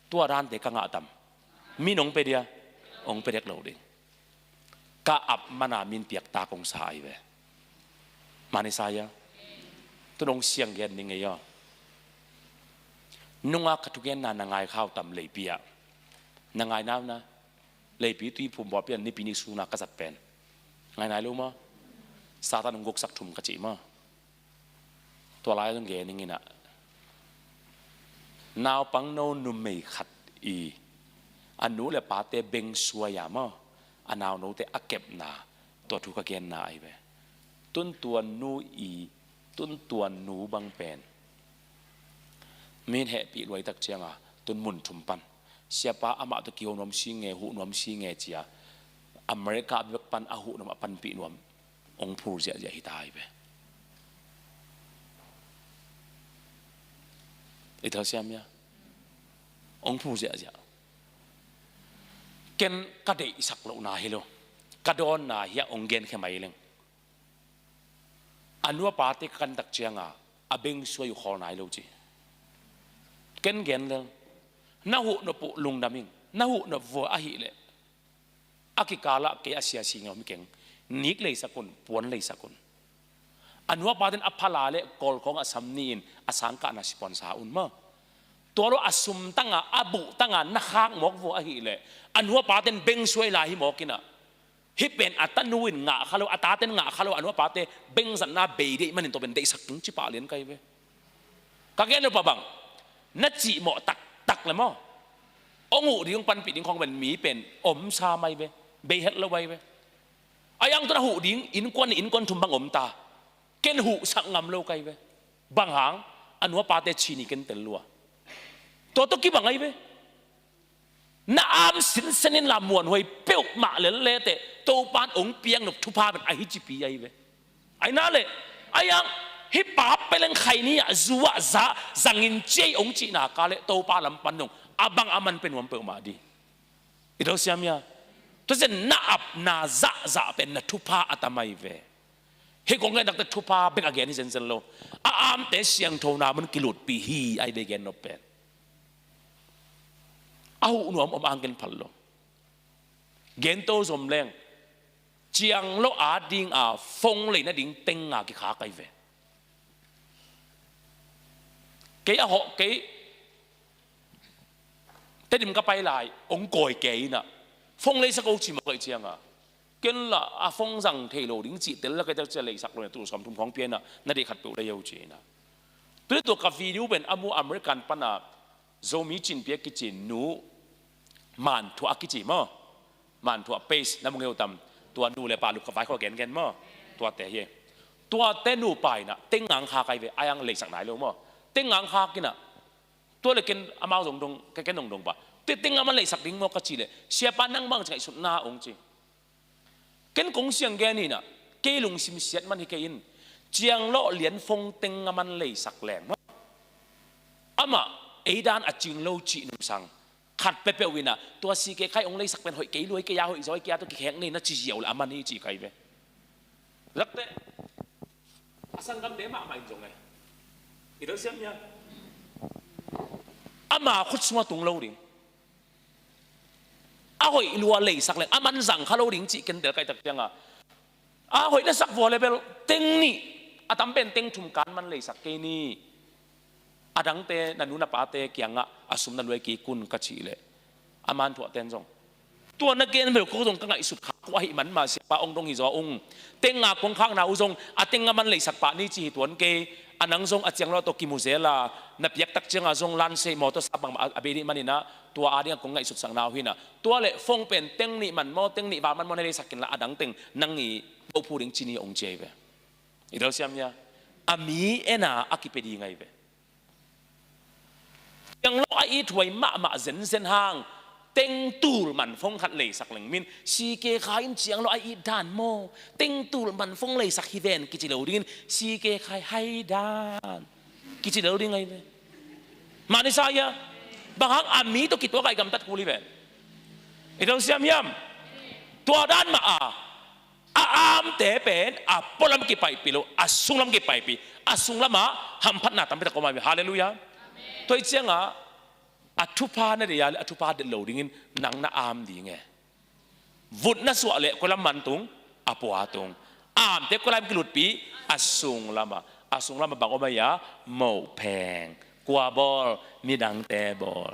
tua dante ka ngah tam. Mi nong pe dia ong pe dek lo ding. Ka ap mana min piak ta kong sa ai ve. Mani saya. Tu nong siang gen ding ei aw. Nunga ka thugenna na ngai khau tam leipi ah. Na ngai nau na leipi tui phum bawh pian nipi ni suna ka zat pen. Ngai nai lo ma. Satan nong goksak thum ka cih ma. Tua lai zong gen ning inah naupang no numei khat i a nu le pate beng suai a maw a nau note a kepna tua thu ka genna ahi ve. Tuntuan nu i tuntuan nu bang pen min hehpih luaitak cianga tun mun thum pan siapa amah tawh kiho nuam si nge huh nuam si nge cia America bek pan a huh nuam a panpih nuam ong phur ziahziah hi ta hi ve. I thasiam ia ong phur ziahziah. Ken ka deihsak lohna hi lo ka dawnna hiah ong genkhe mai leng. A nu a pate ka kantak cianga a beng suai uh khawl nai lo ci. Ken gen lel na huh nop uh lungdam ing na huh nop vua ahih leh a kikalah kei a siasi ngam keng nik leisak un puan leisak un. A nu a paten a phala le kawlkhawng a sam ni-in a sangkahna sipuansa un maw. Tua lo a sum tanga a buh tanga na khak mawk vua ahih leh a nu a paten beng suai lai hi mawk inah. Hih pen a tanu in ngah kha lo a taten ngah kha lo a nu a pate bengzatna bei deih manin tua pen deihsak tung ci pah lian kai ve. Ka gen lo pa bang na cihmawh taktak le maw. Ong huh ding ong panpih ding khong pen mi pen om sa mai ve. Bei het lo ai ve. Ai ang tun a huh ding innkuan ni innkuan thum bang om ta. Ken huhsak ngam lo kai ve. Bang hang a nu a pate ci ni ken tel lua. Tua tawh kibang ai ve. Na am sinsen in la muanhuai peuhmah lel leteh Topan ong piaknop thupha pen ahi cipi ahi ve. Aina le, ayang, hih pa peleng khai ni-ah zu-ah za zangin ciei ong cihna ka le Topa lam pan dong a bang a man pe nuam peuhmah di. I do siam ia. Tua zen na ap na zahzah pen na thupha a tam ahi ve. Hih kong gen takte thupha bek a gen hi zenzen lo. A amte siangthona mun kilutpih hi ahi ve gen nop pen. A huh nuam om ang gen phal lo. Gento zom leng ciang lo a ding a fong lei nading teng nga kikhak ahi ve. Kei a hawh kei Tedim ka pai lai ong kawi kei inah fong leisak o ci mawk ahi cianga ken lah a fong zang thei lo ding cih tel la kei tak cia leisak lo na tu sawm thum khawng pia inah na deih khat peuh lei o ci inah. Tuni tua ka video pen a mu American pana Zomi Cin Pia kici nu Manthuah a kici maw? Manthuah page na mu ngeu tam? Tua nu le pa lup ka vai khua gengen maw? Tuate hi. Tuate nu pa inah teng ngang khak ahi ve, a yang leisak nai lo maw? Teng ngang khak inah tua le ken amau zong dong, ke ken zong dong pah. Tua teng a man leisak ding maw ka ci le siapa nang bang ci ngaihsutna ong ci. Ken kong siang gen inah kei lungsim siat man hi kei in. Ciang lawh lian fong teng a man leisak leng maw? Amah ei dan a cing lo cih nungsang khat peuhpeuh inah tua si ke khai ong leisak pen hoih kei luai kei a hoih zaw kei a tua kikhek nei na ci ziau le a man hi ci kai ve. Lakte a sanggamte mahmah in zong e. I do siam ia. Ama khut sungah tung lo ding. A hoih lua leisak leng a man zang kha lo ding cih ken tel kai tak cianga a hoih na sak vua le bel teng nih a tam pen teng thum kan man leisak kei ni. A dangte na nu na pate kiangah a sum na luai kik un ka cih leh a Manthuah ten zong tua na gen bel ko zong ka ngaihsut kha ko ahi man mah siapa ong dong hi zaw ung. Teng nga kong khakna uh zong a teng a man leisak pah ni ci hi tuan kei. A nang zong a ciang lo tawh kimu zel a na piak tak cianga zong lan sei mawtaw sa bang a bei dih man inah tua a ding a kong ngaihsutsakna uh hinah tua le fong pen teng nih man maw teng nih val man maw na leisak kin la a dang teng nang i dohphu ding ci ni ong ci ahi ve. I do siam ia. A mi ena a kipia ding ahi ve. Ciang lo a it huai mahmah zenzen hang teng tul man fong khat leisak leng min si ke khai in ciang lo a it dan maw? Teng tul man fong leisak hi ven kici lo dingin si ke khai hai dan kici lo ding ahi ve. Mani sa ia. Bang hang a mi tawh kituak a i gamtat kul hi ven. I do siam hiam? Tua dan mah a a amte pen a pualam kipaipih lo, a sunglam kipaipih, a sunglamah hamphatna tampi tak om ahi ve. Halleluiah. Tua hi cianga a thupha na deih a le a thupha deih lo dingin nang na am ding e. Vut na suah le kualam man tung? A pua tung. Amte kualam kilutpih? A sunglamah. A sunglamah bang om ahi a? Moh pheng. Kua bawl? Midangte bawl.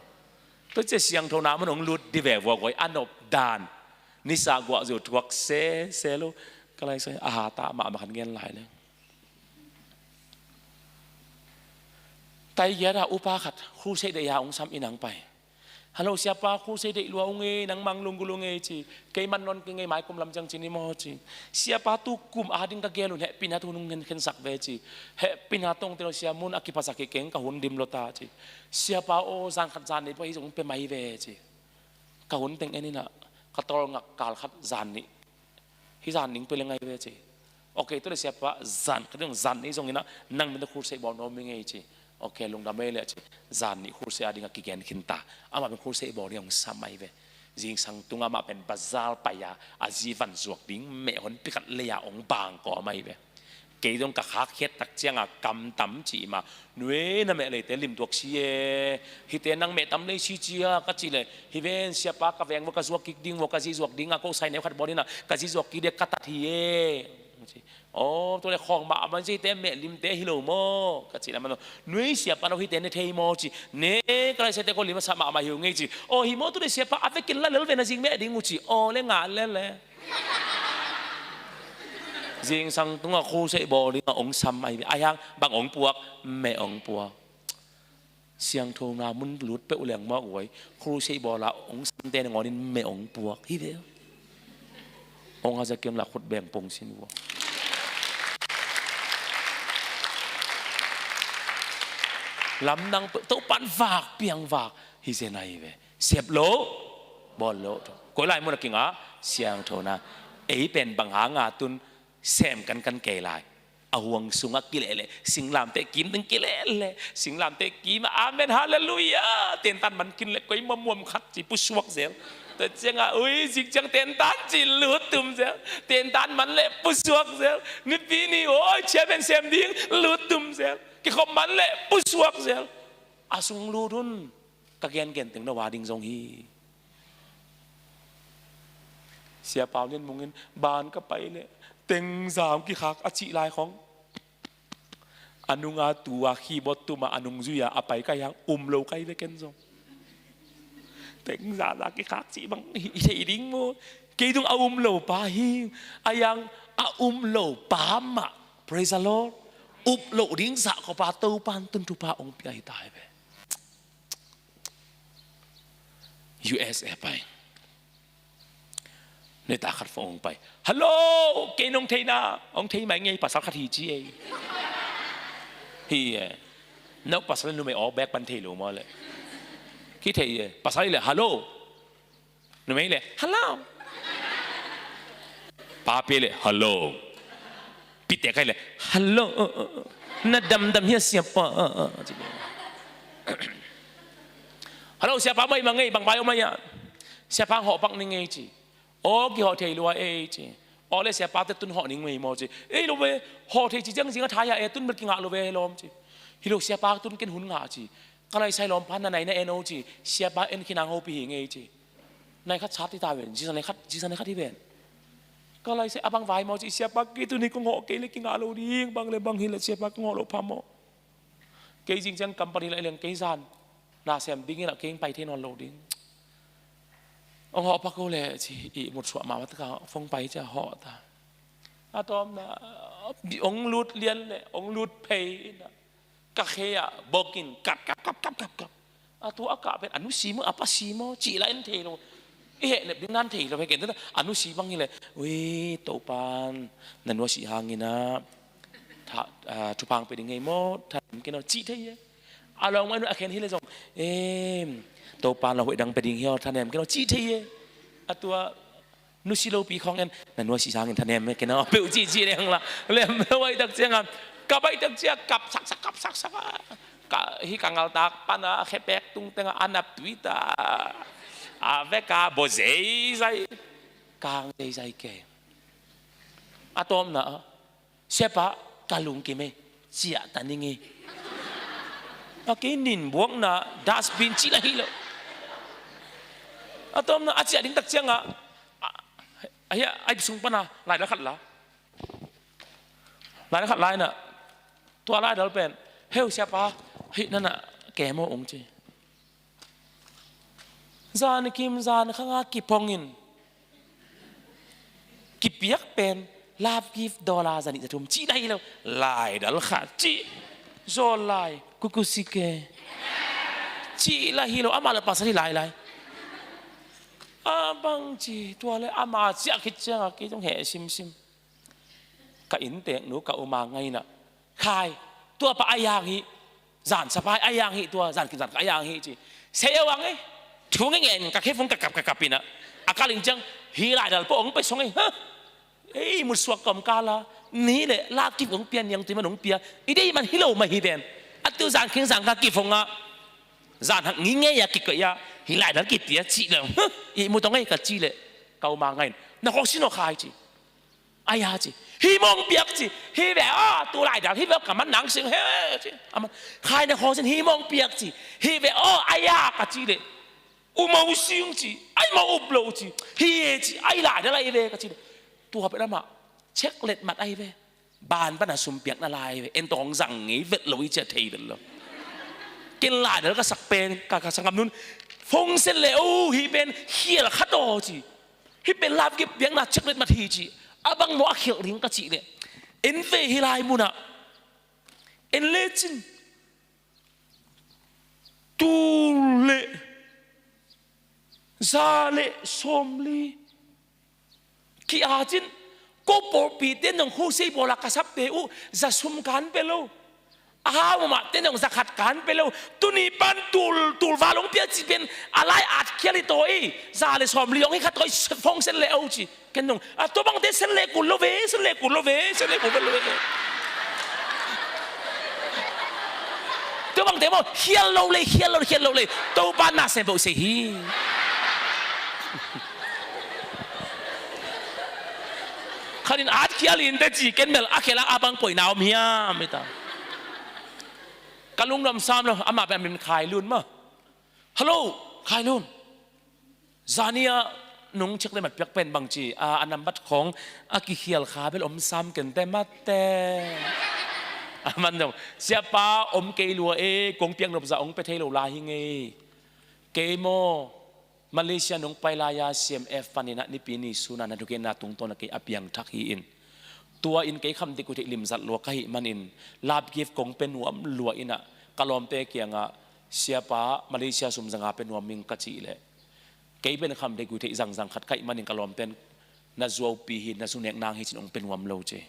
Tua cia siangthona mun hong lut di ve vua guai a nop dan. Nisa guah zeu thuak sese lo. Ka lai sai a hata mahmah khan gen lai le. Taigiat a upa khat crusade deih a ong sam inang pai. Halo siapa, crusade deih lua ung ei, nang mang lunggul ung ei ci. Kei man non kei ngei mai kum lam ciang ci ni maw ci. Siapa tu kum a ding ka gel un hehpihna tu nung khensak ve ci. Hehpihna tong telo sia mun a kiphasak hi keng ka hun dim lo ta ci. Siapa aw zan khat zan nih pah hi zong pe mai ve ci. Ka hun teng en inah ka tawlngak kal khat zan nih. Hih zan ning pia leng ahi ve ci. Ok, tu le siapa zan khat ding zan nih zong inah nang min tu crusade bawl nuam ing ei ci. Ok, lungdam ei le ci. Zan nih crusade a ding a kigen khin ta. Amah min crusade bawl ding a hong sam ahi ve. Zingsang tungah amah pen bazar pai a a zi van zuak ding meh hon pikat lei a hong bang kawm ahi ve. Kei zong ka khak khiat tak cianga kam tam ci mah. Nui na meh leite limtuak si e. Hihte nang meh tam lei si cia ka ci le. Hi ven siapa ka veng vua ka zuak kik ding vua ka zi zuak ding a ko sai neu khat bawl ding a ka zi zuak kik ding ka tat hi e. Aw tu le khawng mah a man zite meh limte hi lo maw ka ci le man. Nui siapa no hihte ne thei maw ci. Ne ka lai saite ko lim a sa mahmah hi ung ei ci. Aw hi maw tu le siapa a vekin la lel ve na zing meh ding uh ci. Aw le ngah lel le. Zingsang tungah crusade bawl ding a ong sam ahi ve. Ahi hang bang ong puak? Meh ong puak. Siangthona mun lut peuh leng mah uai crusade bawl a ong samte nangawnin meh ong puak hi ve. Ong haza kiam lah khut beng pong sin vua. Lamdang peuh Topan vak piang vak hi zen ahi ve. Sep lo bawl lo. Koi lai mun a kinga? Siangthona. Ei pen bang hanga tun sem kankan kei lai. A huang sungah kilehleh, singlamteh kim teng kilehleh, singlamteh kimah, amen, halleluiah. Tentan man kin leh koi muammuam khat ci pusuak zel. Tua ciangah ui zik ciang tentan ci luttum zel. Tentan man leh pusuak zel. Nipi ni oi chairman sem ding luttum zel. Kikhop man leh pusuak zel. A sung lut un. Ka gengen teng na wa ding zong hi. Siapa Lian Mung in ban ka pai leh tengza hong kikhak a cih lai khong, a nunga tua keyboard tuma a nungzui-a a pai kai hang um lo kai ve ken zong. Tengza za kikhak cih bang hi thei ding maw? Kei tung a um lo pa hi. A yang a um lo pa mah, praise the Lord, up loh ding zah ko pa Topan tun thupha hong pia hi ta hi ve. U S A pai. Neta khat phone hong pai. Hello, kei nong theina hong thei mai ngei, pasal khat hi ci ei. Hi e. Nau pasal numei aw bek pan thei lo maw le? Ki thei e. Pasal i le hello. Numei le hello. Papi le hello. Pite kai le hello. Na damdam hia siapa? Hello siapa, mai ma ngei, bang vai om a ia? Siapa hong hawh pak ni ngei ci. Aw kihawh thei lua ei ci. Aw le siapa te tun hawh ning mei maw ci. Ei lo ve, hawh thei ci ciang zing a thai a e, tun bel kingah lo ve lawm ci. Hi lo siapa tun ken hun ngah ci. Ka laisai lawm pan na nai na en o ci. Siapa en khinang hopi hi ngei ci. Nai khat sat hi ta ven, zisa nai khat, zisa nai khat hi ven. Ka laisai a bang vai maw ci, siapa kei tun hi kong hawh kei le kingah lo ding, bang le bang hi le siapa kong hawh lo pha maw. Kei zing ciang company lai leng kei zan na sem ding in a keng pai thei nawn lo ding. Ong hawh pak o le ci, i mut suah mahmah taka fong pai cia hawh ta. A tawmna ong lut lian le ong lut phei ina ka khei ah bawkin kap kap kap kap kap kap. A tu a kah pen a nusi maw a pasi maw cih la en thei lo. I heh nep ding nan thei lo, heh ken tena a nusi bang hi le, ui Topan na nuasi hangin ah thupang pe ding ngei maw, thanem ken aw cih thei e. A lawng mai nu a khen hi le zong, em, Topan lo hoih dang pe ding hi aw, thanem ken aw cih thei e. A tua nusi lopi khawng en na nuasi sangin thanem ken aw peuh cih cih leng la lem lo. Baihtak cianga ka baihtak cia kap saksak kap saksak a ka hi ka ngaltak pana khepek tung tenga a nap tuita a veka bo zeizai kang zeizai ke. A tawmna ah siapa ka lungkim e, ciah ta ning e. A kei nin buakna dustbin cih la hi lo. A tawmna a ciah ding tak cianga a, a, a, a sung pana laidal khat la. Laidal khat la ina tua laidal pen, heu siapa, hih nana kemo ung ci. Zan kim zan khanga kipongin kipiak pen love gift dollar zanih zathum cih la hi lo. Laidal khat cih zawl lai kukusike cih la hi lo. Amah le pasal hi lailai. A bang ci tua le ama ciah khit cianga kei zong heh simsim. Ka inntek nu ka uma ngaina khai, tua pa a yang hi. Zan sapa a yang hi, tua zan kim zan ka a yang hi ci. Sei a wang e. Thu nge ngen ka khefung ka kap ka kap ina a kaling ciang hi laidal pawh ong pe song e ha. Ei mutsuak ka om kala ni le love gift ong pia, niang tui man ong pia. I dei man hi lo mah hi ven. A tu zan khing zan ka kifonga zan hak ngi ngei a kikoih a hi laidal kipia cih le ha. I mut ong e ka ci le ka uma ngain na khawk sin aw khai ci. Aya ci. Hi mong piak ci. Hi ve aw tu laidal hi ve aw ka man nang sing he ci. Aman khai na khawng sin hi mong piak ci. Hi ve aw aya ka ci le. U mau sing ci. Ai mau up lo ci. Hi e ci. Ai laidal ai ve ka ci le. Tua pe lama chek let mat ai ve. Ban pana sum piak na lai ve. En tong zang ngei vet lo i cia thei vet lo. Ken laidal ka sak pen ka ka sangam nun fong sen le o hi pen khial khat aw ci. Hih pen love gift biakna chek let mat hi ci. A bang maw a khialh ding ka cih leh en ve hi lai munah en lecin tul le za le sawmli ki-acin ko pawlpite nong khosei bawla ka sapte uh za sum kan pe lo. A hau mahmah te nong zakhat kan pe lo. Tuni pan tul, tul val hong pia cih pen a lai at khial hi taw ei. Za le sawm li hong hi kha taw ei, phone send le o ci. Ken nong, a tua bangte send le kul lo ve, send le kul lo ve, send le kul lo ve. Tua bangte maw, khial lo le, khial lo, khial lo le. Topa na sem bo se hi. Khat in at khial in te ci, ken bel a khial a bang poina om hiam, hi ta. Ka lungdam sam lo, amah pen a min Khai Lun maw. Hello, Khai Lun. Zani a nung check le mat piak pen bang ci, a, a nambat khong a kikhial kha bel om sam ken te mate. A man dong, Siapa om kei lua e, kong piak nop zah ong pe thei lo lai hi ngei. Kei maw, Malaysia nong pai lai-a C M F panin ah Nipi ni sun ah na thukhenna tungtawn ah kei a piangthak hi-in, tua in kei khamdei kul theih limzat lua ka hih manin love gift kong pe nuam lua in ah ka lawmte kiangah, Siapa, Malaysia sum zanga pe nuam ing, ka cih leh, kei pen khamdei kul theih zangzang khat ka hih manin ka lawmte'n na zuaupi hi, na zu nek nang hi ci-in ong pe nuam lo ci.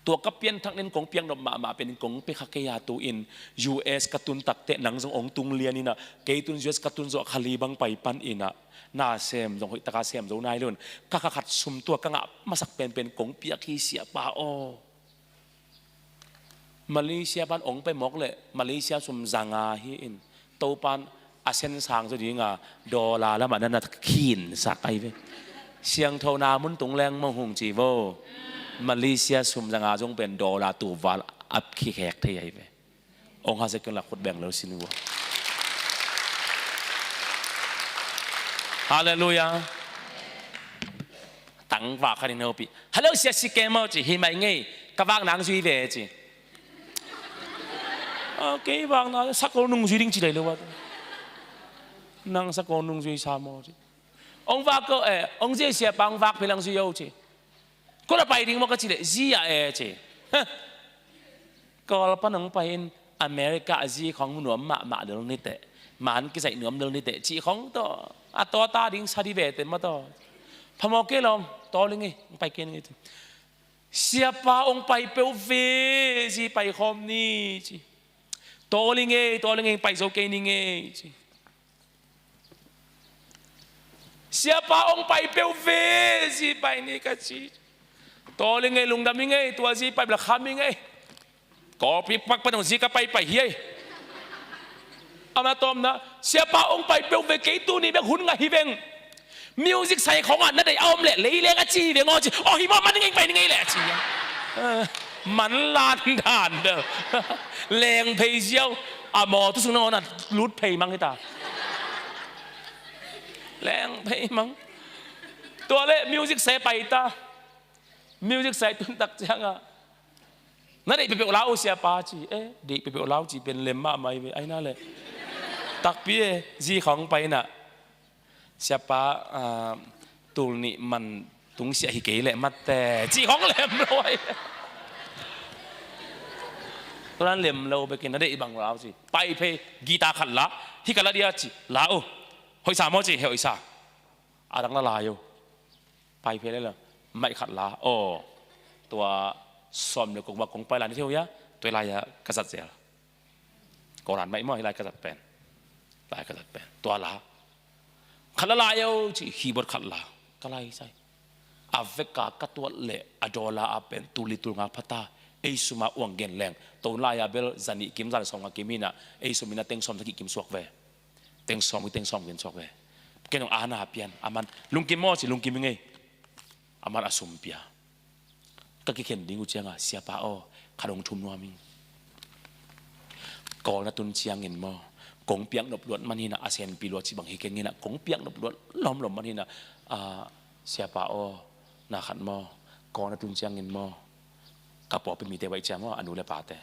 Tua ka pianthak nin kong piaknop mahmah pen in kong pe kha kei a, tu-in U S ka tun takteh nang zong ong tung lian in ah, kei tun U S ka tun zawh kha li bang pai pan in ah, na sem zong hoih taka sem zo nai lo in, ka kha khat sum tua ka ngah masak penpen kong piak hi, Siapa aw. Malaysia pan ong pe mawk leh Malaysia sum zanga hi-in, Topa'n a sen sang zaw dinga dollar lamah na na khinsak ahi ve. Siangtho na mun tung leng mawng hung ci vo. Malaysia sum zanga zong pen dollar tuval a khikhek thei ahi ve. Ong hasia kei un la, khut beng lo sin vo. Halleluiah. Tangvak khat in hopih. Hello, Sia, si kei maw ci, hi mai ngei, ka vak nang zui ve ci. A, kei vak nang, sakol nung zui ding ci lai lo a. Nang sakol nung zui sa maw ci. Ong vak ko, eh, ong zui, Siapa ong vak phi lang zui o ci. Ko la pai ding maw ka ci leh, zi ah e ci. Heh. Kawl pan hong pai in, America a zi khong nuam mahmah lel niteh, man kizaih nuam lel niteh cih khong tawh, a tawta ding sa di ve te maw tawh. Phamawh kei lawm, tawl ing ei, hong pai kei ning ei. Siapa hong pai peuh ve, zi pai khawm ni ci. Tawl ing ei, tawl ing ei, pai zo kei ning ei ci. Siapa hong pai peuh ve, zi pai ni ka ci. Tawl ing ei, lungdam ing ei, tua zi pai bel kham ing ei. Kawlpi pak pan hong zi ka paipai hi ei. Amah tawmna, Siapa hong pai peuh ve, kei tuni bek hun ngah hi veng. Music sai khong ah na deih a om leh lei leng a ci hi veng aw ci. Aw hi maw, man ing ei, pai ning ei leh ci. Eh, man lan dan de. Leng phei ziau. A maw tu sung na on a lut phei mang hi ta. Leng phei mang. Tua leh music sai pai ta. Music sai tun tak ciangah, na deih peuhpeuh la uh Siapa ci. Eh, deih peuhpeuh la uh ci pen lem mahmah hi ve, aina leh. Takpi e, zi khong pai in ah, Siapa, ah, tul nih man tung siah hi kei leh mate ci khong lem lo ahi. Tua dan lem lo bekin, na deih bang la uh ci. Pai phei, guitar khat la, hi ka la dia ci, la uh. Hoih sa maw ci, he hoih sa. A dang la lai uh. Pai phei le la, maih khat la. Aw, tua sawm le kua kong pai lai ni thei uh hia, tua lai-a ka zat zel. Kawlan maih maw, hi lai ka zat pen. Lai ka zat pen. Tua la. Khat la lai o ci, keyboard khat la. Ka lai sai. A veka ka tuat leh a dollar a pen tul li tul nga pha ta. Ei sum a uang gen leng. Tua hun lai-a bel za nih kim, za le sawm nga kim hi in ah, ei sum in ah teng sawm sagih kim suak ve. Teng sawm, teng sawm kim suak ve. Ken hong ana pian. Aman lungkim maw ci, lungkim ing ei. Aman a sum pia. Ka kikhen ding uh ciangah, Siapa aw, khat hong thum nuam ing. Kawl na tun ciangin maw, kong piak nop luat man hi in ah, a senpi lua ci bang hi keng in ah, kong piak nop luat lawmlawm man hi in ah, ah, Siapa aw, na khat maw, Kawl na tun ciangin maw, ka pawlpi mite baih ciang maw, a nu le pate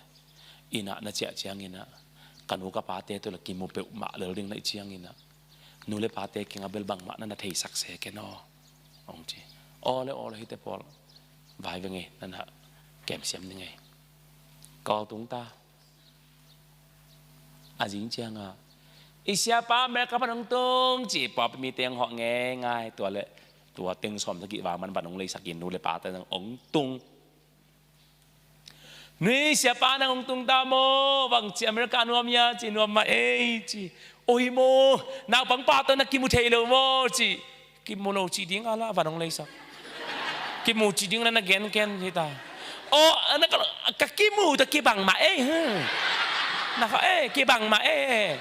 in ah na ciah ciangin ah, ka nu ka pate tawh la kimu peuhmah lel ding na hih ciangin ah, nu le pate kiangah bel bangmah na na theisak se ken aw, hong ci. Aw le aw le, hihte pawl vai veng ei, na na kemsiam ning ei. Kawl tung ta. A zing ciangah, i Siapa America pan hong tung ci, pawlpi mite hong hawh ngeingai. Tua leh tua teng sawm sagih vang man van hong leisak in, nu le pate hong tung. Nui, siapa nang hong tung ta maw, bangci America nuam hia ci, nuam mah ei ci. Oi maw, naupangpa tawh na kimu thei lo maw ci. Kimu lo ci ding a la van hong leisak. Kimu ci ding la na gen ken hi ta. Aw, na ka, ka kimu tawh kibang mah ei. Na ka ei, kibang mah ei.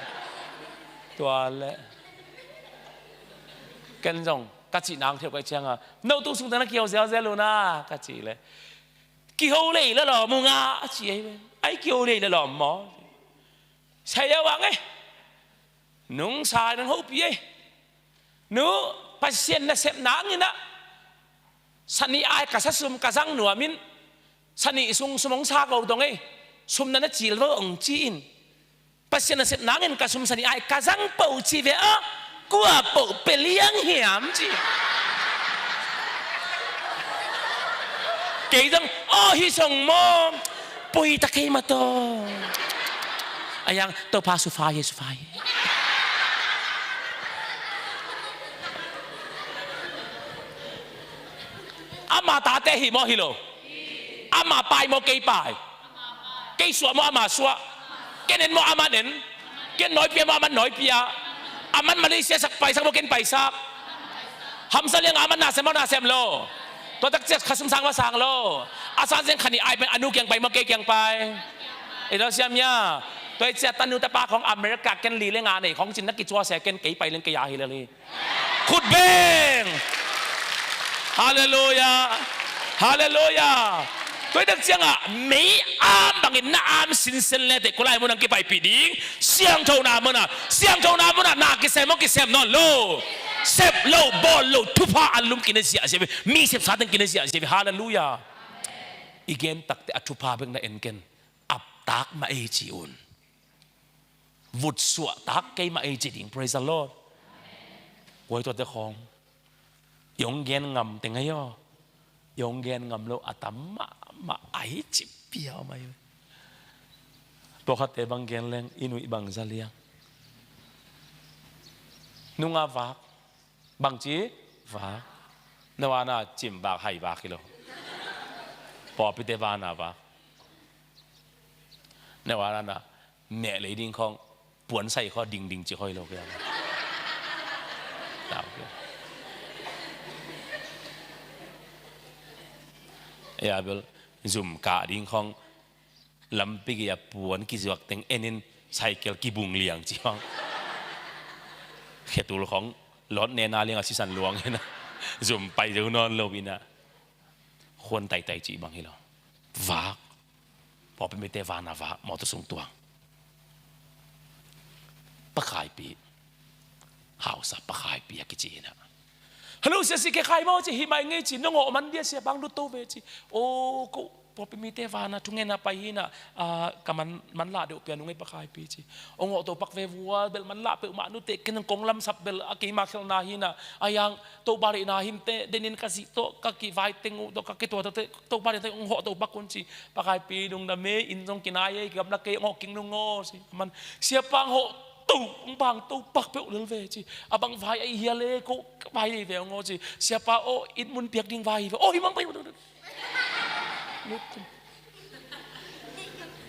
Tua le. Ken zong ka cih nang theu kai cianga, no tung sung tana kiho zelzel lo na ka cih le, kiho lei la lawm ung a, a ci ei ve. Ai kiho lei la lawm maw? Sai a wang ei. Nungsa nang hopih ei. Nu, Pasian nasep nangin ah, sanih ai ka sa sum ka zang nuamin, sanih sung sum hong sa ko dong ei. Sum na na cil vo hong ci-in, Pasian nasep nangin ka sum sanih ai ka zang poh ci ve a, kua poh pe liang hiam ci. Kei zong, aw hi song maw, pui ta kei mah tawh. A yang, Topa sufai hi, sufai hi. Ama tate hi maw hi lo? Ama pai maw kei pai? Kei suah maw ama suah? Ken en maw ama en? Ken nawipia maw ama nawipia? Aman Malaysia sak paisak maw ken paisak? Hamsa liang aman nasem maw nasem lo? Tua tak ciat khasum sang maw sang lo? A san seng khanih ai pen a nu kiang pai maw kei kiang pai? I lo siam ia. Tua i ciat tanu tapa khong America ken li le nga nei khong cin na kicuasia ken kei pai leng kei a hi lel hi. Khut beng. Halleluia. Halleluia. Tua i tak ciangah mei am bangin na am sinsen le teh kulai mun ang kipaipih ding. Siangthona muna, siangthona muna na kisem aw kisem nawn lo. Sep lo, bawl lo, thupha an lum kine ziahziah ve. Mi sepsa teng kine ziahziah ve. Halleluia. I gen takte a thupha bek na en ken. Aptak mah ei ci un. Vutsuahtak kei mah ei ci ding. Praise the Lord. Kuai tuate khong i hong gen ngam teng ahi aw. I hong gen ngam lo a tam mahmah ahi cipia om ahi. Pawlkhatte bang gen leng i nuih bang za liang. Nunga vak. Bangci vak. Na vana cim vak hai vak hi lo. Pawlpite vana vak. Na vana na meh lei ding khong puan sai khaw dingding ci khoi lo kia. Ia bel zum kah ding khong lampi gei a puan kizuak teng enin cycle kibung liang ci hong. Khetul khong lot nena liang a sisan luang hina. Zum pai zo nawn lo ina. Khuan taitai ci bang hi lo. Vak. Pawlpi mite vana vak mawtaw sung tuang. Pakhaipi. Hausa pakhaipi a kici hina. Hello, sia, si ke khai maw ci, hi mai ngei ci, nong awh man dia sia bang lut to ve ci. O, ko pawlpi mite vana thungena pai hina, a, ka man, man lah deuh pia nung ei pakhaipi ci. Ong awh to pak ve vua, bel man lah peuhmah nute, ken kong lamsap bel a keima khelhna hina, a yang Topa deihna hinte, denin ka zih tawh, ka kivai teng uh tawh, ka kituah tawh te, Topa deihna ong hawh to pak un ci. Pakhaipi dungdam ei, inn zong kinai ei, kigamla kei, ong hawh king nung aw ci. Aman, siapa ong hawh to, ong bang to pak peuh lel ve ci. A bang vai ahi hial e, ko vai dei ve ong aw ci. Siapa aw, inn mun piak ding vai hi ve. Aw, hi mang pai.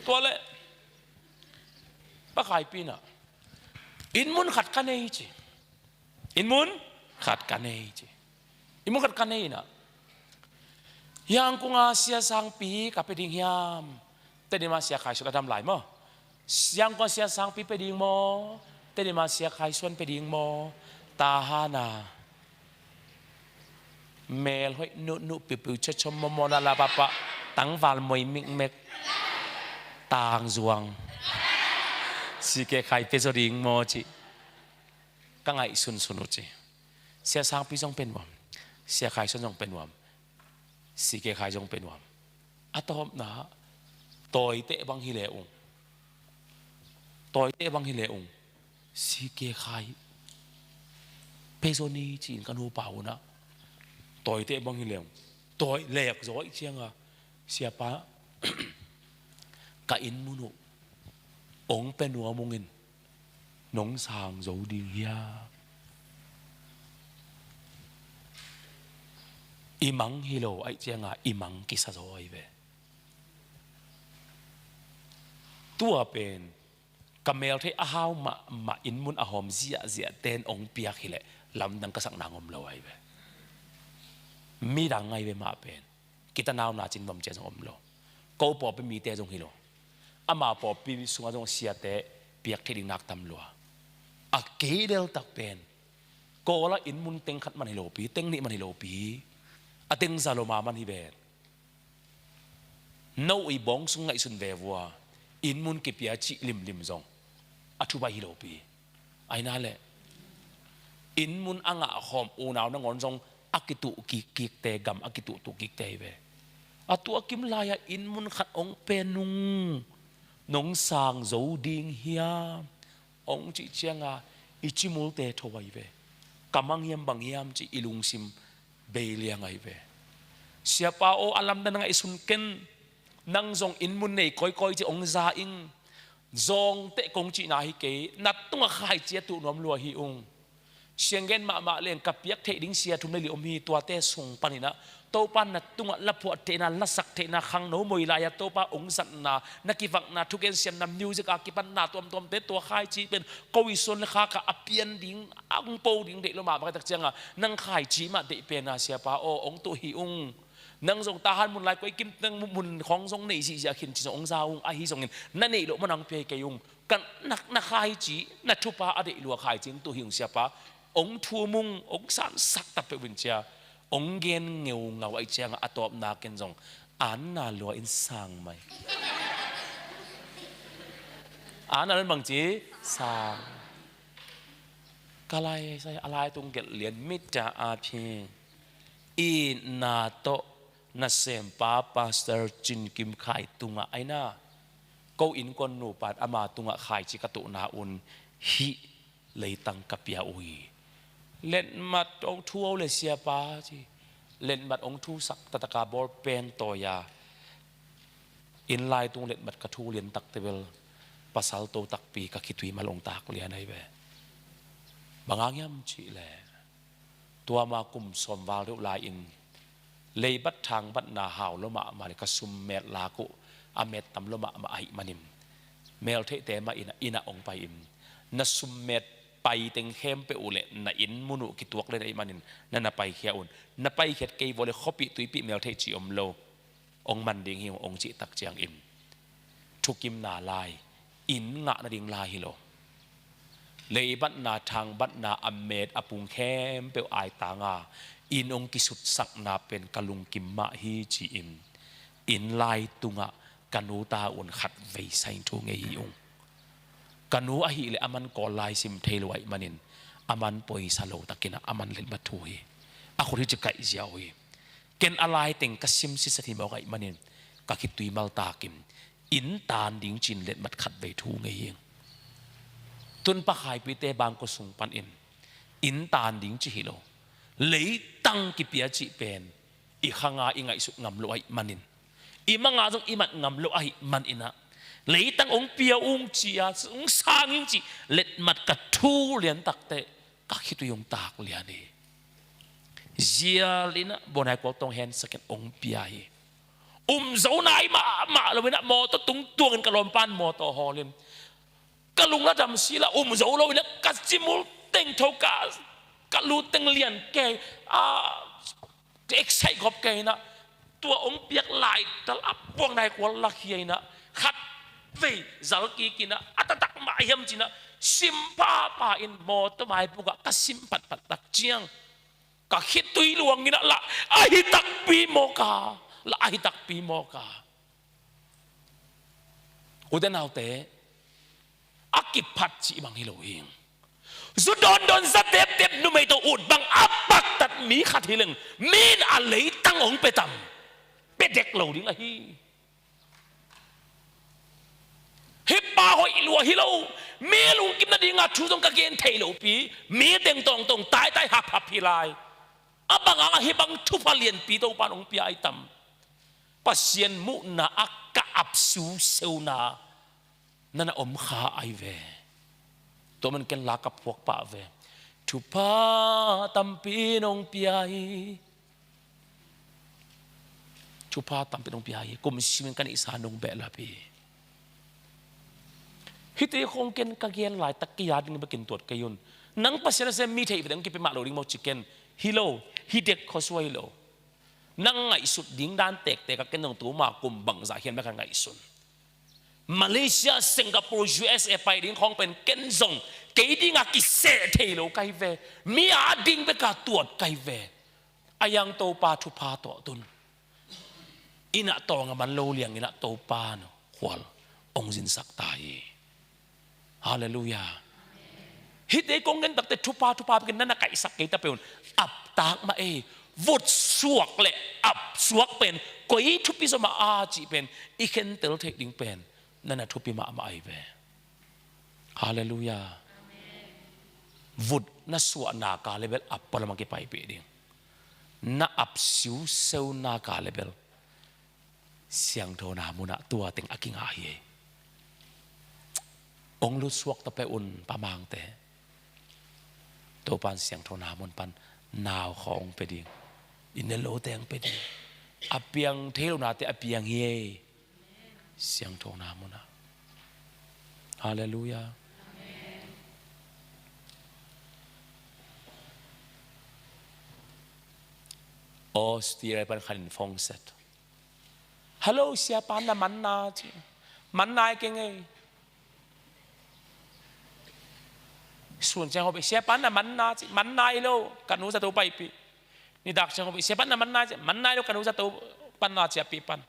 Tua le, pakhaipi na. Inn mun khat ka nei ci. Inn mun khat ka nei ci. Inn mun khat ka nei na. Yangkunga sia sangpi ka pe ding hiam? Tedim a sia khai suan a dam lai maw? Yangkunga sia sangpi pe ding maw? Tedim a sia khai suan pe ding maw? Tahana. Mel hoih nuhnuh piupiu ciacom momona la papa. Tangval moi mikmek. Tangzuang. Si ke khai pe zo ding maw ci. Ka ngaih sunsun uh ci. Sia sangpi zong pe nuam. Sia khai suan zong pe nuam. Si ke khai zong pe nuam. A tawpna tawiteh bang hi le ung. Tawiteh bang hi le ung. Si ke khai pe zo ni ci-in ka nupa unah. Tawiteh bang hi le ung. Tawi lek zaw ih cianga. Siapa ka inn mun uh. Ong pe nuam ungin. Nong sang zo ding hia? I mang hi lo aih cianga i mang kisa zo ahi ve. Tua pen ka meltheih a hau mahmah, inn mun a hawm ziahziah ten hong piak hileh lamdang ka sak nang om lo ahi ve. Midang ahi ve mah pen. Kita nauna cin vom cia zong om lo. Ko pawlpi mite zong hi lo. Ama pawlpi sungah zong siate piak theih ding nak tam lua. A kei deltak pen Kawla inn mun teng khat man hi lopi, teng nih man hi lopi, a teng za lo ma man hi ven. No i bawng sung ngaihsun ve vua, inn mun kipia cih limlim zong a thubai hi lopi. Aina le inn mun a ngah khawm unau nangawn zong a kituh kikkikte, gam a kituh tuhkikte hi ve. A tua kim lai-ah inn mun khat hong pen nung nong sang zo ding hiam? Hong cih cianga i cimulte tho ahi ve. Ka mang hiam bang hiam cih i lungsim bei liang ahi ve. Siapa aw, a lamdang na ngaihsun ken. Nang zong inn mun nei kawikawi ci hong za ing. Zawngteh kong cihna hi kei, na tungah khaici a tuh nuam lua hi ung. Sianggen mahmah leng ka piak theih ding sia thum le li om hi, tuate sung paninah Topa na tungah la phuah theihna, la sak theihna, khangno moi lai-a Topa hong zatna, na kivakna, thugen siamna, music a kipatna tuamtuamte, tua khaici pen ko i suan le khak a pian ding a hong po ding deih lo mah bang tak cianga nang khaici mah deih pena siapa aw hong tuh hi ung. Nang zong Tahan mun lai koi kim teng mun khawng zong nei zihziah khin ci zong hong za ung, ahi zongin na neih loh mana hong pia hi kei ung. Kan na, na khaici, na thupha a deih lua khaici hong tuh hi ung siapa. Hong thum ung, hong sansak ta peuh in cia. Hong gen ngeungau ahi cianga a tawpna ken zong anna lua in sang mai. Anna lua in bangci sang. Ka lai sai a lai tung gelh lian mita a phi. Itna tawh nasempa Pastor Cin Kim Khai tungah aina ko innkuan nupa in ama tungah khaici ka tuhna un hih leitang ka pia uh hi. Letmat hong thu aw le siapa ci. Letmat hong thusak taktak a ball pen tawi-a inn lai tung letmat ka thu lian takte bel pasal to takpi ka khitui mal hong tak lian ahi ve. Bang hang hiam cih leh tua ma kum sawm val deuh lai-in leibat thangbatna hau lo mahmah le ka summet lak uh a met tam lo mahmah ahih manin meltheihte mah inn ah, inn ah hong pai in na summet pai teng khempeuh uh le na inn mun uh kituak len ahih manin na na paikhia un. Na paikhiat kei vua le khuapih tuipih meltheih cih om lo. Hong man ding hi ung hong cih tak ciangin thukimna lai, inn ngah nading lai hi lo. Leibatna thangbatna a met a pung khempeuh aitanga inn hong kisutsakna pen ka lungkim mah hi ci-in inn lai tungah ka nu ta un khatvei saing thu ngei hi ung. Ka nu ahih leh a man Kawl lai sim thei lo ahih manin a man poisa lo takin ah a man letmat thu hi. A khut hi ci kaihzia uh hi. Ken a lai teng ka sim sisat hi mawk ahih manin ka khitui maltakin inn tan ding cin letmat khatvei thu ngei hi. Tun pakhaipite bangkua sung panin inn tan ding ci hi lo. Leitang kipia cih pen i khanga i ngaihsut ngam lo ahih manin i manga zong i mat ngam lo ahih maninah leitang hong pia ung cia hong sang ing cih letmat ka thu lian takteh ka khitui hong tak lian hi. Zial inah Bonai Kual Tong hensakin hong pia hi. Um zo nai mahmah lo inah mawtaw tungtuangin ka lawmpan mawtaw hawlin ka lungla dam sila um zo lo inah ka cimul tengtho ka ka lu teng lian kei a ka excite gawp kei inah tua hong piak laital a puang nai kual lakhia inah khatvei zalkik inah a taktak mah hiam cinah sim phapha in mawtaw maipukah ka sim phatphat tak ciang ka khitui luang inah lah ahi takpi mawka lah ahi takpi mawka. Ute naute, a kiphat cih bang hi lo hi. Zu dawndawn za teptep numei tawh ut bang a paktat mi khat hi leng mi in a leitang hong pia tam? Pia dek lo ding ahi. Hih pa hoih lua hi lo. Mi lungkim nadinga thu zong ka gen thei lopi mi teng tawngtawng taitai haphap hi lai. A bang hang a hih bang thupha lianpi Topa in hong pia ahi tam? Pasian muhna a ka apsu seuna na na om kha ahi ve. Tua man ken la ka phuak pah ve. Thupha tampi nong pia hi. Thupha tampi nong pia hi. Kum simin ka neihsa nong behlap hi. Hihte khong ken ka gen laitak kei a ding bekin tuat kei un. Nang Pasian a sem mi theih ve ding kipia mah lo ding maw ci ken. Hi lo, hi dek khuasua hi lo. Nang ngaihsut ding dan tektek a ken zong tuma kum bangzah hiam bek a ngaihsun. Malaysia, Singapore, U S A pai ding khawng pen ken zong kei dingah kiseh thei lo ka hi ve. Mi a ding bek a tuat ka hi ve. A yang Topa thupha tawh tun. Inn ah tawng a man lo liang inn ah Topa no khual ong zinsak ta hi. Halleluiah. Hihte kong gen takte thupha, thupha pekin na na kaihsak kei ta peuh un. Aptak mah ei, vut suak le ap suak pen koi thupi zaw mah a cih pen i khentel theih ding pen na na thupi mahmah ahi ve. Halleluiah. Vut na suah nak a le bel ap pua lam a kipaipih ding. Na ap siuseu nak a le bel siangthona munah tua teng a kingah hi ei. Ong lutsuak ta peuh un, Pa Mangte. Topan siangthona mun pan nau khawng pe ding, inn le lote ong pe ding. A piang thei lo nate a piang hi ei. Siangthona munah. Halleluiah. Australia pan khan in phone set. Hello, siapa na man na ci. Man na ei keng ei. Sun ciang hopih, siapa na man na ci. Man na ei lo, ka nu zato paipih. Nitak ciang hopih, siapa na man na ci. Man na ei lo, ka nu zato pan na ci a pih pan.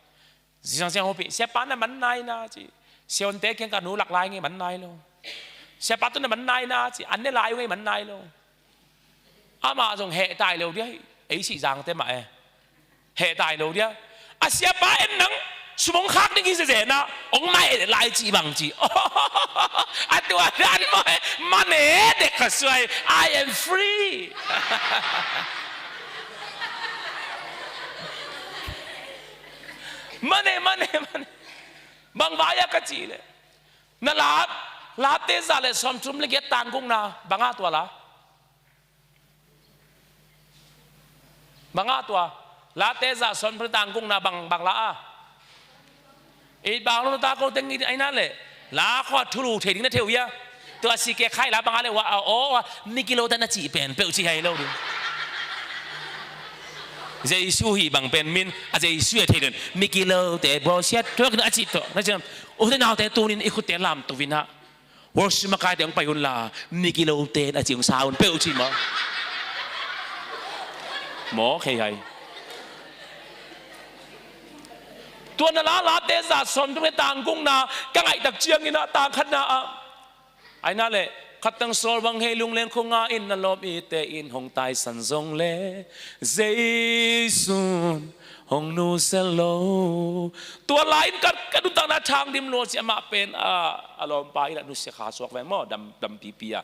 Zingsang ciang hopih, siapa na man na ei na ci. Sia Onte kiang ka nu lak lai ngei, man na ei lo. Siapa tun na man na ei na ci. An ne lai uh ngei, man na ei lo. Amah zong heh tai lo dia, ei sih zangte mah e. Heh tai lo dia. A siapa en nang sum ong khak ding hi zezen ah ong mai lai ci bang ci. A tua dan maw e, man e dek kha suai. I am free. Man e, man e, man e. Bang vai a ka ci le. Na Late, Late za le sawmthum le giat tang gukna bang a tua la? Bang a tua? Late za sawmthum le tang gukna bang, bang la a? Ei bang lo ta ko teng i aina le. La khua thulu thei ding na theu ia. Tua si ke khai la bang a le wa a aw wa mi kilote na cih pen peuh ci hai lo ding. Jesu hi bang pen min a Jesu e thei den mi kilote bawlsiat thuak na a cih tawh na cih. Ute naute tunin i khutte lam tuvinah. Worship makaite hong pai unla mi kilote na cih hong sa un peuh ci maw. Maw khei hai. Tua na la Late za sawmthum le tang gukna ka ngaihtak cianginah tang khatna ah. Aina le khat tang sawl bang hei lungleng khunga in na lawm ite in hong taisan zong le Jesun hong nusia lo. Tua lai in ka, ka nuntakna thang dim lua ci amah pen a, a lawmpa in a nusia kha suak ve maw dam, dam pipi ah.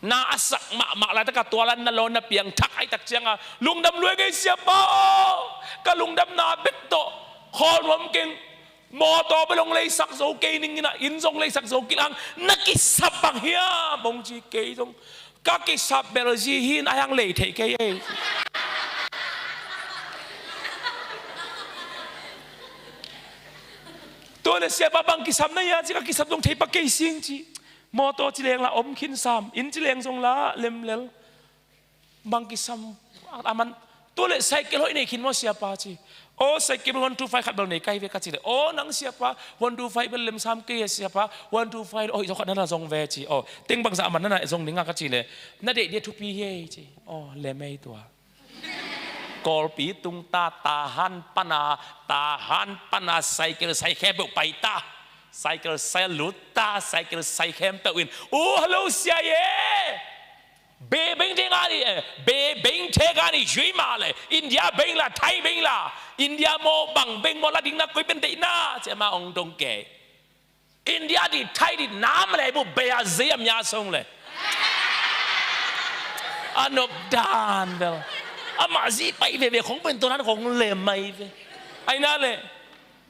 Na a sak mahmah laitak a tua lan na lawn na piangthak aitak cianga lungdam luai ngei siapa aw. Ka lungdamna bek tawh khawl nuam keng. Mawtaw bel hong leisak zo kei ninginah inn zong leisak zo kei hang na kisap bang hiam hong ci kei zong. Ka kisap bel zi hi in a hang lei theih kei ei. Tua le siapa bang kisap na hia ci ka kisap zong thei pak kei sing ci. Mawtaw ci leng la om khin sam, inn ci leng zong la lemlel. Bang kisam a man. Tua le cycle hoih nei khin maw siapa ci. Aw cycle one two five khat bel nei kai ve ka ci le. Aw nang siapa one two five bel lem sam kei a siapa one two five hoih zaw khat nana zong ve ci. Aw teng bangzah a man nana zong dinga ka ci le. Na deih dia thupi hi ei ci. Aw lem ei tua. Kawlpi tung ta Tahan pana, Tahan pana cycle sai khem peuh pai ta. Cycle sai lut ta, cycle sai khem peuh in. U hello sia ye. Be beng te nga ni, eh, be beng te nga ni, yui ma le, India beng la, Thai beng la, India maw bang beng maw la ding na koi pen te na, ci ama ong dong ke. India di, Thai di, nam le bu be a zei am ya song le. A nop dan bel. Ama zi pai ve ve khong pen to nan khong le mai ve. Ai na le.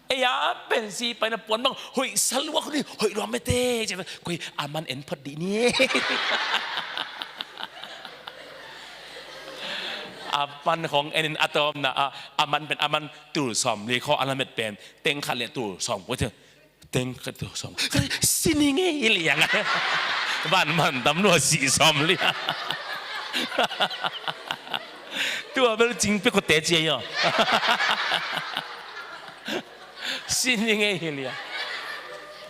Ei a pen si pai na puan bang hoih sa lua khuni hoih lua mete ci. Koi a man en phot dih ni. A pan khong en in a tawm na a, a man pen a man tul sawm li khaw a lamet pen teng khat le tul sawm kua ci. Teng ka tu sawm. Sini ngei liang. Van man tam lua si sawm liang. Tua bel cing pe ko te cia yo. Sini ngei liang.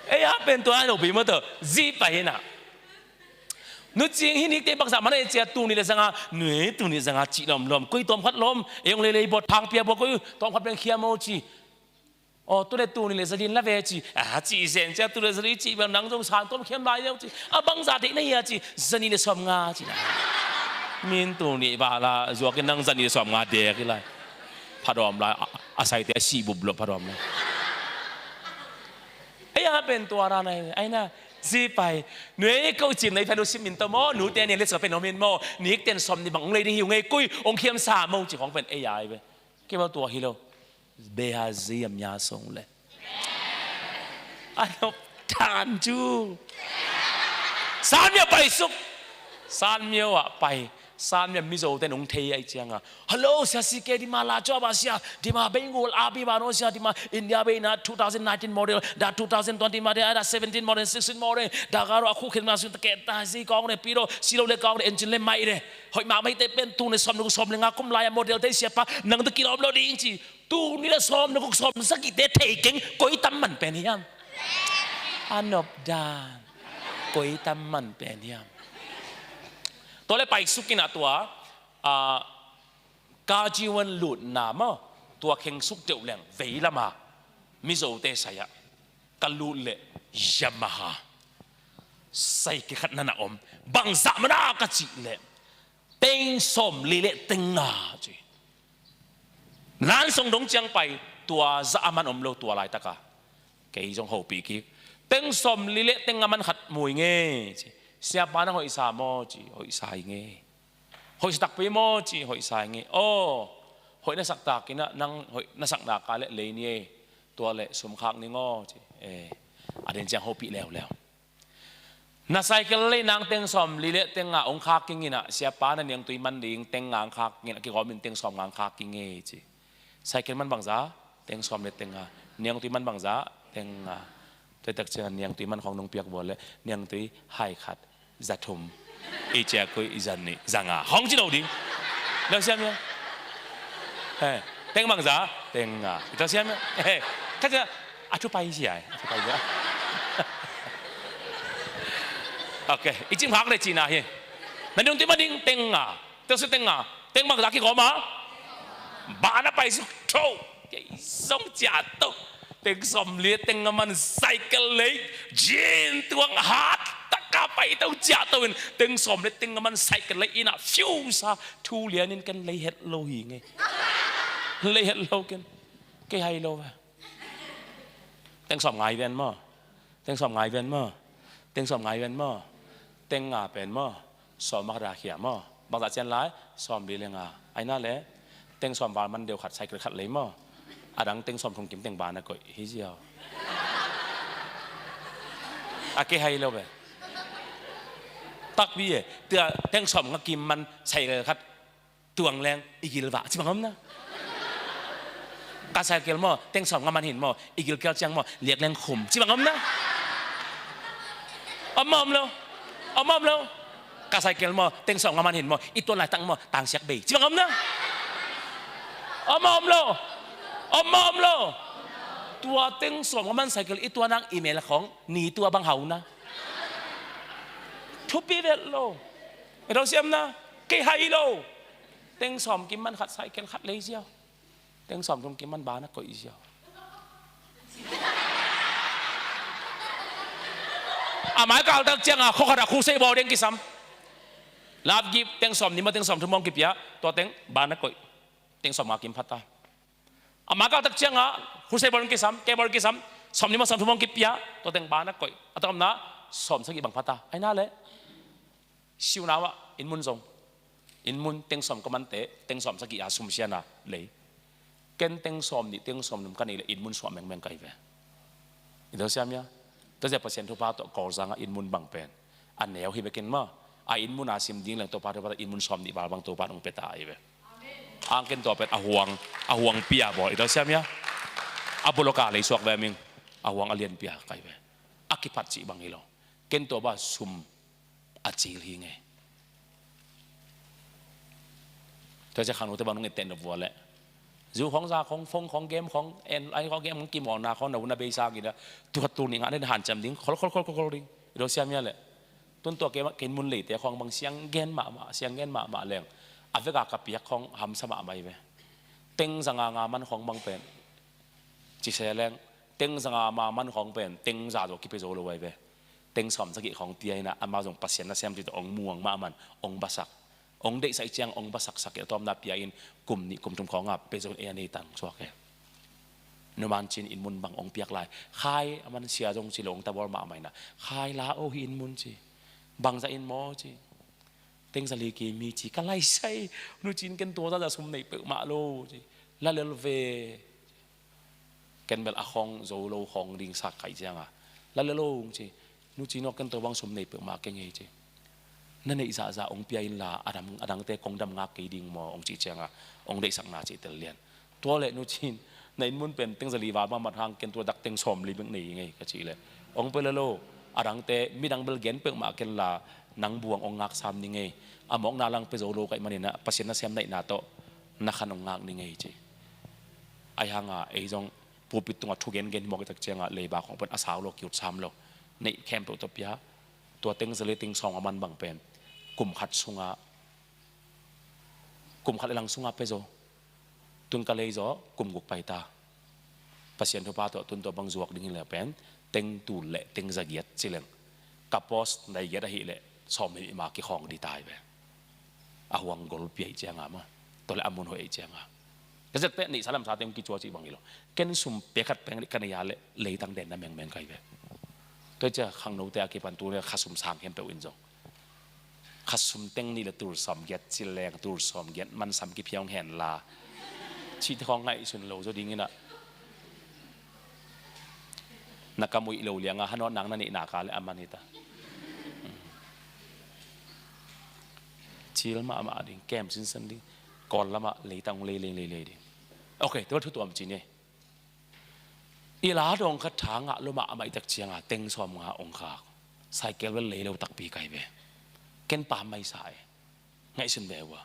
Ei a pen tua lo pi mo to. Zi pa hi na. Nu cing hi nik te bangsa man ei cia tu ni le zanga. Nui tu ni zanga ci lom lom. Koi tom khat lom. Ei ong le le bot thang pia bo koi tom khat beng khia mo ci. Aw, tu le tu ni le za din la ve ci. A, ci zen cia tu le za din ci bang nang zong san tom khiam lai deuh ci. A bang za deih na hia ci. Za ni le sawm nga ci na. Min tu ni ba la zuak in nang za ni le sawm nga dek i lai. Phadawm lai. A, a saite a si bup lo phadawm lai. Ei a pen tua ra na ei na. Zi pai. Nui ko cim na i phen u sim min to mo. Nu te ni le sa pen om min mo. Nik ten sawm ni bang ong lei ding hi u ngei kui. Ong khiam sa mo ci khong pen ei a i ve. Kei bang tua hi lo. Beha zi a mia song le. A nop dan cu. San mia pai suk. San mia ah pai. San mia Mizo te nung thei ai cianga. Hello, sia si ke di ma la cua ba sia. Di ma bei ngul a bi ba no sia di ma India bei na two thousand nineteen model. Da two thousand twenty model. Da seventeen model, sixteen model. Da garo a khu khin ma sun ta ke ta zi kong ne pi lo. Si lo le kong ne engine le mai le. Hoih mah mai te pen tu ne sawm ne guk sawm le nga kum lai a model te siapa nang te kilawm lo ding ci. Tu ni le sawm ne guk sawm sagih te thei keng koi tam man pen hiam? A nop dan koi tam man pen hiam? Tua le pai suk in a tua a, ka jiwan lutna maw tua kheng suk deuh leng vei lama Mizo te sai ah ka lut leh Yamaha saikil khat na na om. Bangzah mana ka cih leh teng sawm li le teng nga ci. Nan song dong ciang pai tua zah a man om lo tua laitaka kei zong hopih kik. Teng sawm li le teng nga man khat mui nge ci. Siapa nang hoih sa maw ci. Hoih sa i nge. Hoih sa takpi maw ci. Hoih sa i nge. Aw, hoih na sak takin ah nang hoih na sak naka le lei ni e. Tua le sum khak ni ngaw ci. Eh, a den ciang hopih leuleu. Na cycle lei nang teng sawm li le teng nga ong khak king in ah siapa na niangtui man ding teng nga ong khak king in ah kigawm in teng sawm nga ong khak king e ci. Cycle man bangza teng sawm li teng nga. Niangtui man bangza teng nga. Tuaitak ciang niangtui man khong nung piak bual le niangtui hai khat za thum. I ciak kui i zan ni za nga khong ci lo ding. Lo siam ia. Teng bangza teng nga. I to siam ia. Khat cia a thu pai sia. A thu pai sia. Ok, i cim khak le cina hi. Na ding ti ma ding teng nga. Teng su teng nga. Teng bangza kigawm a. Ba na pai suk tho. Kei zong ciah to. Teng sawm li teng nga man cycle lei. Jin tuang hat. Taka pai to ciah to in. Teng sawm li teng nga man cycle lei ina fiu sa. Thu lian in ken lei het lo hi nge. Lei het lo ken. Kei hai lo va. Teng sawm ngai ven maw. Teng sawm ngai ven maw. Teng sawm ngai ven maw. Teng nga pen maw. Sawm mak ra khia maw. Bangzah cian lai sawm li le nga. Aina le teng sawm val man deuh khat cycle khat lei maw. A dang teng sawm thum kim teng ban a koih hi ziau. A kei hai lo ve. Takpi e. Tia teng sawm nga kim man cycle khat tuang leng i gil vah ci bang om na. Ka cycle maw teng sawm nga man hin maw i gil kial ciang maw liak leng khum ci bang om na. Om maw om lo. Om maw om lo. Ka cycle maw teng sawm nga man hin maw i tuan laitak maw tangsiak bei ci bang om na. Om maw om lo. Om maw om lo. Tua teng sawm nga man cycle i tuan ang i mel khong ni tua bang hau na. Thupi vet lo. I rau siam na. Kei hai lo. Teng sawm kim man khat cycle khat lei ziau. Teng sawm thum kim man ban a koih ziau. A mai kaltak cianga khua khat a khu sei bawl deng kisam. Love gift teng sawm nih maw teng sawm thum hong kipia. Tua teng ban a koih. Teng sawm nga kim phata. A mai kaltak cianga khu sei bawl deng kisam. Kei bawl deng kisam. Sawm nih maw sawm thum hong kipia. Tua teng ban a koih. A takamna sawm sagih bang phata. Aina le. Siunau ah inn mun zong inn mun teng sawm ka mante teng sawm sagih a sumsiana lei. Ken teng sawm nih teng sawm num ka nei le inn mun suah mengmeng kai ve. I do siam ia. Tua zia Pasian thupha tawh Kawlzang ah inn mun bang pen a neu hi bekin maw. A inn mun a sim ding leng Topa thupha tawh inn mun sawm nih val bang Topa nung peta ahi ve. Ang ken tua pen a huang a huang pia bawl i do siam ia. A boloka lei suak ve ming. A huang a lianpi a kai ve. A kiphat cih bang hi lo. Ken tua bang sum a cil hi ngei. Tua ciang khangnote bang nong etteh na vua leh, zu khawng, za khawng, phone khawng, game khawng, en ai khawng, game khawng, kimawlna khawng, na hun a beisa kina, tua tul nih ngah na hanciam ding, khol khol khol khol khol ding. I do siam ia leh. Tun tua kei, kei mun leite khawng bang siang gen mahmah, siang gen mahmah leng, a veka ka piak khawng hamsa mahmah hi ve. Teng za nga nga man khawng bang pen, ci se leng, teng za nga ma man khawng pen teng za zaw kipia zo lo ai ve. Teng sawm sagih khawng pia inah, amau zong Pasian nasem cih tawh hong muang mah man, hong basak. Hong deihsak ciang hong basaksak i a tawpna pia in, kum nih kum thum khawngah pia zo in ei a nei tang suak e. Numan cin inn mun bang hong piak lai. Khai, a man sia zong ci lo, hong tabawl mahmah inah. Khai la o, hih inn mun ci. Bangzah inn maw ci. Teng za li kim hi ci. Ka laisai, nu cin ken tua zah zah sum nei peuhmah lo ci. La lel ve. Ken bel a khawng zo lo khawng ding sak kaih cianga, la lel o hong ci. Nu cin aw, ken tua bang sum nei peuhmah keng hi ci. Na neih zahzah hong pia inla, a dam, a dangte kong dam ngak kei ding maw hong cih cianga, hong deihsakna cih tel lian. Tua leh nu cin, na inn mun pen teng za li val mahmah hang, ken tua dak teng sawm li bek nei hi ngei ka cih leh, hong pia lel o, a dangte midang bel gen peuhmah kenla, nang buang hong ngak sam ni ngei. A mawkna lang pia zo lo kaih maninah Pasian nasem naihna tawh na khan hong ngak ni ngei ci. Ahi hanga ei zong pulpit tungah thugen gen hi mawk i tak ciangah leiba khawng pen a sau lo, kiut sam lo. Neih khempeuh tawh pia. Tua teng za li teng sawm a man bang pen kum khat sungah, kum khat le lang sungah pia zo. Tun ka lei zaw kum guk pai ta. Pasian thupha tawh tun tua bang zuak ding hi leh pen teng tul le teng za giat ci leng, ka post nai giat ahih leh sawm nih ma kikhawng di tai ve. A huang gol pia ih cianga ma, tua le a mun hoih ih cianga. Ka zette nih salam sa teng kicua cih bang hi lo. Ken sum pia khat peng ka nei a leh leitang den na mengmeng kai ve. Tua cia khangnote a kipan tu le kha sum sang khempeuh in zong, kha sum teng nih le tul sawm giat ci leng, tul sawm giat man sam kiphiang hen la, cihte khawng ngaihsun lo zaw ding inah, na ka muih lo lianga hanawt nang na neih nak a le a man hi ta. Cil mahmah ding, kem sinsen ding, kawl lamah leitang hong leilei leilei ding. Ok, tua thu tuam ci ni. I la dawng khat tha ngah lo mahmah i tak cianga teng sawm nga hong khak. Cycle bel lei lo takpi kai ve. Ken pam mai sa e. Ngaihsun ve ua.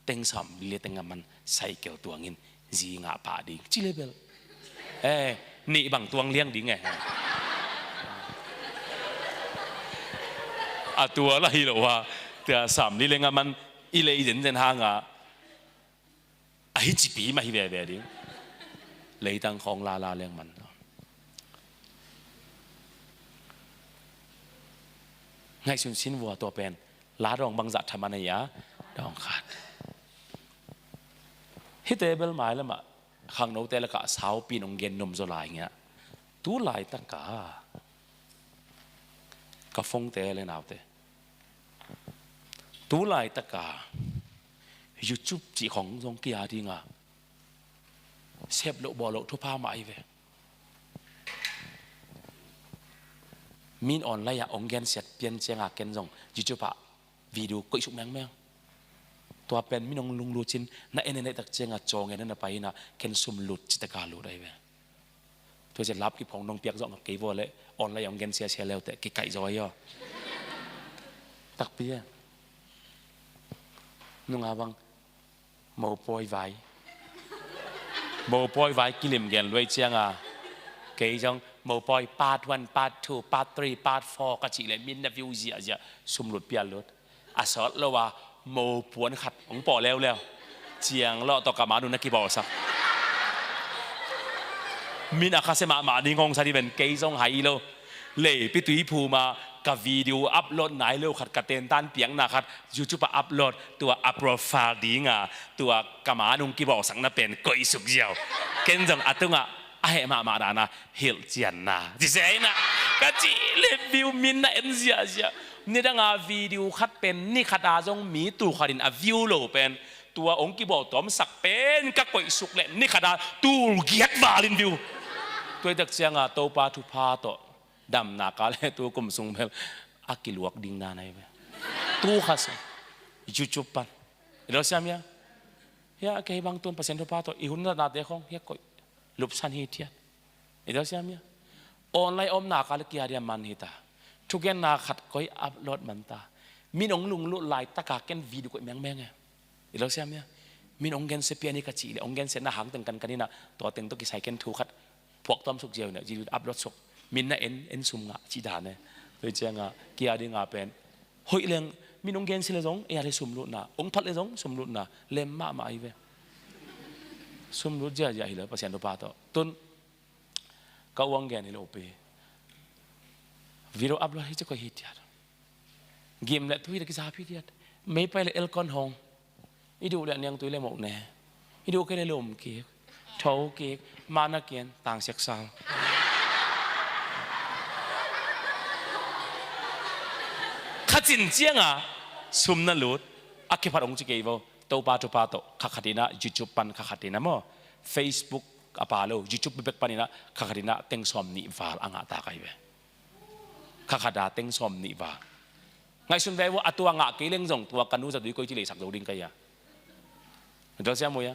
Teng sawm li le teng a man cycle tuangin zi ngah pah ding ci le bel, eh, nih bang tuang liang ding e. A tua la hi lo a, tia sawm li le nga man i lei zenzen hanga a hi cipi mah hi veve ding. Leitang khawng lala leng man. Ngaihsun sin vua tua pen. La dawng bangzah thaman ahi a, dawng khat. Hihte bel mailamah khangnote lakah saupi in hong gen nuam zaw lai ngiah. Tu laitaka ka phone-te le naute, tu laitaka YouTube cih khawng zong kia dinga sep loh bawl loh thupha mah ahi ve. Min online ah hong gensiat pian cianga ken zong YouTube ah video koihsuk mengmeng. Tua pen min hong lunglut cin na en en tak cianga cawng en na pai ina ken sum lut citaka lut ahi ve. Tua cian lapkip khawng nong piak zawh ngap kei vua leh online hong gensiasia leute kikaih zaw ahi aw. Takpi e. Nunga bang mopawi vai, mopawi vai kilim gen luai cianga kei zong mopawi part one, part two, part three, part four ka cih leh min na view ziahziah sum lut pial lut. A sawt lo a mopuan khat hong pawh leuleu. Ciang lawh tawh ka manu na kibawlsak. Min a khasia mahmah ding hong sa dih ven kei zong hai lo. Leipi tuiphum a ka video upload nai lo khat ka tentan piakna khat YouTube a upload, tua a profile dinga tua ka manung kibawlsakna pen koihsuk ziau. Ken zong a tungah a heh mahmah dana hilh cianna cise aina ka cih le view min na en ziahziah. Nidanga video khat pen ni khata zong mi tul khatin a view lo pen tua hong kibawl tawmsak pen ka koihsuk le ni khata tul giat valin view. Tuaitak cianga Topa thupha tawh damna ka le tu kum sung bel a kiluak ding dan ahi ve. Tu kha sung YouTube pan i lo siam ia. Hia kei bang tun Pasian thupha tawh i hun natnate khawng hia koih lupsan hi thiat. I lo siam ia. Online omna ka le kia dia man hita. Thugenna khat koi upload man ta. Min ong lunglut laitaka ken video koih mengmeng e. I lo siam ia. Min ong gensia pian hi ka cih le ong gensia na hang teng kankan ina. Tua teng tawh kisai ken thu khat phuak tuam suk ziau ina, video upload suk. Min na en, en sum ngah cih dan e. Tua cianga kia dinga pen hoih leng, min ong gensia le zong, ei a le sum lutna, ong phat le zong sum lutna lem mahmah ahi ve. Sum lut ziazia hi lo Pasian thupha tawh. Tun ka uang gen hi lo pi. Video upload hi ci koih hi tiat. Gim le tui le kisap hi tiat. Mei pai le elkon hong. I duh le niangtui le moh ne. I duh kei le lum kik, tho kik, mana kian, tang siaksal. Kha cin cianga sum na lut, a kiphat ong ci kei vo. Topa thupha tawh kha khat ina YouTube pan kha khat ina maw, Facebook a pa lo, YouTube bek pan ina kha khat ina teng sawm nih val a ngah ta kai ve. Kha khat a teng sawm nih val. Ngaihsun ve vo, a tua ngah kei leng zong tua ka nu za dui koi ci leisak zo ding kai a. Dal siam ui a.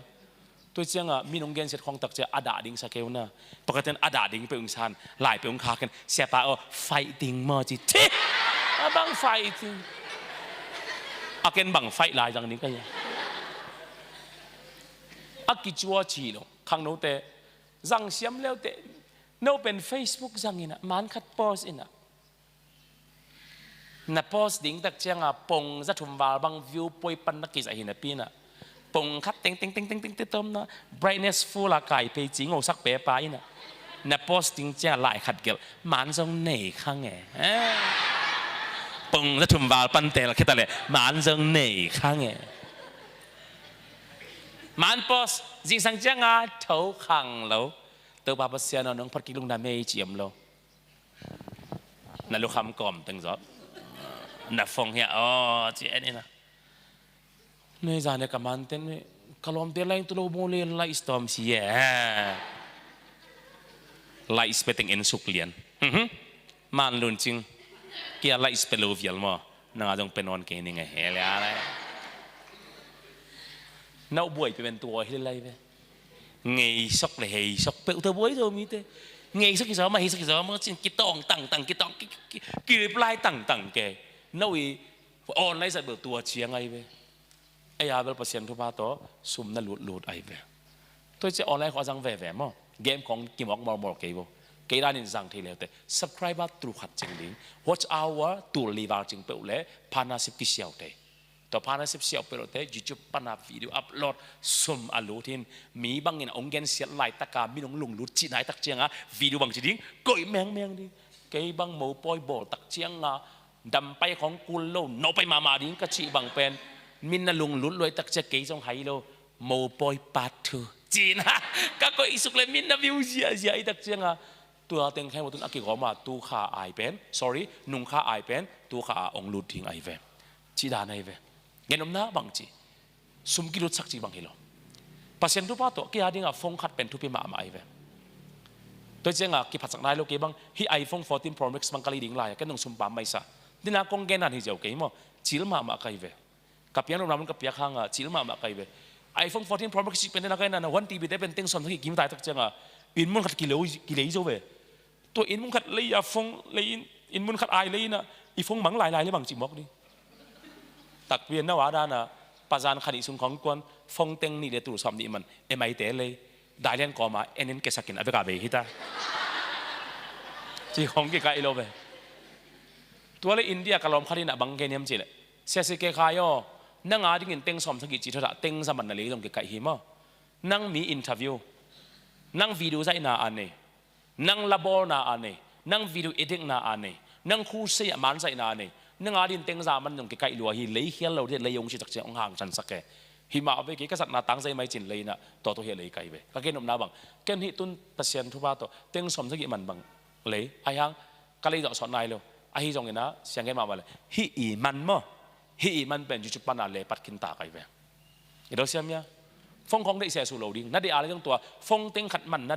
Tua cianga min ong gensiat khong tak cia a dah ding sa keu na. Pakhaten a dah ding peuh ing san, lai peuh ing kha ken, siapa aw, fighting maw ci. Ci! A bang fighting. A ken bang fight lai zang ding kai a. A kicua ci lo. Khangnote zang siam leute. No pen Facebook zang ina, man khat post ina. Na post ding tak cianga pong za thum val bang view poi pan na kizah hi napi ina. Pong khat teng teng teng teng teng te tom na brightness full a kai pei ci ngosak pe pa ina. Na post ding cianga lai khat gelh man zong nei khang e. Eh. Pong za thum val pan tel khita le man zong nei khang e. Man post zingsang cianga tho khang lo. Topa Pasian aw nong phat kik lungna mei ci om lo. Na lukham kawm teng zawh. Na phone hiah aw ci en ina. Nei zane ka manten ka lawmte lain tu lo maw le lai storm si e. Lai speteng en suk lian. Mhm. Man lun cing. Kia lai spet lo vial maw. Nanga zong pe nawn kei ning e. He le a lai. Na uh buai pe ben tua hi le lai ve. Ngei sok le hei sok peuh tawh buai zo mite. Ngei sok i zo ma, hei sok i zo ma, cin kitawng tangtang, kitawng ki, ki, ki, ki reply tangtang ke. No i online zat beuh tua ciang ai ve. Ei a bel Pasian thupha tawh sum na lutlut ai ve. Tua i cia online khawh a zang veve maw. Game khong kimawk mawlmawl kei bo. Kei danin zang thei leute. Subscriber tul khat cing ding. Watch hour tul li val cing peuh le partnership kisiau thei. Tua partnership siau peuh lote, YouTube pana video upload, sum a lut hin, mi bangin a ong gensiat laitaka, min ong lunglut cih naitak cianga, video bang ci ding, koih mengmeng ding. Kei bang mopawi bawltak cianga, dampai khong kul lo, nopai mahmah ding ka cih bang pen, min na lunglut luaitak cia kei zong hai lo, mopawi part two. Cina, ka koih suk le min na view ziazia i tak cianga, tua teng kheng tun a kigawma, tu kha ai pen, sorry, nung kha ai pen, tu kha a ong lut ding ai ve. Cih dan ahi ve. Ngen omna bang ci. Sum kilutsak ci bang hi lo. Pasian thupha tawh kia dinga phone khat pen thupi mahmah ahi ve. Tua cianga kiphatsak nai lo kei bang, hih iPhone fourteen Pro Max bang ka lei ding lai, ken nong sum pam maisa. Dina kong gen nan hi ziau kei maw. Cil mahmah ka hi ve. Ka piang lo namun ka piak hanga cil mahmah ka hi ve. iPhone fourteen Pro Max cih pen dina ka hi nana one T B te pen teng sawm thak hi kim tai tak cianga. Inn mun khat kilei, kilei zo ve. Tua inn mun khat lei a phone lei in, inn mun khat ai lei ina, i phone mang lailai le bang cih mawk ding. Takpi a nau a dana, pazan khan i sung khong kuan, phone teng nih le tul sawm nih man, M I te lei, Dailen kawma, en in kesakin, a veka vei hita. Ci khong kikaih lo ve. Tua le India ka lawm khat ina bang kei niam ci le. Sia si ke khai aw, nang a dingin teng sawm thak hi ci thawdah, teng za man na lei zong kikaih hi maw. Nang mi interview, nang video zaihna a nei. Nang labawlna a nei, nang video editna a nei, nang khusei a manzaihna a nei, nang a din tengza man zong kikaih lua hi, lei khial lo dih, lei ong si takciang ong hangsansak e. Hi mah ve kei ka zatna tangzai mai cin lei na, tua tua hi a lei kai ve. Ka gen nopna bang, ken hih tun Pasian thupha tawh, teng sawm sagih man bang lei, ahi hang, ka lei zawh sawt nai lo. Ahi zongin a, siang gen mahmah le, hih i man maw, hih i man pen YouTube pana lei pat khin ta kai ve. I do siam ia, phone khong deih sia su lo ding, na deih a lei zong tua, phone teng khat man na,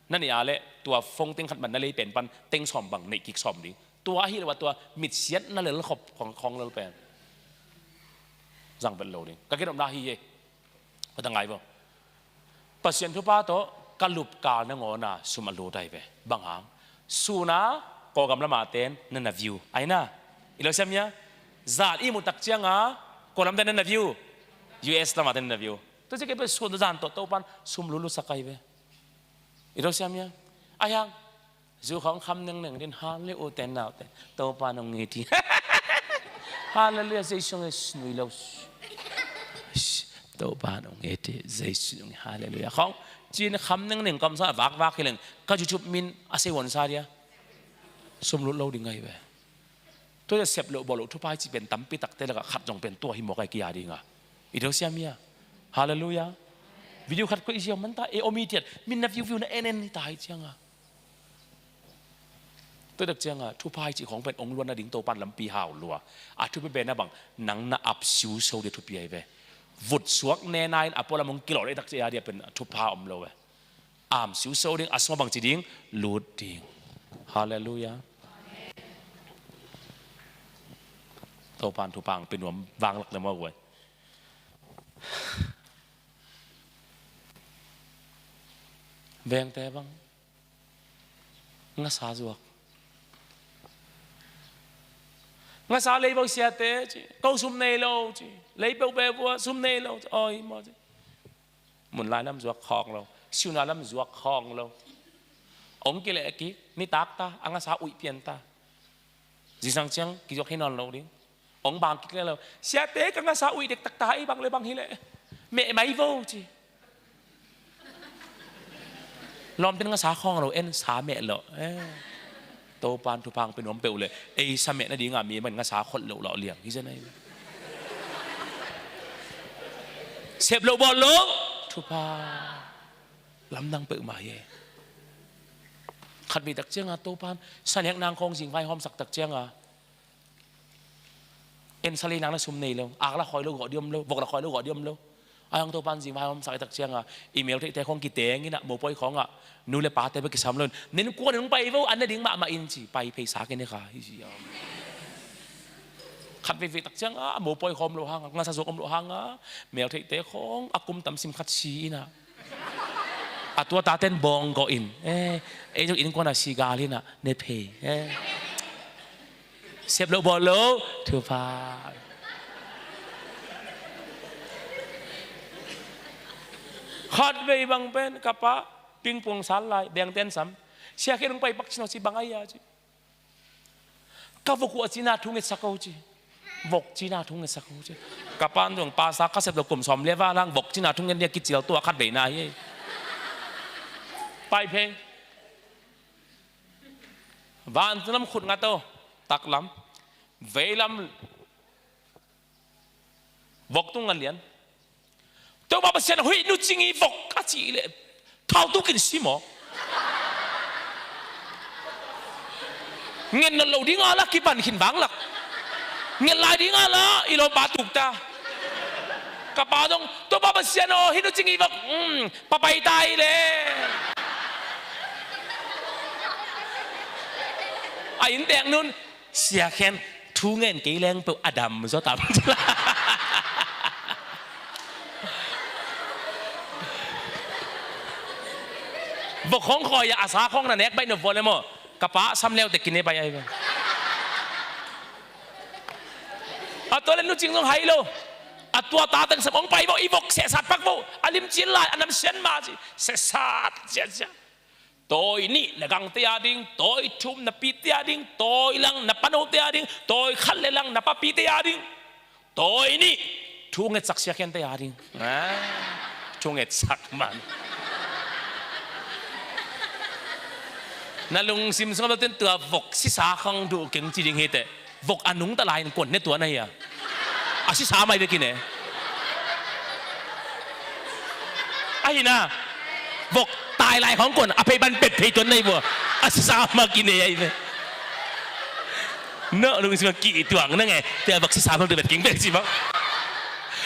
na neih a leh tua phone teng khat man na lei pen pan teng sawm bang neih kik sawm ding. Tua ahi lo a tua mitsiatna lel khop khong, khong lel pen zang vet lo ding. Ka gen nopna hi e. Ka ta ngai vo. Pasian thupha tawh ka lupkal nangawna sum a lut ai ve. Bang hang? Sun a Kawlgam lam a ten na na view. Ai na. I lo siam ia. Zan i muh tak ciang a Kawlgam ten na na view. U S lam a ten na na view. Tu ci kei pen sun zan tawh Topan sum lulusak ai ve. I lo siam ia. Ai hang. Zu khawng kham nengneng din han le u ten nau ten. Topan hong it hi. Hallelujah, Jesu hong it nui lo. Topan hong it hi, Jesu hong it, hallelujah. Khawng cin kham nengneng kamsa vakvak hi leng. Ka YouTube min a sei won sa dia. Sum lut lo ding ai ve. Tua sep loh bawl loh thupha i cih pen tampi takte lakah khat zong pen tua hi mawk ai kia dinga. I do siam ia. Hallelujah. Video khat ko i ziau man ta e om i tiat. Min na view view na en en hi ta hi cianga. Tua tak cianga thupha i cih khawng pen ong luan na ding Topan lampi hau lua. A thupi pen a bang nang na ap siuso dia thupi ai ve. Vut suak nena in a pualam ong kilawh dei tak cia dia pen thupha om lo ve. Am siuso ding, a sung a bangci ding, lut ding. Hallelujah. Topan thupha hong pia nuam vanglak le maw guai. Vengte bang. Ngasa zuak. Ngasa lei bo siate ci. Ko sum nei lo ci. Lei peuh peuh vua sum nei lo ci. Oi maw ci. Mun lai lam zuak khawng lo, siuna lam zuak khawng lo. Ong kileh kik, nitak ta, a ngasa uih pian ta. Zingsang ciang kizuak hi nawn lo ding. Ong bang kik le lo. Siate ka ngasa uih dektak ta, ei bang le bang hi leh. Meh mai vo ci. Lawmten ngasa khawng lo, en sa meh lo. Eh. Topan thupha hong pia nuam peuh le ei sa meh nadinga mi man ngasa khol loh lawh liang hi zen ai. Sep loh bawl loh thupha lamdang peuhmah hi. Khat vei tak cianga Topan sa nek nang khawng zing vai hawmsak tak cianga. En sa lei nang na sum nei lo, ak la khawi lo gawh diom lo, vok la khawi lo gawh diom lo. Ai hang Topan zing vai hawmsak i tak cianga, i mel theihte khawng kiteng ina, mopawi khawngah nu le pate bek kisam lo in, nen kuan in hong pai vo, an na ding mahmah in ci, pai phei sa kine kha hi ci. Khat vei vei tak cianga mopawi khawm lo hanga, ngasa zuak om lo hanga, mel theihte khawng a kum tam sim khat si ina. A tua taten bawng gawh in, eh, ei zong innkuan a si gal ina, ne phei, eh. Sep loh bawl loh thupha. Khat vei bang pen ka pa pingpong sal lai bengten sam. Sia khen hong pai pak cin aw ci bang ai a ci. Ka vok uh a cina thu ngetsak aw ci. Vok cina thu ngetsak aw ci. Ka pan zong pasa ka sep loh kum sawm le va lang vok cina thu nget nia kicil tua khat vei na hi. Pai phei. Van lam khut ngat aw. Taklam. Veilam vok tung ngan lian. Topa Pasian, huih nu cing i vok a cih leh thau tukin si maw? Ngen nawn lo dinga la kipan khin vanglak. Ngen lai dinga la i lawmpa tukta. Ka pa dong, Topa Pasian aw, hih nu cing i vok, mm, papai tai le. A inntek nun, Sia khen thu ngen kei leng peuh a dam zaw tam. Vok khawng khawi a, a sa khawng na nek baih nop vua le maw? Ka pa sam leute kine baih ai ve. A tua le nu cing zong hai lo. A tua ta teng sam ong pai vo, i vok sehsat pak vo. A lim cin lai a nam sian ma ci. Sehsat ciacia. Tawi nih le gangte a ding, tawi thum na pite a ding, tawi lang na panote a ding, tawi khat le lang na papite a ding, tawi nih thu ngetsak sia khente a ding. Ah, thu ngetsak man. Na lungsim sungah bel tun tua vok sisa khawng duh keng ci ding hi teh. Vok a nungta lai in kuan ne tuan ahi a. A sisa mai ve kine. Ahi na. Vok tai lai khawng kuan a phei ban pet phei tuan nei vua. A sisa ma kine ahi ve. No lungsim a kituang na nge. Tua vok sisa ma tu bet king bet si ma.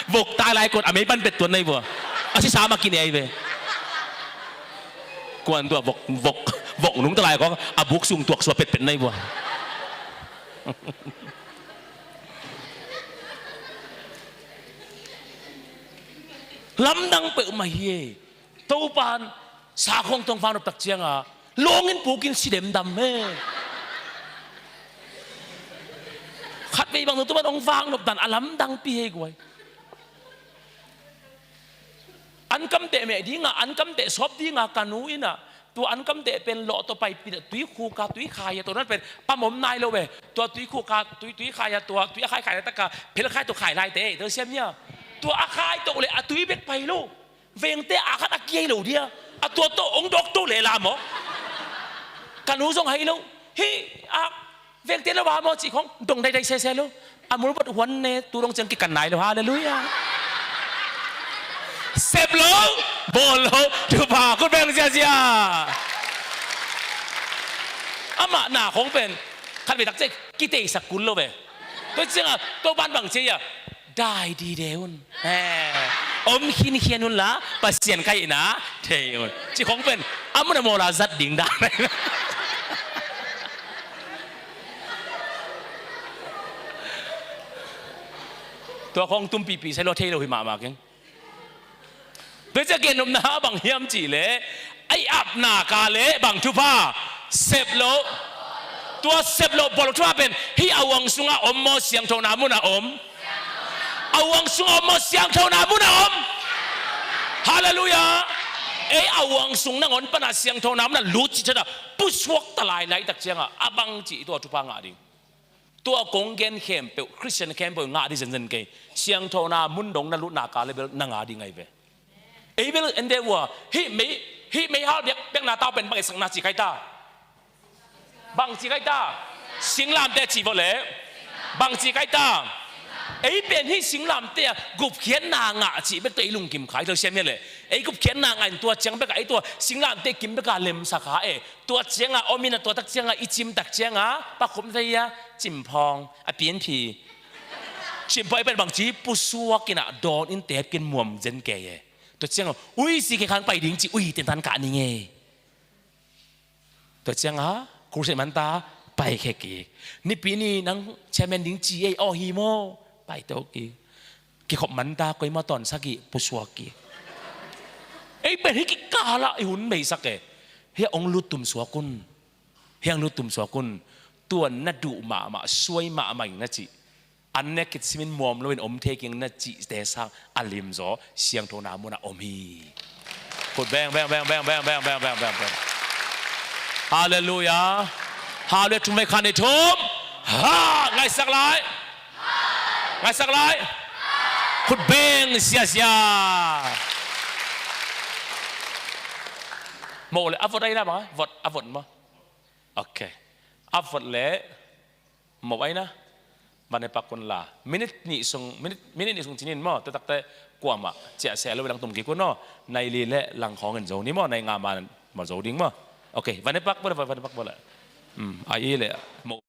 Vok tai lai kuan a mei ban pet tuan nei vua. A sisa ma kine ahi ve. Kuan tua vok, vok, vok nungta lai khawng a buk sung tuak sua pet pet nei vua. Lamdang peuhmah hi e. Topan sa khawng tong vang nop tak cianga Lawng in pukin si demdam he. Khatvei bang zong tu pan hong vak nop dan a lamdangpi hei guai. Ankamteh meh dinga, ankamteh sawp dinga ka nu inah, tua ankamteh pen lawh tawh paipih a tuikhuk a tuikhai a tawh nan pen pam om nai lo ve. Tua tuikhuk a tui, tuikhai a tua tui a khaikhai a taka phelkhai tawh khai laite, tua siam nia. Tua a khai tawh le a tui bek pai lo. Vengte a khat a kiai lo dia. A tua tawh ong dawk to le la maw? Ka nu zong hai lo. Hi a vengte lo ba maw cih khong dong daidai sese lo. A mulbot huan ne tu dong ciang kikan nai lo. Halleluiah. Sep lo, bawl lo, thupha khut beng ziazia. Amah na khong pen khat vei tak ciang kiteisak kul lo ve. Tua ciangah Topan bang ci a, dai dide un. Eh, om khinkhian unla Pasian ka hihna thei un. Ci khong pen a mun a mawla zat ding dan. Tua khong tumpihpih sai lo thei lo hi mahmah keng. Tua ciah gennopna bang hiam cihleh, a i apna ka leh bang thupha, sep loh. Tua sep loh bawl loh thupha pen hih a uang sungah om maw, siangthona munah om? A uang sungah om maw, siangthona munah om? Halleluiah. Ei, a uang sung nangawn panah siangthona munah lut cih thata pusuak ta lailai tak ciangah a bang cih tua thupha ngah ding. Tua kong gen khempeuh Khristian khempeuh ngah dih zenzen kei. Siangthona mun dong na lutna ka leh bel na ngah dih ngai ve. Ei bel en de ua, hih mei, hih meihal biak, biakna tau pen bang i sakna ci kai ta. Bang ci kai ta. Singlamteh ci vawh leh bang ci kai ta. Ei pen hih singlamteh a gupkhiatna ngah cih bek tawh ei lungkim khai tho siam hian leh. Ei gupkhiatna ngah in tua ciang bek a ei tua singlamteh kim bek a lemsa kha e. Tua ciangah om inah, tua tak ciangah i cim tak ciangah pakhum thei a, cimphawng a pianphi. Cimphawng i pen bangci pusuak inah dawn in tep kin muam zen kei e. Tua ciangah ui si khe khang pai ding ci ui tentan kah ning e. Tua ciangah crusade manta pai khe kik. Nipi ni nang chairman ding ci ei aw hi maw? Pai to kik. Kikhop manta koima tawn sagih pusuak kik. Ei pen hi kikalah i hun meisak e. Hiah ong luttum suak un. Hiah ong luttum suak un. Tuan na duh mahmah suai mahmah ing na cih, an nek kit simin muam loin om thei keng na cihte sang a limzaw siangthona munah om hi. Khut beng beng beng beng beng beng beng beng beng beng. Halleluiah. Halleluiah. Thum vei khan i thum. Ha, ngaisak lai. Ngaisak lai. Khut beng siasia. Moh le a vot aina bang vot a vot maw? Ok. A vot le moh aina. Van he pak kun la. Minit nih sung, minit, minit nih sung cinin maw? Tua takte kuamah ciah seh lo lang tum kik un aw. Nai li le lang khawng in zo ni maw? Nai nga man maw zo ding maw? Ok. Van he pak bawle, van he pak bawle. Hmm, a i le moh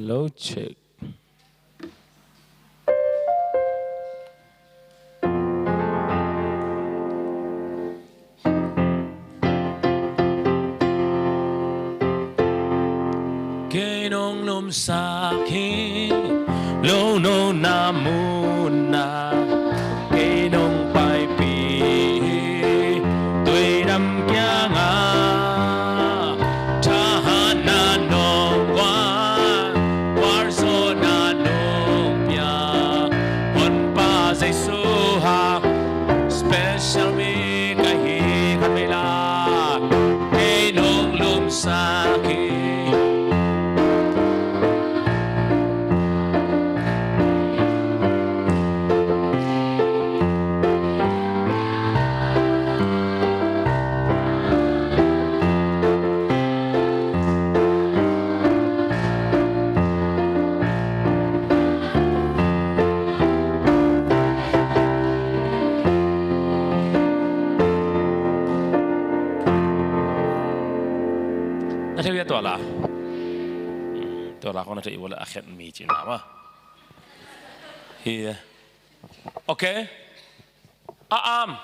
Hello, check. Kei nong lumsak hi lo, no na mun na. Kei nong paipih hi tuidam kiangah. Thahatna nong guan, gualzawhna nong pia. Honpa Jesu hang special mi ka hi khat vei la. Kei nong lumsak hi. Na thei uh hia tua la? Tua la khong na thei uh leh a khen mi ci na maw. Hi. Ok. A am.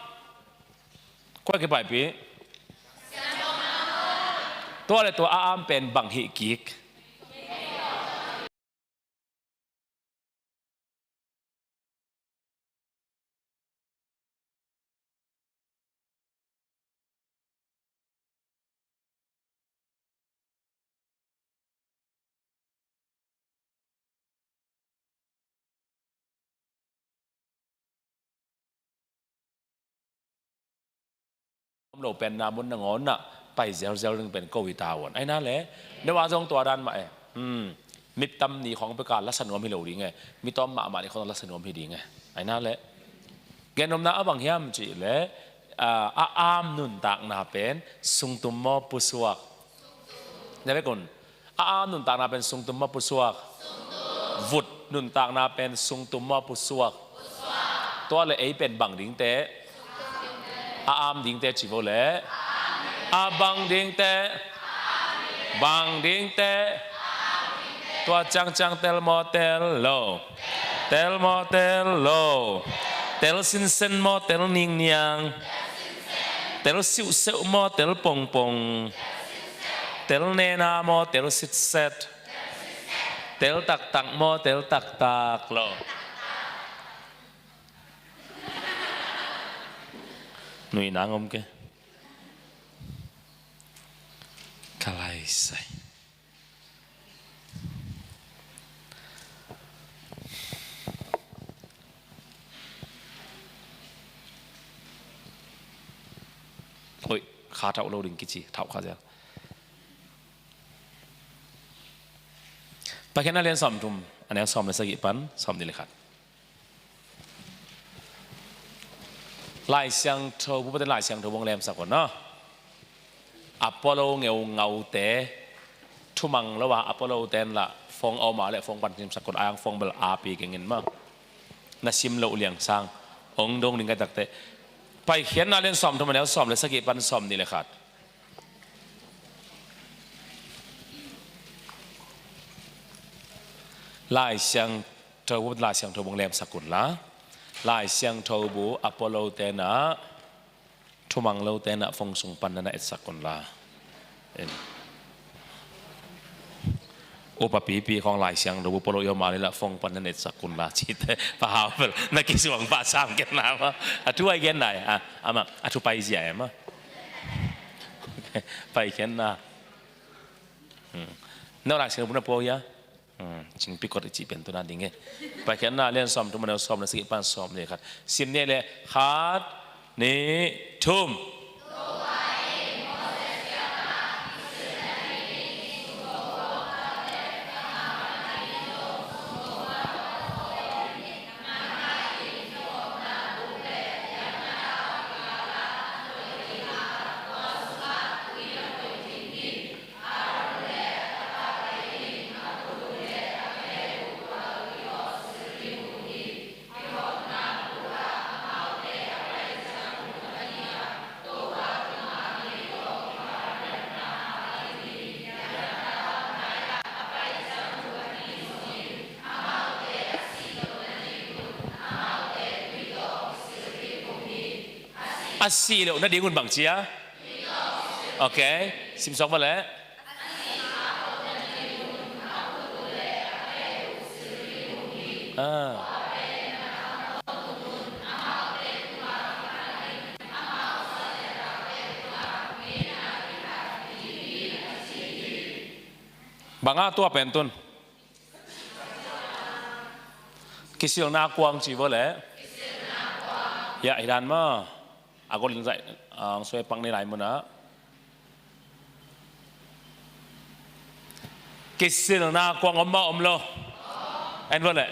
Kua kipaipih? Tua leh tua a am pen bang hih kik? Om lo pen na mun nangawn ah pai zelzel ding pen ko hi ta uh an. Aina le, ne wa zong tua dan mah e. Hmm. Mi tam ni khong peka lasa nuam hi lo ding e. Mi tawm mahmah ni khong lasa nuam hi ding e. Aina le. Gen nopna a bang hiam cih leh, a, a am nuntakna pen sungtum maw pusuak? Na bek un. A am nuntakna pen sungtum maw pusuak? Vut nuntakna pen sungtum maw pusuak? Tua leh ei pen bang dingte? A am dingte ci vo leh. A bang dingte? Bang dingte? Tua ciangciang tel maw tel lo? Tel maw tel lo? Tel sinsen maw tel ningniang? Tel siuhseuh maw tel pongpong? Tel nena maw tel sitset? Tel taktak maw tel taktak lo? Nui nang om ke. Ka lai sai. Oi, kha thauh lo ding kici, thauh kha zel. Paikhiatna lian sawmthum, a neu sawm le sagih pan sawmnih le khat. Lai Siangtho, bu paten Lai Siangtho bang lemsak un aw. Apollo ngeu ngaute, thumang lo a Apollo ten lah phone a om a leh phone pan simsak un, a yang phone bel api kengin mah. Na sim loh liang sang ong dong ding ka takte. Paikhiatna lian sawmthum a neu sawm le sagih pan sawmnih le khat. Lai Siangtho, Lai Siangtho bang lemsak un la. Lai Siangtho bu Apollo ten ah, thumang lo ten ah phone sung pan na na etsak un la. Upa pipi khong Lai Siangtho bu Apollo i om a leh lah phone pan na na etsak un la cite. Pa hau bel na kisuang pa sam ken na ma. A thu ai gen nai. A, ama, a thu pai zia e ma. Pai ken na. Hmm. No Lai Siangtho bu na pua hia. Hmm. Cingpi kot i cih pen tu na ding e. Paikhiatna lian sawmthum a neu sawm le sagih pan sawmnih le khat. Sim ni le khat, nih, thum. a sih loh nadingun bang ci a? Ok. Simsawk vawleh. Ah. Bang a tua pen tun? Kisilna kuang ci vawleh. Ya, hi dan maw? A golin zaih ang suai pak ni lai munah. Kisilna kuang om maw om lo? En vawleh.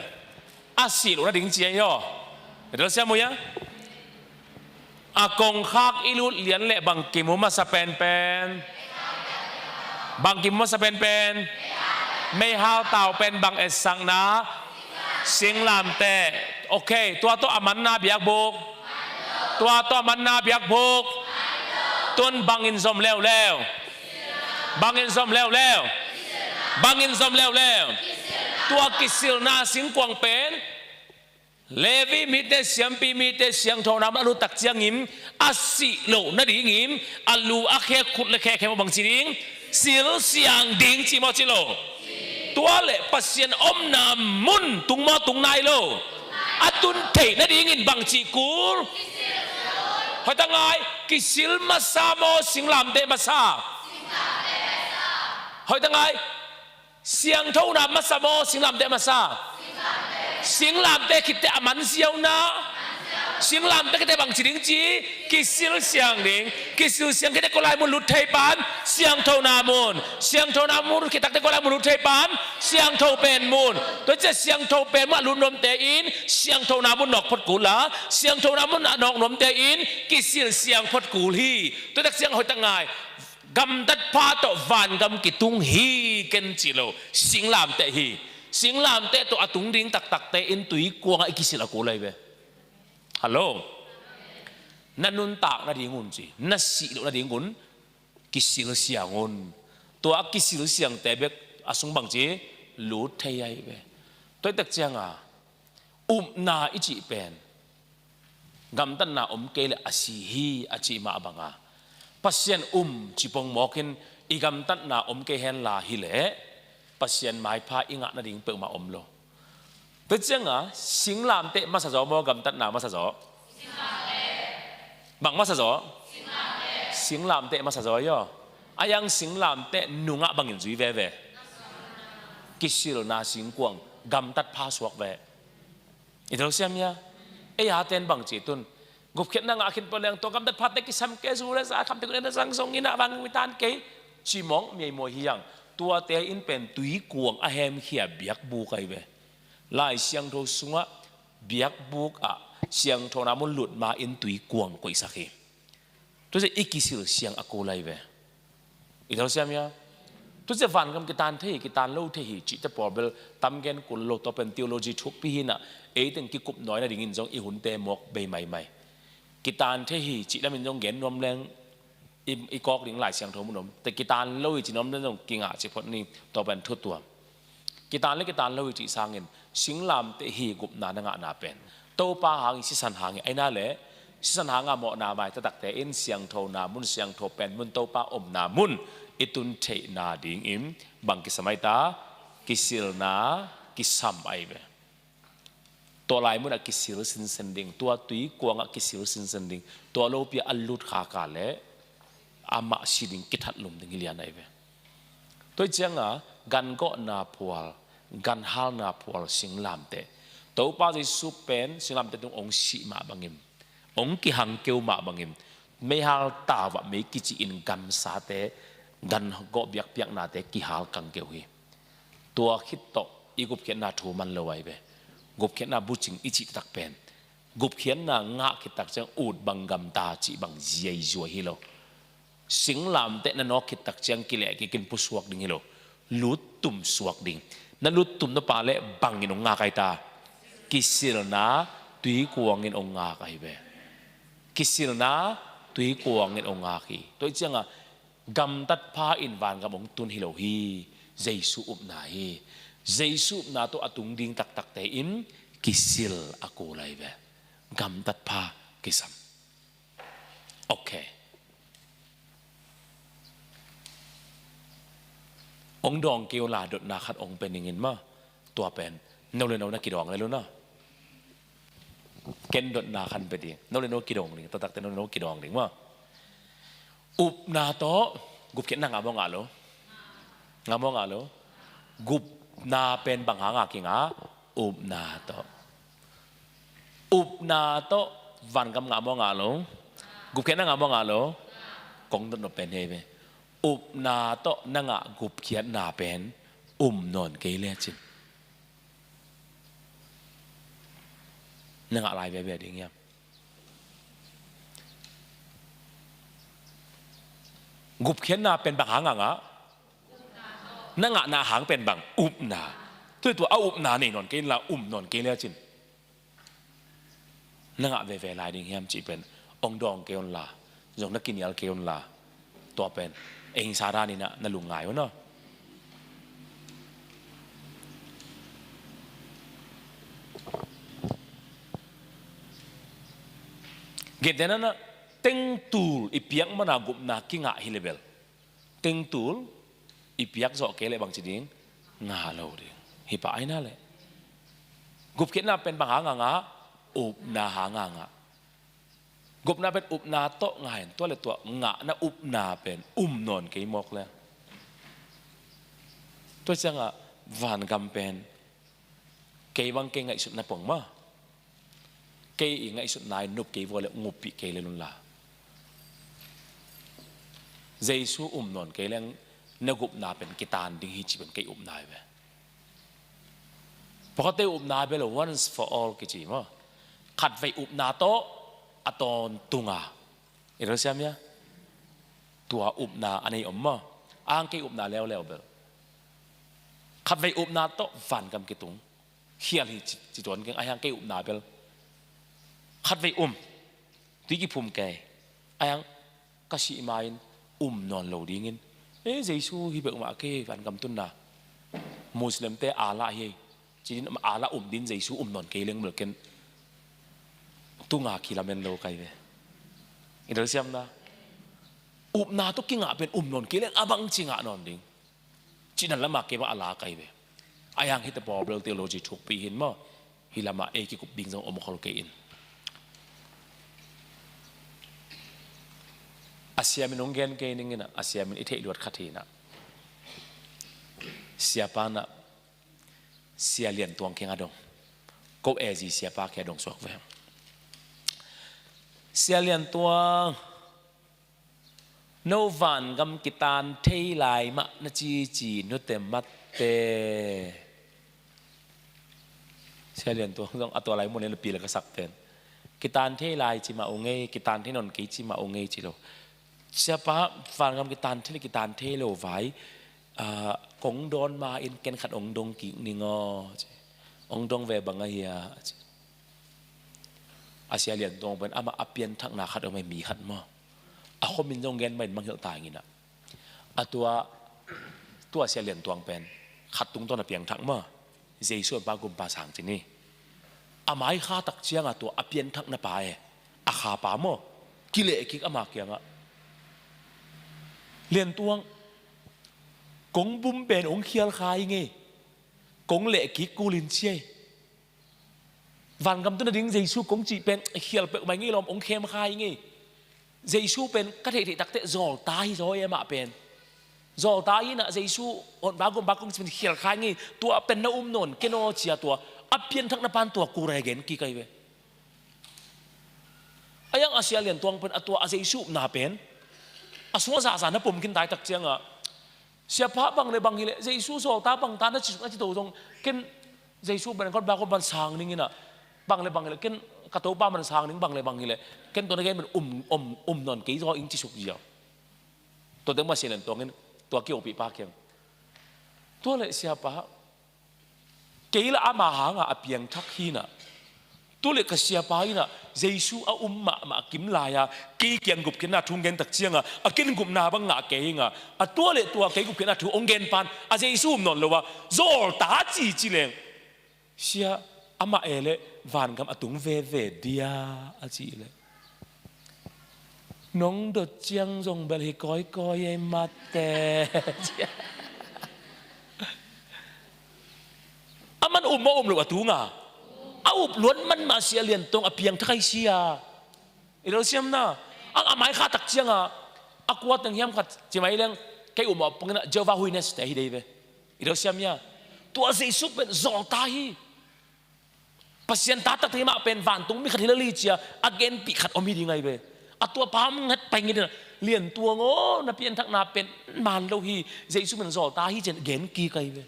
A sih loh nading ci a hi aw. Dal siam uh ya. A kongkhak i lut lian leh bang kimu masa penpen? Bang kimu masa penpen? Meihal tau pen bang etsakna? Singlamteh. Ok, tua tawh a manna biakbuk. Tua tawh a manna biakbuk. Tun bangin zom leuleu? Bangin zom leuleu? Bangin zom leuleu? Tua kisilna singkuang pen Levi mite, siampi mite, siangthona mun a lut tak ciangin a sih loh nadingin a lu a khe, khut le khe khe maw bang ci ding? Silsiang ding ci maw ci lo? Tua leh Pasian omna mun tung maw tung nai lo? A tun theih nadingin bang cih kul? Hoih tak ngai, kisil masa maw singlamteh masa? Hoih tak ngai, siangthona masa maw singlamteh masa? Singlamteh khit teh a man ziau na. Singlamteh khit teh bang ci ding ci? Kisil siang ding. Kisil siang khit teh kua lai mun lut thei pan? Siangthona mun. Siangthona mun khit tak teh kua lai mun lut thei pan? Siangtho pen mun. Tua ciang siangtho pen mun a lut nuamte in siangthona mun nawk phot kul a, siangthona mun a nawk nuamte in kisil siang phot kul hi. Tua tak ciang hoih tak ngai, gamtat pha tawh vangam kitung hi ken ci lo. Singlamteh hi. Singlamteh tawh a tung ding taktakte in tui kuangah i kisil a kul lai ve. Hallo. Na nuntak nadingun ci, na sih loh nadingun kisil siang un. Tua a kisil siangte bek a sung bang ci? Lut thei ahi ve. Tua hi tak cianga upna i cih pen gamtatna om kei leh a si hi a cih mah banga, Pasian um ci pongmawkin i gamtatna om kei henla hileh Pasian maipha i ngah nading peuhmah om lo. Tua cianga singlamteh masa zaw maw gamtatna masa zaw? Bang masa zaw? Singlamteh masa zaw hi aw. A yang singlamteh nungah bangin zui veve? Kisilna singkuang gamtat pha suak ve. I tho siam hia? Ei a ten bang ci tun? Gupkhiatna ngah khin peuh leng tua gamtat phate kisam kei, zu le za khamte kun en a zang zong ina vang mi tan kei. Cimawng miaimawi hi ang. Tuate in pen tui kuang a hemkhia biakbuk ahi ve. Lai Siangtho sungah biakbuk ah siangthona mun lut ma in tui kuang koihsak hi. Tua ciang i kisil siang a kul lai ve. I tho siam hia? Tua ciang vangam kitan thei hi, kitan lo thei hi cihte pawl bel tam gen kul lo, tua pen theology thukpi hinah, eiteng kikup nawi nadingin zong i hunte mawk bei maimai. Kitan thei hi cih lamin zong gen nuam leng i, i kawk ding Lai Siangtho mun om. Te kitan lo hi ci nuam leng zong kingah ci phot ni, tua pen thu tuam. Kitan le kitan lo hi cih sangin singlamteh hi gupna na ngahna pen Topa hang hi, sisan hang hi, aina le sisan hanga mawhna mai taktakte in siangthona mun, siangtho pen mun, Topa omna mun i tun theihna dingin bang kisam aita? Kisilna kisam ahi ve. Tua lai munah kisil sinsen ding, tua tui kuangah kisil sinsen ding, tua lopi a lut khaka le amah si ding kithat lum ding hi lian ahi ve. Tua hi cianga gan gawhna phual, gan halna phual singlamteh, Topa Jesu pen singlamteh tung ong sih mah bangin, ong kihang keu mah bangin, meihal tau ah mei kici in gamsate, gan gawh biakpiaknate kihal kang keu hi. Tua khit tawh i gupkhiatna thu man lo ahi ve. Gupkhiatna bucing i cih tak pen gupkhiatna ngah khit tak ciang ut bang gamta cih bang ziaizua hi lo. Singlamteh na nawk khit tak ciang kileh kikin pusuak ding hi lo. Luttum suak ding. Na luttum na pa leh bangin ong ngak aita? Kisilna tui kuangin ong ngak ahi ve. Kisilna tui kuangin ong ngak hi. Tua hi cianga gamtat pha in vangam ong tun hi lo hi. Jesu upna hi. Jesu upna tawh a tung ding taktakte in kisil a kul ahi ve. Gamtat pha kisam. Ok. Ong dawng kei un la, dotna khat ong pe ning in maw. Tua pen no le no na kidawng lel un na. Ken dotna khat pe ding. No le no kidawng ding. Tua takte no le no kidawng ding maw. Upna tawh gupkhiatna ngah maw ngah lo? Ngah maw ngah lo? Gupna pen bang hanga kingah? Upna tawh. Upna tawh vangam ngah maw ngah lo? Gupkhiatna ngah maw ngah lo? Kong dot nop pen hei ve. Upna tawh na ngah gupkhiatna pen um nawn kei lecin na ngah lai veve ding hiam? Gupkhiatna pen bang hanga ngah? Na ngahna hang pen bang? Upna. Tua tua a upna nei nawn kei la, um nawn kei lecin na ngah veve lai ding hiam cih pen ong dawng kei un la, zong na kinial kei un la. Tua pen ei hingsa dan in na lungngai un aw. Gentehna na tengtul i piak mana gupna kingah hi le bel, tengtul i piak zawh kei leh bangci ding? Ngah lo ding. Hi pah aina leh gupkhiatna pen bang hanga ngah? Upna hanga ngah. Gupna pen upna tawh ngah in, tua le tua ngahna upna pen um nawn kei mawk le. Tua ciangah vangam pen kei bang kei ngaihsutna pong maw. Kei i ngaihsutna in nop kei vua le nguppih kei le lunla. Jesu um nawn kei leng na gupna pen kitan ding hi ci pen kei upna hi ve. Pawlkhatte upna bel once for all kici maw. Khatvei upna tawh a tawntunga. I rel siam hia? Tua upna a nei om maw. Ang kei upna leuleu bel khatvei upna tawh vangam kitung. Khial hi ci, ci tuan keng, ahiang kei upna bel khatvei um. Tui kiphum kei. Ahiang ka sih ma-in um nawn lo dingin, e, Jesu hi bek mah kei vangam tunna. Muslimte Allah hi. Ci din Allah um din Jesu um nawn kei leng bel ken tunga kilamen lo kai ve. I dal siamna. Upna tawh kingah pen um nawn kei leng a bangci ngah nawn ding. Cihna lamah kei bang a la kai ve. Ahiang hite Bible theology thukpi hin maw. Hi lamah ei kikup ding zong om khol kei in. A siamin hong gen kei ning inah, a siamin i theih luat khat hi inah. Siapa inah, Sia Lian Tuang kiangah dong. Ko ezi siapa kiangah dong suak ve. Sia Lian Tuang, no vangam kitan thei lai mah na cici nute matte. Sia Lian Tuang zong a tua lai mun in a pil ka sak pen. Kitan thei lai ci mah ung ei, kitan thei nawn kei ci mah ung ei ci lo. Siapa, vangam kitan thei le kitan thei lo vai. Ah, kong dawn ma-in ken khat ong dong kik ning aw ci. Ong dong ve bang a hia ci. A Sia Lian Tuang pen amah a pianthakna khat om ei, mi khat maw. A khomin zong gen mahin mangngilh ta ing inah. A tua, tua Sia Lian Tuang pen khat tungtawn a piangthak maw. Jesu honpa gumpa sang ci ni. A mai kha tak ciangah tua a pianthakna pa e, a kha pa maw, kileh kik ama kiangah. Lian Tuang, kong bum pen ong khial kha ing ei. Kong leh kik kul in ci ei. Vangam tun nading Jesu kong cih pen khial peuhmah ing ei, lawm ong khem kha ing ei. Jesu pen ka theihtheih takteh zawlta hi zaw ei amah pen. Zawlta hi inah Jesu honpa gumpa kong cih pen khial kha ing ei. Tua pen na um nawn ken aw ci a tua a pianthakna pan tua kul a gen kik ai ve. Ahiang a Sia Lian Tuang pen a tua a Jesu upna pen a sungah zahzah na pom khin tai tak ciangah, Siapa, bang le bang hileh Jesu zawlta bang ta na ci suk na ci to zong, ken Jesu pen kotpa kotpan sang ning inah, bang le bang hileh ken ka Topa man sang ning, bang le bang hileh ken tua na gen pen um, um, um nawn kei zaw ing ci suk ziau. Tua teng mah Sia Lian Tuang in tua kiopih pa kiang, tua leh siapa, kei lah ama hangah a piangthak hi inah, tua leh ka siapa inah Jesu a um mahmah kim lai-a kei kiang gupkhiatna thu hong gen tak ciangah a ken gupna bang ngah kei inga, a tua leh tua kei gupkhiatna thu hong gen pan a Jesu um nawn lo a zawlta cici leng, sia, amah e leh vangam a tung veve dia a cih leh. Nong dot ciang zong bel hi kawikawi ei mate. A man um maw um lo a tunga? A up luat man mah sia lian tong a piangthak ai sia. I lo siam na. A, a mai kha tak cianga a kua teng hiam khat ci mai leng kei um a pangina Jehovah Witness te hi dei ve. I lo siam ia. Tua Jesu pen zawlta hi. Pasian ta takte mah pen vantung mi khat hi lel hi cia a genpih khat om hi ding ahi ve. A tua pa hong nget pai ngitin a lian tuang aw na pianthakna pen man lo hi. Jesu pen zawlta hi cian gen kik ahi ve.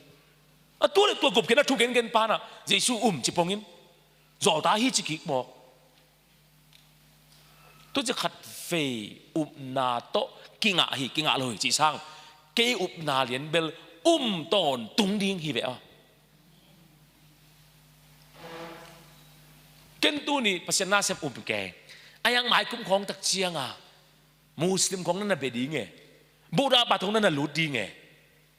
A tua le tua gupkhiatna thu gengen pana Jesu um ci pongin zawlta hi ci kik mawk. Tuci khat vei upna tawh kingah hi, kingah lo hi cih sang kei upna lian bel um tawntung ding hi ve aw. Ken tuni Pasian nasem um kei. A yang mai kum khawng tak cianga Muslim khawng na na be ding e. Buddha pa thong na na lut ding e.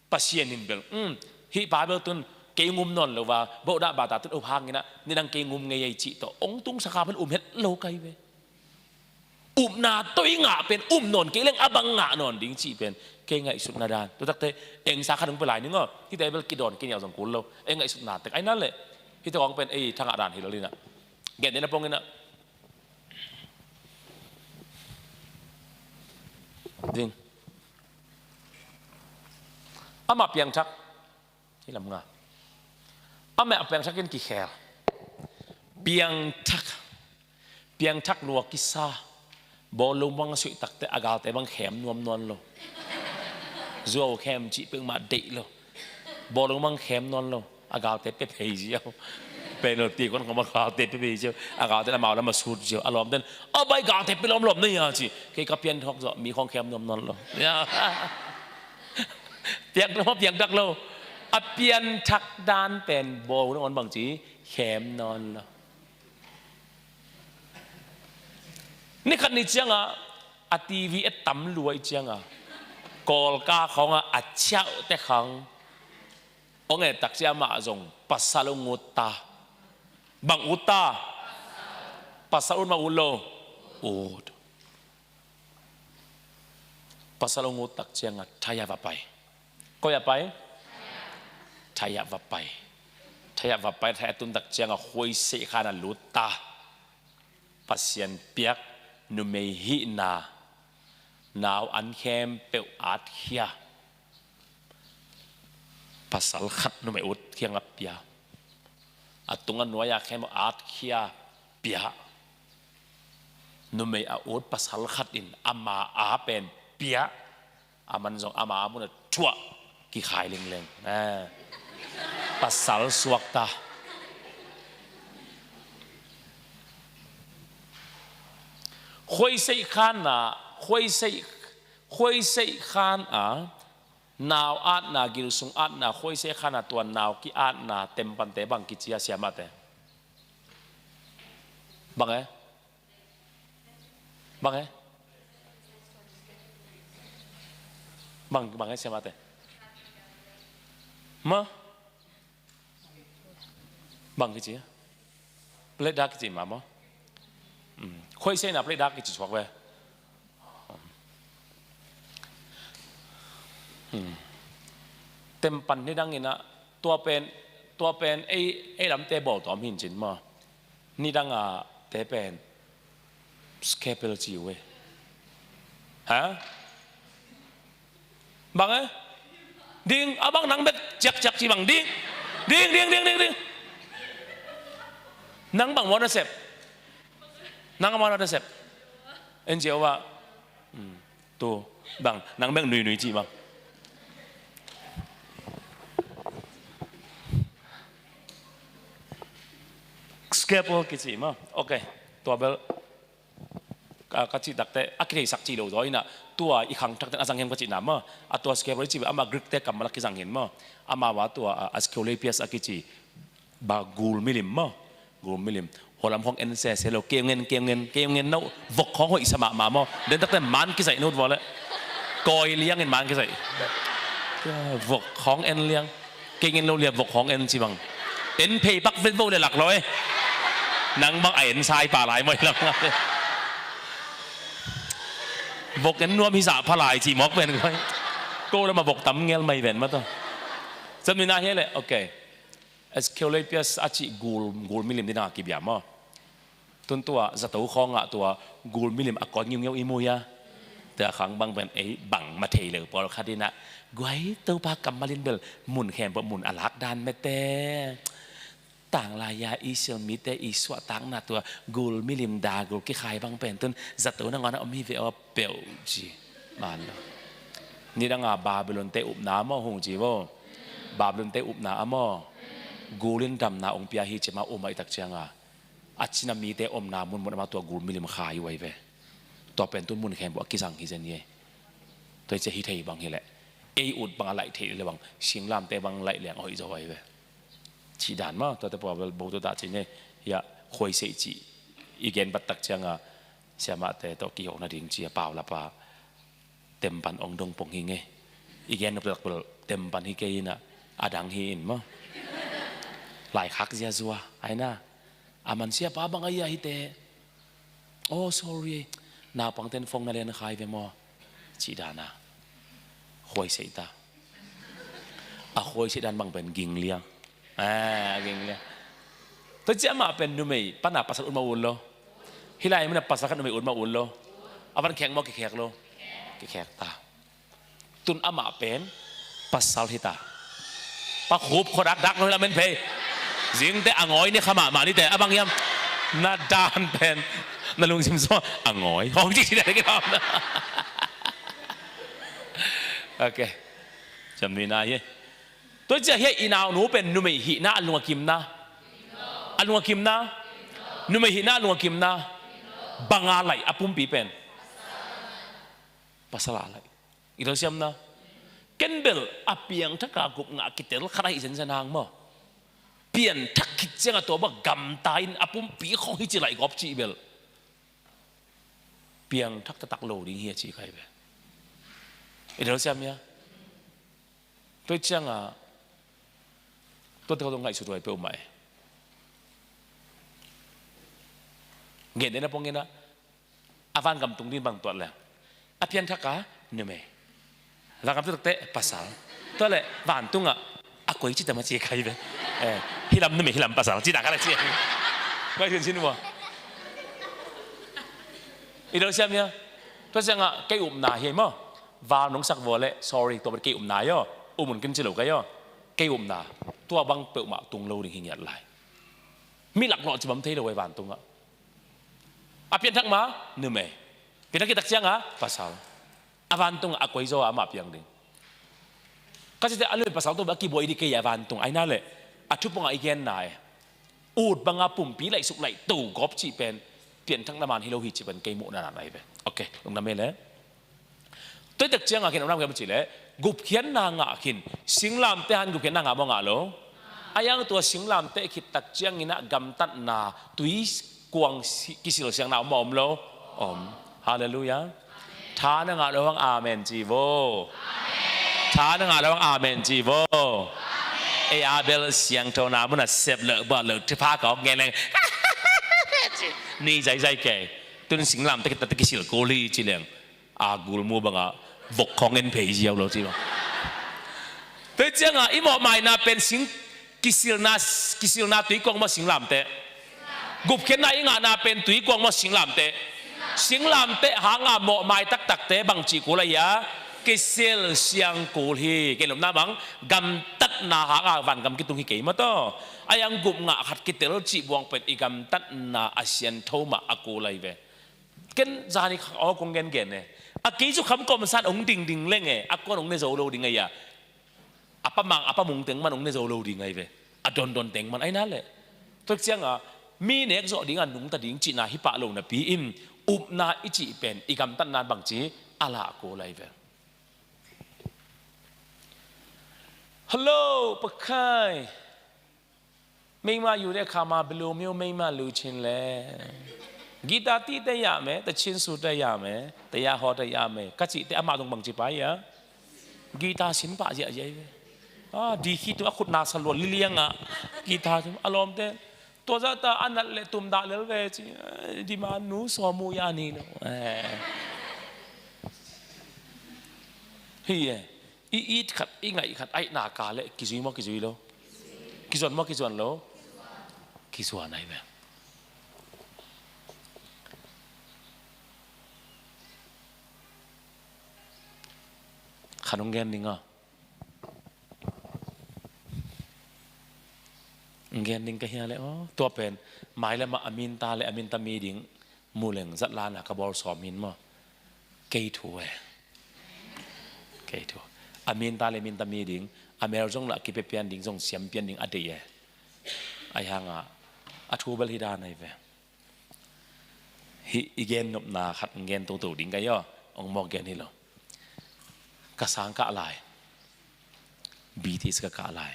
Pasian in bel um, hih pa bel tun kei ngum nawn lo va, Buddha bata tun uh hangin ah nidang kei ngum ngei ei cih tawh ong tung sakha pen um het lo kai ve. Upna toi ngah pen um nawn kei leng a bang ngah nawn ding cih pen kei ngaihsutna dan. Tutakte engsa khat hong pe lai ning aw, hihte bel kidawn kiniau zong kul lo. Ei ngaihsutna tek ai na leh hihte kong pen ei thangah dan hi lo linah. Gen dena pongin ah ding. Amah piangthak. Hi lam nga. Amah a piangthak in kikhel. Piangthak. Piangthak lua kisa. Bawlung bang a suih takte a galte bang khem nuam nawn lo. Zuau khem cih pek mah deih lo. Bawlung bang khem nawn lo. A galte pe phei ziau. Penalty kon kong a galte pe phei ziau. A galte na mau lam a sut ziau. A lawmten a bai galte pe lawmlawm na ia ci. Kei ka pianthak zawh mi khong khem nuam nawn lo. Ia. Piangthak lo, piangthak lo. A pianthak dan pen bawl hun a ngon bang ci khem nawn lo. Ni khat ni cianga a TV e tam lua i cianga Kawlka khawngah a ciauh te khang ong et tak cia mah zong pasal ong ut ta. Bang ut ta? Pasal ut mah ut lo. Ut. Pasal ong ut tak cianga thai-ah va pai. Koi-ah pai? Thai-ah va pai. Thai-ah va pai, thai-ah tun tak cianga khuaiseih khan a lut ta. Pasian piak numei hihna nau an khempeuh atkhia. Pasal khat numei ut khiang a pia. A tung a nuai-a khempeuh atkhia pia. Numei a ut pasal khat in ama a pen pia. A man zong ama a mun a thuah kikhai lingleng. Eh. Pasal suakta. Khuaiseih khan a, khuaiseih, khuaiseih khan a, nau atna, gilsung atna, khuaiseih khan a tua nau ki-atna tempante bang kici a siamate? Bang e? Bang e? Bang, bang e siamate? Ma? Bang kici a? Plate dak kici ma maw? Hmm. Khuaiseihna plate dak kici suak ve. Hmm. Tempan nidang inah tua pen, tua pen ei, ei lamte bawl tawm hin cin maw? Nidang a te pen scalpel ci uh e. Ha? Bang e? Ding, a bang nang bek ciakciak ci bang ding. Ding, ding, ding, ding, ding. Nang bang maw na sep? Nang a maw na sep? N G O ah. Hmm. Tu, bang, nang bek nuinui ci bang. Scalpel kici maw? Ok. Tua bel ka, ka cih takte a kitheisak ci lo zaw inah tua i khangthak ten a zang hiam ka cihna maw? A tua scalpel i cih bel ama Greek te kammal a kizang hin maw? Amau a tua a, Asclepius a kici. Ba gul milim maw? Gul milim. Holam khawng en sese lo, kei ngen, kei ngen, kei ngen no, vok khawng hoih sa mahmah maw? Den takte man kisaih nut vawleh. Kawi liangin man kisaih. Vok khawng en liang. Kei ngen lo lia vok khawng en ci bang. En phei bak vet vo le lak lo e. Nang bang a en sai pa lai maw i lam. Vok en nuam hi zah phalai cih mawk pen koi. Ko lamah vok tam ngel mai ven mah tawh. Cam nina hi leh, ok. Asclepius a cih gul, gul milim dina kibia maw? Tun tua zato khawngah tua gul milim a koi ngiungeu i mu hia? Tua khang bang pen ei bang ma thei lo pawlkhat inah guai Topa kammal in bel mun khempeuh mun a lak dan mete. Tanglai-a Israel mite i suahtakna tua gul milim dagul kikhai bang pen tun zato nangawn a om hi ve aw peuh ci. Man lo. Nidanga Babylon te upna a maw hong ci vo. Babylon te upna a maw. Gul in damna ong pia hi ci ma um a i tak cianga a cina mite omna munmun ama tua gul milim khai uh ai ve. Tua pen tun mun khempeuh a kizang hi zen ye. Tua i cia hi thei bang hi leh ei ut bang a laih theih le bang singlamte bang laih leng a hoih zaw ai ve. Cih dan maw, tuate pua bel bo tuatah cih nei hiah khuaiseih cih i gen bat tak cianga siamahte tawh kihawh nading ci a paulapa tempan ong dong pong hi ngei. I gen nop tak bel tempan hi kei inah a dang hi in maw. Laikhak ziazua aina a man siapa bang a ia hite. Oh, sorry. Naupangten fong na len khai ve maw? Cih dana khuaiseih ta. A khuaiseih dan bang pen ging liang. Ah, ging liang. Tua ciah mah pen numei pana pasal ut mah ut lo. Hilai mina pasal khat numei ut mah ut lo. A van khek maw kikhek lo? Kikhek ta. Tun amah pen pasal hita. Pa khup khuadak dak lo hi lamen phei. Zingte a ngawi ni kha mahmah nite a bang hiam? Na dan pen na lungsim sua a ngawi hong ci si dai ki bang. Ok. Cam ni na hi. Tua cia hi i naunu pen numei hihna a lungakimna. A lungakimna. Numei hihna a lungakimna. Banga lai a pumpi pen pasal a lai. I lo siamna. Ken bel a piangthaka gupngah kitel khat ahi zenzen hang maw? Pianthak khit cianga tua bak gamta in a pumpi khong hi ci laih gawp cih bel piangthak taktak lo ding hi a ci khai bel. I lo siam hia? Tua cianga tua teko ngaihsut huai peuhmah e. Gen dena pongena a vangam tung ding bang tuat leng a pianthaka numei. Vangam tung takte pasal. Tua le vantungah a koi cita ma ci kai ve. Eh, hilam numei hilam pasal cita kala ci. Koi sin sin vua. I lo siam hia? Tua siangah kei upna hi maw? Val nong sak vua le sorry tua bet kei upna hi aw. Umun kin ci lo kai aw. Kei upna tua bang peuhmah tung lo ding hi ngiat lai. Mi laklawh ci bam thei lo ei vantungah. A pianthak ma numei. Pianthak kitak cianga pasal. A vantungah a koi zaw a amah piang ding. Ka cite a numei pasal tawh a kibuai dih kei a vantung aina le a thupungah i genna e. Ut banga pumpi laihsuk laih to gawp cih pen pianthakna man hi lo hi cih pen kei muhna nan ahi ve. Ok, lungdam e le. Tuitak cianga khin omnam kei ma cih le gupkhiatna ngah khin singlamte han gupkhiatna ngah maw ngah lo? A yang tua singlamte khittak cianginah gamtatna tui kuang kisilsiangna om maw om lo? Om. Halleluiah. Tha na ngah lo hang amen ci vo. Tha na ngah lo hang amen ci vo. Ei a bel siangthona muna sep leh buah leh thipha ka ok ngen leng. Ni zaizai kei. Tun singlamte khittak kisil kul hi ci leng. A gulmu bangah vok khawng en phei ziau lo ci bang. Tua ciangah i mawhmaina pen sing kisilna, kisilna tui kuang maw singlamte? Gupkhiatna i ngahna pen tui kuang maw singlamte? Singlamte hanga mawhmai taktakte bang cih kul ahi a? Kisil siang kul hi. Kei lomna bang gamtatna hanga vangam kitung hi kei maw taw? A yang gupngah khat kitel cih buang pen i gamtatna a siantho mah a kul ahi ve. Ken zani khak aw kong gengen e. A kei cu kham kawmsan ong dingding leng e a kuan ong ne zo lo ding ahi a. A pamang a pamung teng man ong ne zo lo ding ahi ve. A dondon teng man aina le. Tua cianga mi nek zawh dinga nungta ding cihna hi pah lo napi in upna i cih pen i gamtatna bangci a lah ko lai ve. Hello, Pakai. မိန်းမယူတဲ့အခါမှာ ဘယ်လိုမျိုးမိန်းမလိုချင်လဲ။ ဂီတတီးတတ်ရမယ်၊ သီချင်းဆိုတတ်ရမယ်၊ တရားဟောတတ်ရမယ်။ ကချစ်တဲ့အမဆုံး ဘယ်လိုပါလဲ။ ဂီတဆင်ပါရရပဲ။ အာ၊ ဒီခေတ်တော့ အခုနားဆင်လို့ လီလီယန်က ဂီတအလုံးတဲ့။ တော်ကြတာ အနက်လေတုံဒါလေပဲ။ ဒီမှာ နူးစော်မှုရနေလို့။ အဲ။ Hi e, i it khat, i ngaih khat, aihna ka le kizui maw, kizui lo? Kizuan maw, kizuan lo? Kizuan ahi ve. Khan hong gen ding a. Hong gen ding ka hia le aw. Tua pen, mai le mah a minta le a minta mi ding. Muleng zat lana ka bawl sawm hin maw. Kei thu e. Kei thu. A minta le minta mi ding, a mel zong lah kipia pian ding, zong siam pian ding a deih e. Ahi hanga, a thu bel hi dan ahi ve. Hih i gen nopna khat hong gen toto ding ka hi aw, hong mawk gen hi lo. Ka sang kah lai. B T S ka kah lai.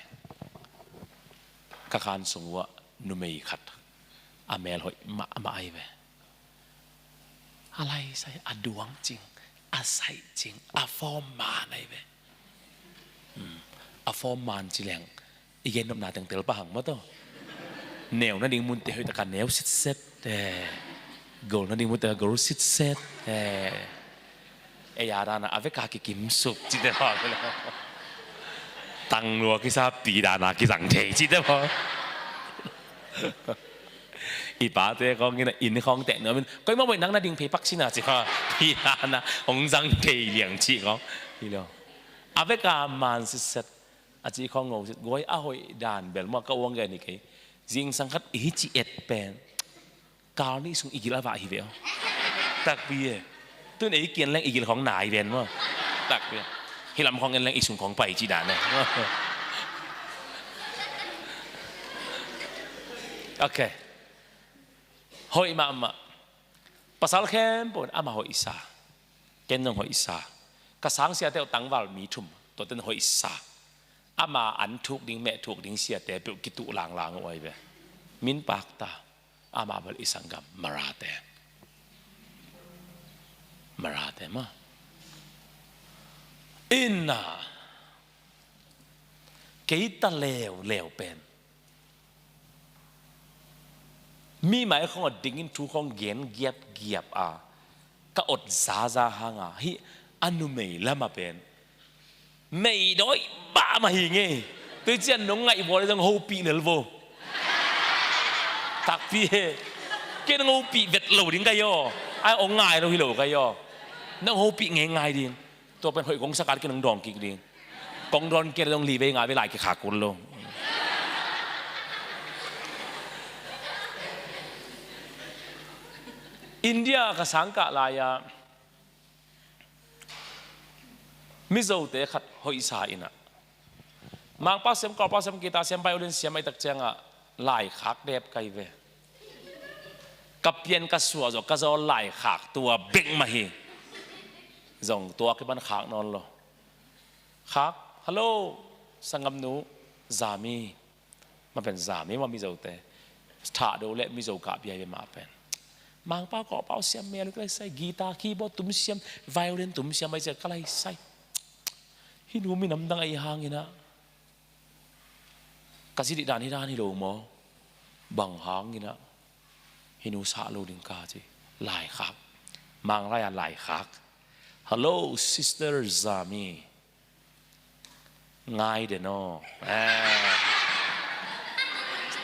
Ka khan sung uah numei khat. A mel hoih mahmah ahi ve. A laisai, a duang cing, a saih cing, a form man ahi ve. Hmm. A form man ci leng. I gen nopna teng tel pah hang maw taw. Neu nading munte hoih taka neu sitset. Eh. Gol nading munte hoih gol sitset. Eh. Ei a dana a veka kikimsuk cite maw. Tang lua kisa pi dana kizang thei cite maw. I pate kong ina inn khong teh nuam in koi maw, nang nading phei pak sina ci kha. Pi dana hong zang thei liang ci kong. Hi lo. A veka man sitset. A ci khong ngo sit guai a hoih dan bel maw ka uang gen hi kei. Zingsang khat i hi ci et pen. Kal nih sung i gil a vah hi ve aw. Takpi e. Tun ei kian leng i gil khong nai ven maw. Takpi e. Hi lam khong en leng i sung khong pai ci dan e. Ok. Hoih mahmah. Pasal khempeuh in ama hoih sa. Ken zong hoih sa. Ka sang siate uh tangval mi thum. Tuate in hoih sa. Ama an thuk ding, meh thuk ding siate peuh kituh langlang uh ahi ve. Min pakta. Ama bel i sanggam Marate. Marate maw. Inna. Kei ta leuleu pen. Mi mai khong a dingin thu khong gen giapgiap a. Ka ot zaza hanga. Hih a numei lama pen. Meidawi bah mah hi ngei. Tui cian nong ngaih vua le zong hopih lel vo. Takpi he. Kei nong hopih vet lo ding ka hi aw. Ai ong ngai lo hi lo ka hi aw. Nong hopih ngeingai ding. Tua pen hoih kong sakat kei nong dawng kik ding. Kong dawn kei le zong li vei nga vei lai kikhak kul lo. India ka sangkah lai-a Mizote khat hoihsa inah Mangpau siam, Kawlpau siam, guitar siam, violin siam, a i tak ciangah laikhak dep kai ve. Ka pian ka suah zawh ka zaw laikhak tua bek mah hi. Zong tua kipan khak nawn lo. Khak, "Hello, sanggamnu, zami." Mah pen zami mah Mizote. Thahdo le Mizo kah bia hi ve mah pen. Mangpau, Kawlpau siam mel ka lai sai, guitar, keyboard tum siam, violin tum siam, ai cia ka lai sai. Hih nu minam dang ahi hanginah ka zi dih dan hi dan hi lo maw? Bang hanginah hih nu sah lo ding ka ci. Laikhak. Manglai-a laikhak. "Hello, sister zami." Ngai den aw. Eh.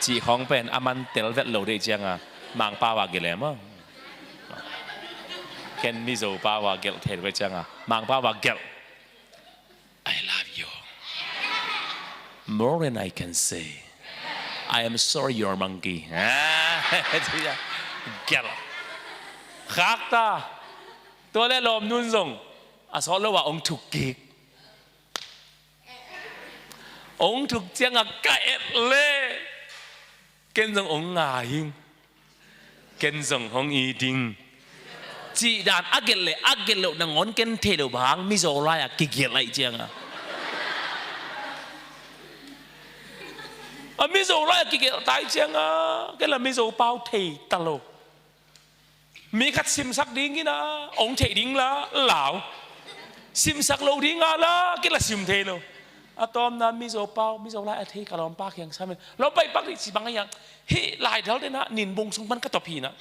Cih khawng pen a man tel vet lo deih cianga Mangpau a gelh e maw? Ken Mizo pau a gelh thei lo deih cianga Mangpau a gelh. "I love you. More than I can say. I am sorry you're a monkey." Ah, gelh. Khak ta. Tua le lawm nun zong a sawt lo a ong thuk kik. Ong thuk cianga ka et le ken zong ong ngai hing. Ken zong hong i ding. Cih dan a gelh le a gelh loh nangawn ken thei lo bang Mizo lai-a kigelh aih cianga. A Mizo lai-a kigelh tai cianga ken la Mizo pau thei ta lo. Mi khat simsak dingin a ong theih ding la lau. Simsak lo ding a la kila sim thei lo. A tawmna Mizo pau, Mizo lai a thei ka lawmpa kiang samin lawmpa i pak dih ci bang a hiang. Hih lai dal dena nin bung sung pan ka top hi na.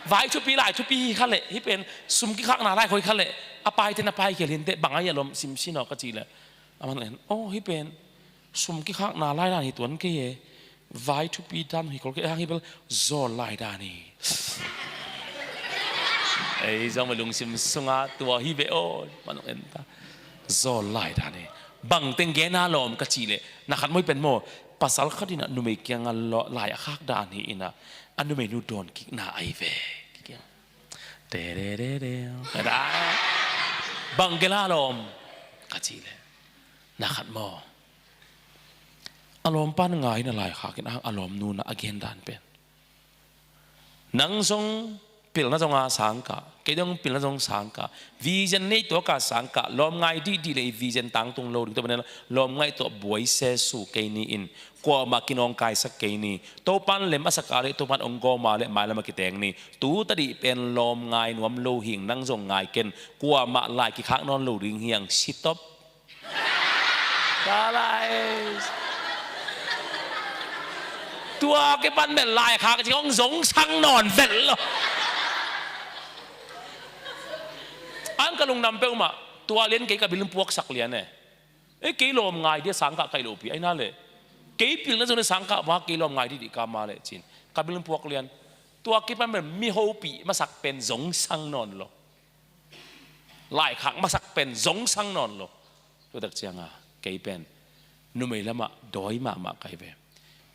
Vai thupi, lai thupi hi kha leh, hih pen sum kikhakna lai khoi kha leh, a paite na paikhia inteh, bang a hia lawm, sim sin aw ka cih leh, aman en, aw, hih pen sum kikhakna lai dan hi tuan kei e, vai thupi dan hi khol kei hang, hih bel zawl lai dan hi. Ei zong lungsim sungah tua hi ve aw, man en ta. Zawl lai dan hi. Bang teng gen a lawm ka cih leh, na khat maw, hih pen maw, pasal khat in a numei kiangah lai a khak dan hi in a, a numeinu dawn kikna ahi ve. Kikia. Te, te, te, te. Bang gen a lawm ka cih leh, na khat maw, a lawmpa in ngai in a lai khak in a, a lawmnu in a gen dan pen, nang zong pilna zong a sangkah, kei zong pilna zong sangkah, vision nei tuak a sangkah, lawm ngai dihdih leh i vision tangtung lo ding. Tua pen lawm ngaih tuah buai sesu kei ni in, kuamah kinawngkaisak kei ni. Topan lem a sak a leh, Topan hong gawm a leh, mailam a kiteng ni. Tu tadih pen lawm ngai nuam lo hing, nang zong ngai ken, kuamah lai kikhak nawn lo ding hiang, sitop. Kalai. Tua kipan bel lai khak cih khong zongsang nawn vet lo. Ang ka lungdam peuhmah, tua lian kei ka bil in puaksak lian e. Eh, kei lawm ngai dia sangkah kai lopi, ai na leh. Kei pilna zong dia sangkah va, kei lawm ngai dihdih ka ma leh cin. Ka bil in puak lian. Tua kipan bel mi hopih masak pen zongsang nawn lo. Lai khak masak pen zongsang nawn lo. Tua tak ciangah kei pen numei lamah dawi mahmah kai ve.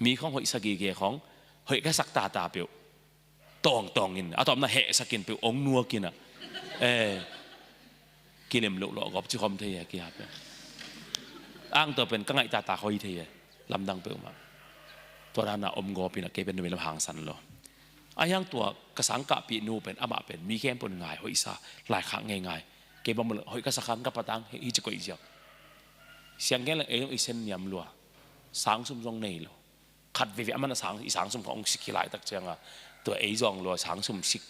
Mi khong hoih sa gige khong, hoih ka sak tata peuh, tawngtawng in, a tawpna hehsak in peuh, ong nuak in a. Eh, kilem loh lawh gawp ci khawm thei e, kia peuh. Ang tua pen ka ngaih tata hoih thei e. Lamdang peuhmah. Tua dana om gawp in a, kei pen numei lam hangsan lo. Ahi hang tua ka sangkahpih nu pen, amah pen mi khempeuh in ngai hoih sa, lai khak ngeingai. Kei bang hoih ka sa khan ka patang, hih ci koih ziau. Siang gen leng ei zong i sen niam lua. Sang sum zong nei lo. Khat veve aman a sang, i sang sum khong ong sik hi lai tak ciangah, tua ei zong lua sang sum sik.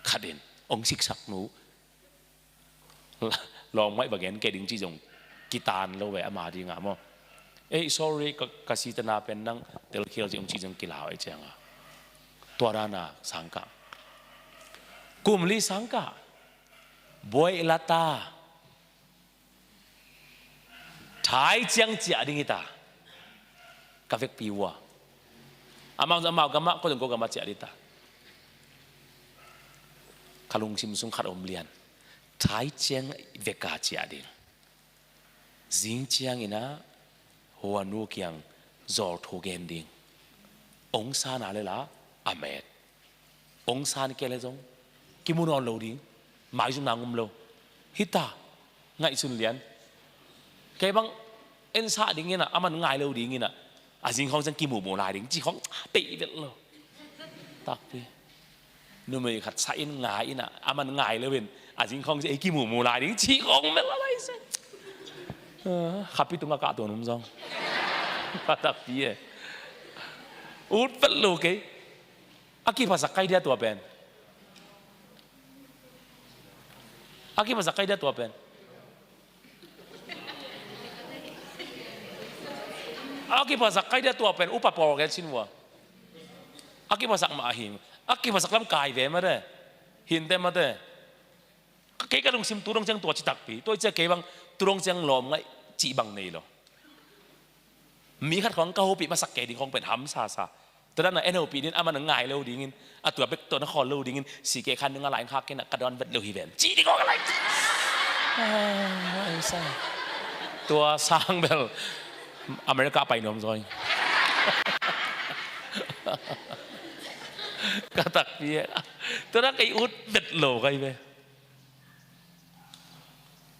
Khat in ong siksak nu. Lawm ngaih va gen kei ding ci zong kitan lo ve ama dingah maw. Eh, sorry, ka, ka sitana pen nang telkhial ci ong ci zong kilau ei ciangah. Tua dana sangkah. Kum li sangkah. Buai lata. Thai ciang ciah ding hi ta. Ka vekpi uh a. Amau, amau gamah, ko zong ko gamah ciah ding ta. Ka lungsim sung khat om lian. Thai ciang veka ciah ding. Zing ciang in a, hua nu kiang zawl thu gen ding. Ong sa na le la, a met. Ong san kei le zong kimu nawn lo ding, maizumna ngum lo. Hi ta, ngaihsun lian. Kei bang en sah ding in a, aman ngai lo ding in a, a zing khawng ciang kimumu lai ding ci khawng a peih vet lo. Takpi. Numei khat sa in ngai in a, aman ngai lo in, a zing khawng ciang ei kimumu lai ding ci khawng vet lo lai se. Ah, khapi tung a kah tuan um zong. Takpi e. Ut vet lo kei. A kiphasak kai dia tua pen. A kiphasak kai dia tua pen. A kiphasak kai dia tua pen, upa pawl gen sin vua. A kiphasak mah a hing. A kiphasak lam kai ve mate. Hinte mate. Kei ka lungsim tu dong ciang tua ci takpi. Tua i cia kei bang tu dong ciang lawm ngaih cih bang nei lo. Mi khat khawng ka hopih masak kei ding khawng pen hamsasa. Tua dan a en hopih ding, aman a ngai lo dingin, a tua bek tua na khawl lo dingin, si kei khan nung a lai khak kei na ka dawn vet lo hi ven. Ci ding khawng a lai. Ah, ai sa. Tua sang bel America pai nuam zaw. Ka takpi e. Tua dan kei ut vet lo kai ve.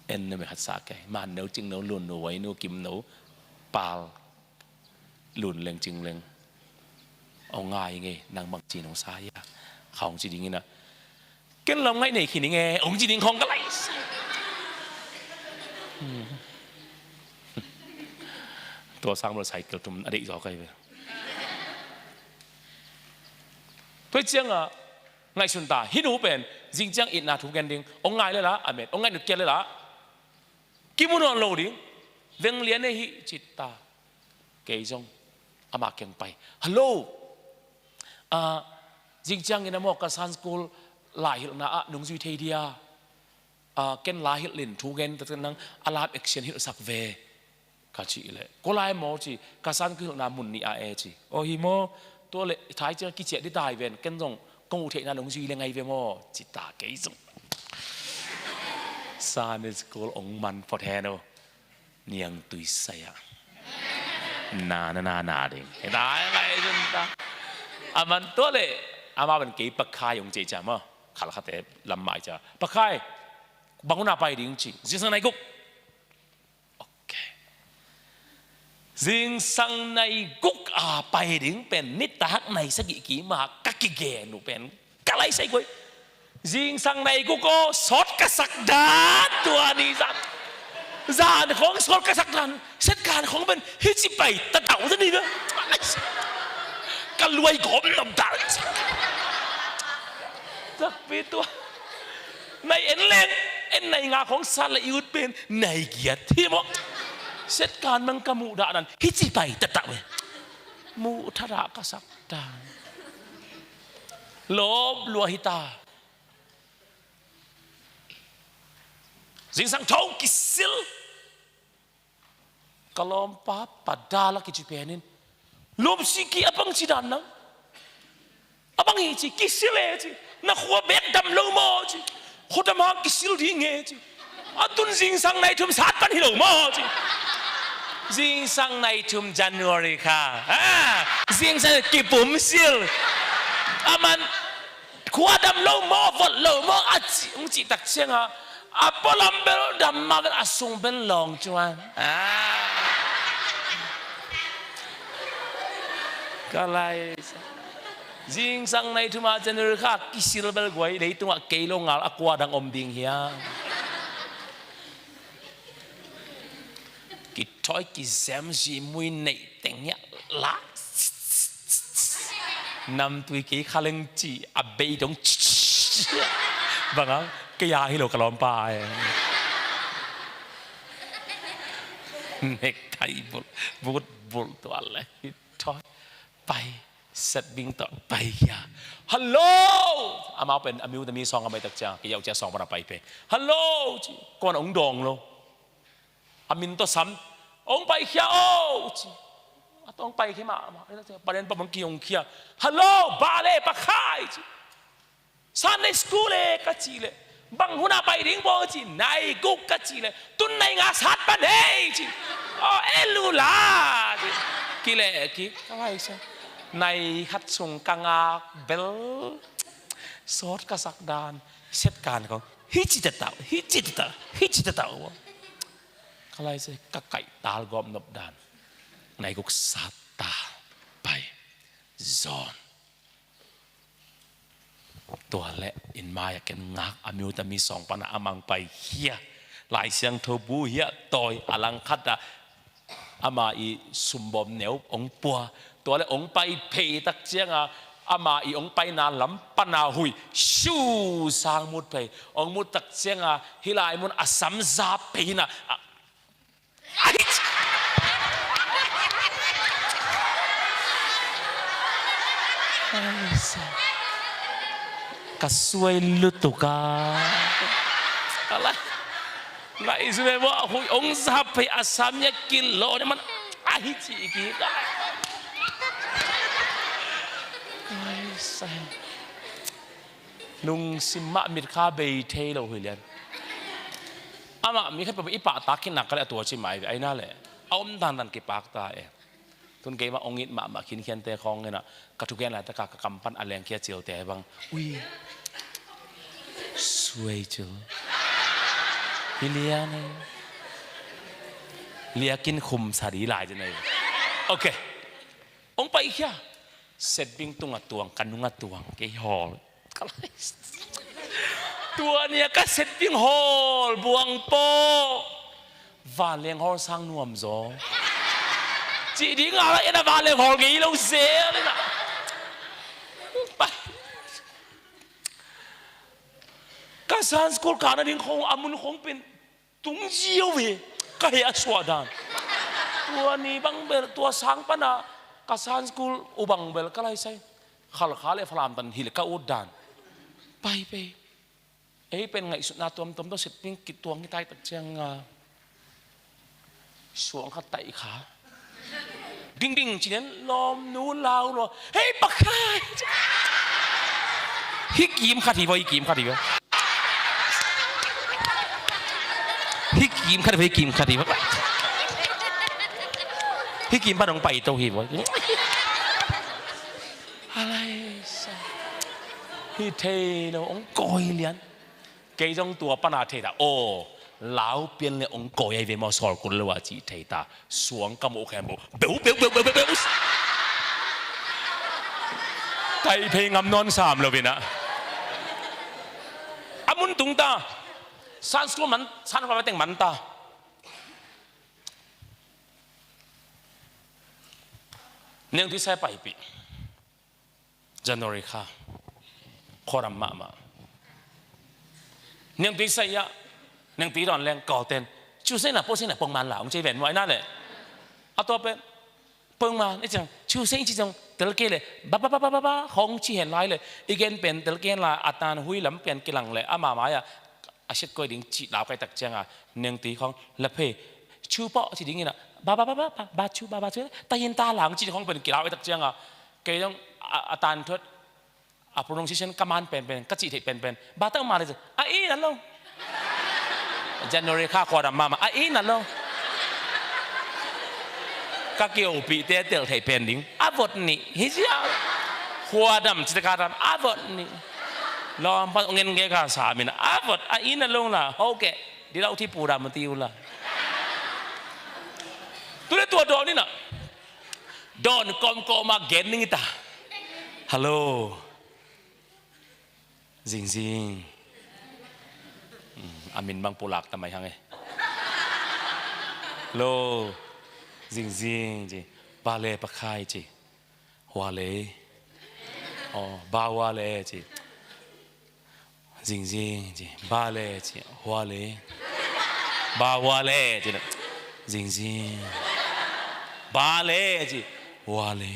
En na me khat sa kei. Man no, cing no, lun no, wai no, kim no, pal. Lun leng cing leng. Ong ngai ngei, nang bang ci nong sa hia. Kha ong ci ding in a. Ken lawm ngaih nei khin ing e, ong ci ding khawng ka lai. Hmm. Tua sang bel cycle tum a deih zaw kai ve. Tua ciang a, ngaihsun ta, hih nu pen, zing ciang itna thu gen ding, ong ngai le la, a met, ong ngai nut kia le la. Kimu nawn lo ding, veng lian e hih cit ta. Kei zong, ama kiang pai. Hello. Ah, Zing ciangin a maw ka Sunday school laihilhna ah nungzui thei dia? Ah, ken laihilh in thu gen ta nang a live action hilhsak ve ka cih leh, kua lai maw ci, ka Sunday school hilhna mun nih ah e ci. Aw hi maw, tua leh thai ciang kiciah di tai ven, ken zong kong uh theihna nungzui le ngai ve maw ci ta kei zong. Sunday school ong man phot hen uh. Niangtui sai ah. Na, na, na, na ding. He dai ngai zun ta. A man tua leh, amah pen kei Pakhai ong ci cia maw. Khalkhate lam mai cia. Pakhai, bang hun a pai ding ci. Zingsang nai guk. Ok. Zingsang nai guk a pai ding pen nitak nai sagih kima ka kigen uh pen ka lai sai guai. Zingsang nai guk aw, sawt ka sak dan tua ni zan. Zan khong sawt ka sak dan. Set kan khong pen hici pai tatau zan ni na. Ka luai gawm nam dan. Takpi tua. Nai en leng, en nai nga khong sat le i ut pen nai giat hi maw. Set kan mang ka muh dah dan hici pai tatau e. Muh thadah ka sak dan. Lawp lua hi ta. Zingsang tho kisil. Ka lawmpa pada la kici penin. Lawmsi ki a bang ci dan nang. A bang hi ci kisil e ci. Na khua bek dam lo maw ci. Khua dam hang kisil ding e ci. A tun zingsang nai thum sat pan hi lo maw ci. Zingsang nai thum January kha. Ah, zingsang kipum sil. A man khua dam lo maw, vot lo maw, a ci, ong cih tak cianga, a pualam bel dam mah bel a sung bel lawng cuan. Ah. Ka lai sa. Zingsang nai thum a January kha kisil bel guai, leitungah kei lo ngal a kua dang om ding hiam. Kithawi kizem zi mui neih teng hiah la. Namtui kei kha leng ci a bei dong. Bang a kei a hi lo ka lawmpa e. Nekthai bulh, but bulh tual le. Kithawi pai. Set bing tawh pai hia. Hello! Amau pen a miu te mi sawng a mai tak cia, kei yauh cia sawng pana pai pe. Hello! Ci, kuan ong dawng lo. A min tawh sam. Ong pai hia o! Ci. A tawh ong pai hia ma, ma. Paden pa bang ki ong hia. Hello! Ba le pa khai! Ci. Sunday school e ka cih leh bang hun a pai ding baw ci, nai guk ka cih leh tun nai nga sat pan hei ci. Aw e lula ci. Kileh ki ka lai sa. Nai khat sung ka ngak bel sawt ka sak dan. Set kan kong hici tatau, hici tatau, hici tatau. Ka lai sa ka kaih tal gawm nop dan. Nai guk sat tal pai. Zon. Tua leh in mai-ah ken ngak a miu ta mi sawng pana a mang pai hia. Lai Siangtho bu hia tawi a langkhat ah ama i sumbawm neu ong pua. Tua leh ong pai phei tak cianga ama i ong paina lam pana hui. Shu sang mut phei. Ong mut tak cianga hih lai mun a sam zap phei hina. Ka suai lutuk a. Ka la, la i zune mo a hui ong zap phei a sam ya kilo ne man a hi ci ki. Ai sai. Lungsim mah mit kha bei thei lo hi lian. Amah mi khat peuh i pahtak khin nak ka leh a tua ci mai ve aina leh a om dandan kipak ta e. Tun keimah ong it mahmah khinkhiante khawng inah ka thugen laitaka ka kam pan a lengkhia cilte bang ui suai cil hi lian e. Liakin khum sa di lai ci nei. Ok. Ong pai khia. Setbing tunga tuang ka nunga tuang kei hawl. Tua nia ka setbing hawl buang pawh vanleng hawl sang nuam zaw. Cih ding a la ena vanleng hawl ngei lo zel ena. Ka Sunday school kana ding khong a mun khong pin tung ziau hi. Ka heh a suah dan. Tua ni bang bel tua sang pana ka Sunday school uh bang bel ka lai sai. Khalkha le Falam tan hilh ka ut dan. Pai pei. Ei pen ngaihsutna tuamtuam tawh sitting kituang hi tai tak cianga suang khat taih kha. Dingding cinen lawmnu lau lua. Hei, pakhat. Hi kim khat hi vaw, hi kim khat hi vaw. Hi kim khat hi vaw, hi kim khat hi vaw. Hi kim pan hong pai to hi vaw. Alai sa. Hi thei lo, hong kawi lian. Kei zong tua pana thei ta. Aw, lau pian le hong kawi ai ve maw, sawl kul lo a cih thei ta. Suang ka muh khempeuh beu, beu, beu. Taih phei ngam nawn sam lo vinah. A mun tung ta. San school man, san school man teng man ta. Nengtui sai paipih. January kha. Khuadam mahmah. Nengtui sai ah, nengtui dawn leng kawten. Tuesday na, Thursday na pongman la, hong cei ven muai na le. A tua pen, pongman, i ciang, Tuesday i ci ciang, tel kei le, ba, ba, hong ci hen lai le. I gen pen, tel kei hen lai, a tan hui lam pen kilang le, ama mai ah, a siat koi ding cih lau kai tak cianga, nengtui khong, la phei, chu pawh ci ding ina, ba, ba, ba, ba, ba, ba, chu, ba, ba, chu, ta hin ta lang ci khong pen kilau ai tak cianga, kei dong, a, a tan thuat, a pronunciation ka man penpen, ka cih theih penpen, ba tak ma le, a i na lo. January kha khuadam mama, a i na lo. Ka kiopih te tel theih pen ding, a vot nih, hi sia. Khuadam ci te ka dam, a vot nih. Lawm pan ngen nge ka sa min a vot a ina long la, ho ke, di lau thi pu dam ti u la. Tu le tua dawn ina. Dawn kawmkawm a gen ning ita. Hello. Zingzing. Mm, a min bang pulak ta mai hang e. Hello. Zingzing ci. Ba le pakhai ci. Hua le. Aw, ba hua le ci. Zingzing ci. Ba le ci. Hua le. Ba hua le ci. Zingzing. Ba le ci. Hua le.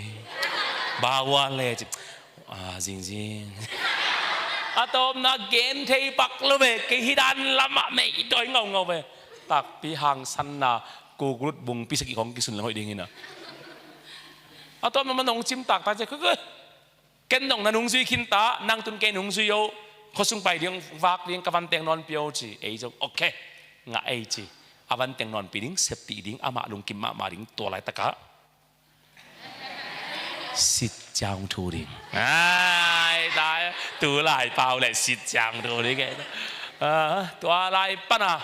Ba hua le ci. A, zingzing. A tawpna gen thei pak lo ve. Kei hi dan lamah mei dawi ngaungau ve. Takpi hangsanna. Kuklut bungpi sakih khong kisun leng hoih ding ina. A tawpna man hong cim taktak ci. Ken dong na nungzui khin ta, nang tun kei nungzui o, khuasung pai ding, vak ding, ka van teng nawnpi o ci, ei zong, ok, ngah ei ci. A van teng nawnpi ding, septih ding, amah lungkim mahmah ding, tua laitakah sit ciang thu ding. Ai, tai, tu lai pau le sit ciang thu ding, ei. Ah, tua lai pana.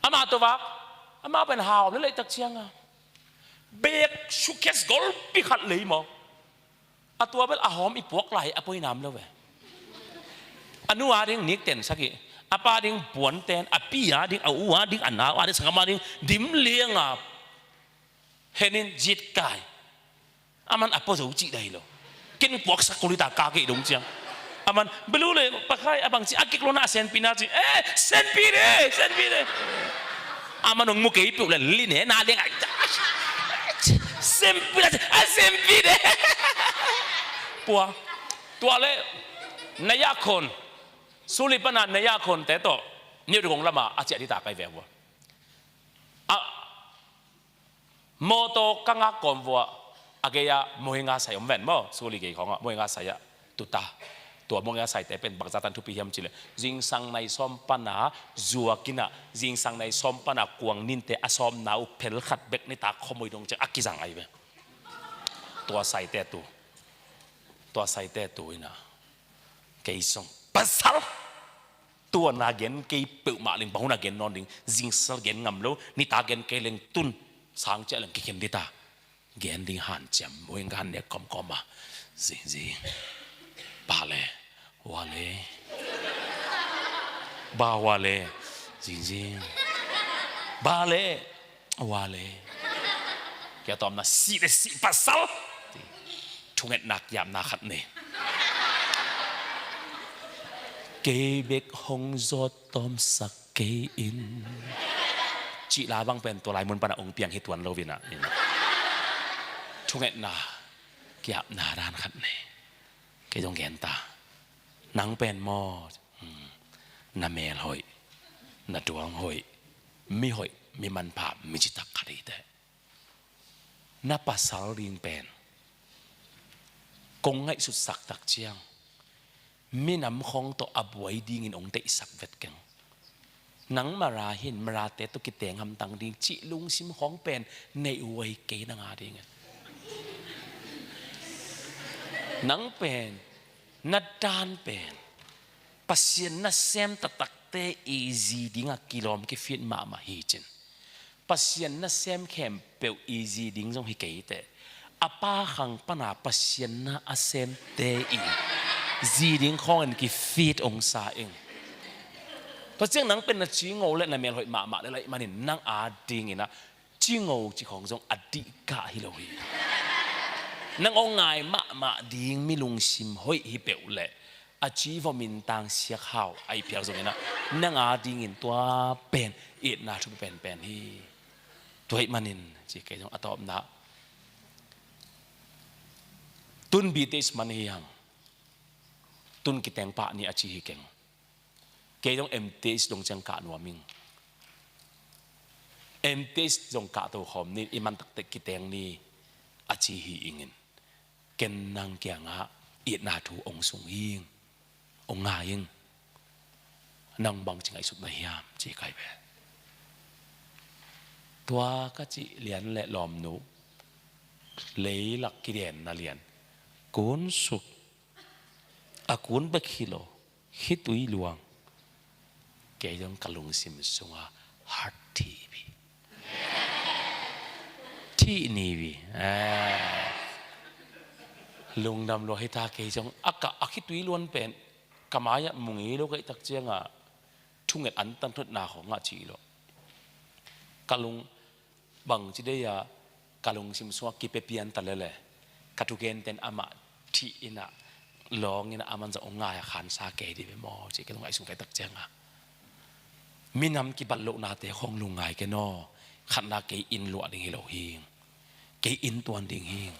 Amah tua vak, amah pen hau le lei tak cianga. Bek suitcase golpi khat lei maw. A tua bel a hawm i puak lai a poi nam lo ve. A nu a ding nikten sakih. A pa ding puanten, a pi a ding, a u a ding, a nau a ding, sangam a ding, dim lianga. Henin zit kai. Aman a pua zo cih dai lo. Ken puaksak kulita ka kei dong ciang. Aman belu le pakhai abang ci a kik lona a senpi na ci. Eh, senpi de, senpi de. Aman ong mu kei piu le li ne na deng ai. Senpi na ci, a senpi de. Pua. Tua le na ya khon. Suli pana na ya khon te to. Niu de gong lama a ci a di ta kai ve pua. A Mawtaw ka ngak kawm vua a gei-a muhinga sai om ven maw, suli gei khawngah muhinga sai-ah tuta. Tua muhinga saite pen bangzah tan thupi hiam cileh zingsang nai sawm pana zuakinah zingsang nai sawm pana kuang ninte a sawmna uh phel khat bek nitak khawmui dong ciang a kizang ai ve. Tua saite tu. Tua saite tu inah kei song pasal. Tua na gen kei peuhmah leng bang hun a gen nawn ding. Zingsal gen ngam lo, nita gen kei leng tun sang ciah leng kikhen dita. Gen ding hanciam muing ka han nek kawmkawm a. Zingzing. Ba le. Hua le. Ba hua le. Zingzing. Ba le. Hua le. Kia tawmna sih le sih pasal. Thungetnak yapna khat nei. Kei bek hong zawt tawmsak kei in. Cih la bang pen tua lai mun pana ong piang hi tuan lo vinah. Thungetna. Piapna dan khat nei. Kei zong gen ta. Nang pen maw, hmm, na mel hoih, na tuang hoih, mi hoih, mi manpha, mi citak khat hi teh. Na pasal ding pen kong ngaihsutsak tak ciang minam khawng tawh a buai dingin hong deihsak vet keng. Nang Mara hin, Marate tawh kiteng hamtang ding cih lungsim khawng pen nei huai kei nang a dingin. Nang pen, na dan pen Pasian nasem taktakte i zi dingah kilawm kifit mahmah hi cin. Pasian nasem khempeuh i zi ding zong hi kei teh, a pa khang pana Pasian na a semte i zi ding khawngin kifit hong sa ing. Tua ciang nang pen na cingo le na melhoih mahmah le laih manin nang a dinginah cingo ci khawng zong a dihkah hi lo hi. Nang hong ngai mahmah ding mi lungsim hoih hi peuh leh a ci vawh mintang siak hau a i phial zonginah nang a dingin tua pen itna thu penpen hi. Tua hih manin ci kei zong a tawpna tun B T S man hi hang. Tun kiteng pah ni a ci hi keng. Kei zong M T S dong ciang kah nuam ing. M T S zong kah to khawm ni, i man taktek kiteng ni a ci hi ingin. Ken nang kiangah itna thu hong sung ing, hong ngai ing. Nang bang ci ngaihsut na hiam ci kai ve. Tua ka cih lian le lawmnu, leilak kidenna lian, kun suk, a kun bek hi lo, khitui luang. Kei zong ka lungsim sungah heart thibi, thih nibi, eh, lungdam lua hi ta. Kei zong a ka, a khitui luan pen ka mai-ah mu ngei lo ka hih tak ciangah thunget antan thotna khawngah cih lo. Ka lung bangci dei-a ka lungsim sungah kipia pian ta lele, ka thugenten amah thih inah, lawng inah, aman zong hong ngai a khansa kei dih ve maw ci kei zong ngaihsun ka hih tak ciangah. Minam kibat lohnate khawng lungngai ken aw. Khatna kei inn luah ding hi lo hing. Kei inn tuan ding hing.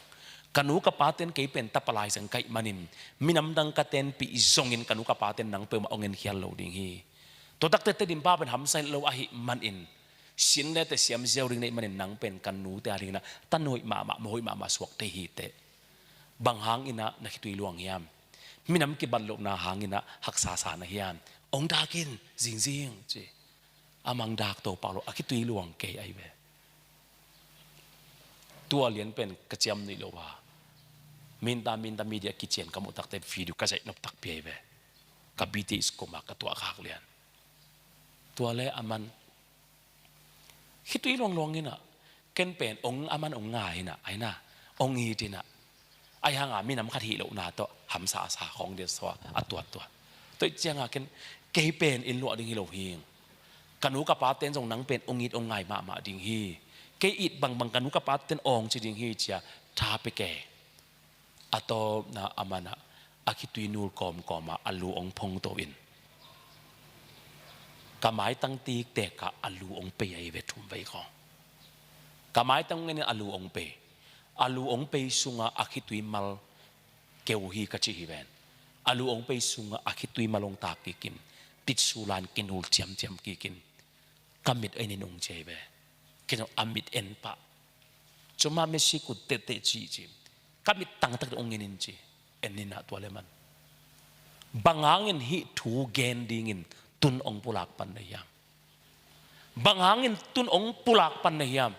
Ka nu ka paten kei pen tapa lai zang ka hih manin minam dang ka tenpih zongin ka nu ka paten nang peuhmah hong enkhial lo ding hi. Tua takte Tedim pa pen hamsa hi lo ahih manin, sin le te siam ziau ding na hih manin nang pen ka nute a dinginah tan hoih mahmah, mawh hoih mahmah suak thei hi teh. Bang hanginah na khitui luang hiam? Minam kibat lohna hanginah haksa sa na hiam? Hong dak in zingzing ci. A mang dak to pah lo, a khitui luang kei ahi ve. Tua lian pen ka ciam nuih lo a, minta minta media kician ka muh takte video ka zaih nop takpi ahi ve. Ka B T S kuma ka tuah khak lian. Tua le aman khitui luangluang inah, ken pen hong, aman hong ngai inah, aina hong it inah, ahi hanga minam khat hih lohna tawh hamsa a sa khawng dia sua a tuattuat. Tua ih cianga ken, kei pen inn luah ding hi lo hing. Ka nu ka paten zong nang pen hong it hong ngai mahmah ding hi. Kei it bangbang ka nu ka paten awng ci ding hi cia tha pe kei. A tawpna amanah a khitui nul kawmkawmah a lu hong phongto in, ka maitang tiktekah a lu hong pei ahi ve, thum vei khawng. Ka maitang ngenin a lu hong pei. A lu hong pei sungah a khitui mal keu hi ka ci hi ven. A lu hong pei sungah a khitui mal hong tak kikin, titsulan kinul ciamciam kikin, ka mit enin hong ci ahi ve. Kei zong a mit en pah. Cuma mesi kut tehteh ci ci. Ka mit tangtak hong enin ci. Enin ah tua le man. Bang hangin hih thu gen dingin tun hong pulak pan na hiam? Bang hangin tun hong pulak pan na hiam?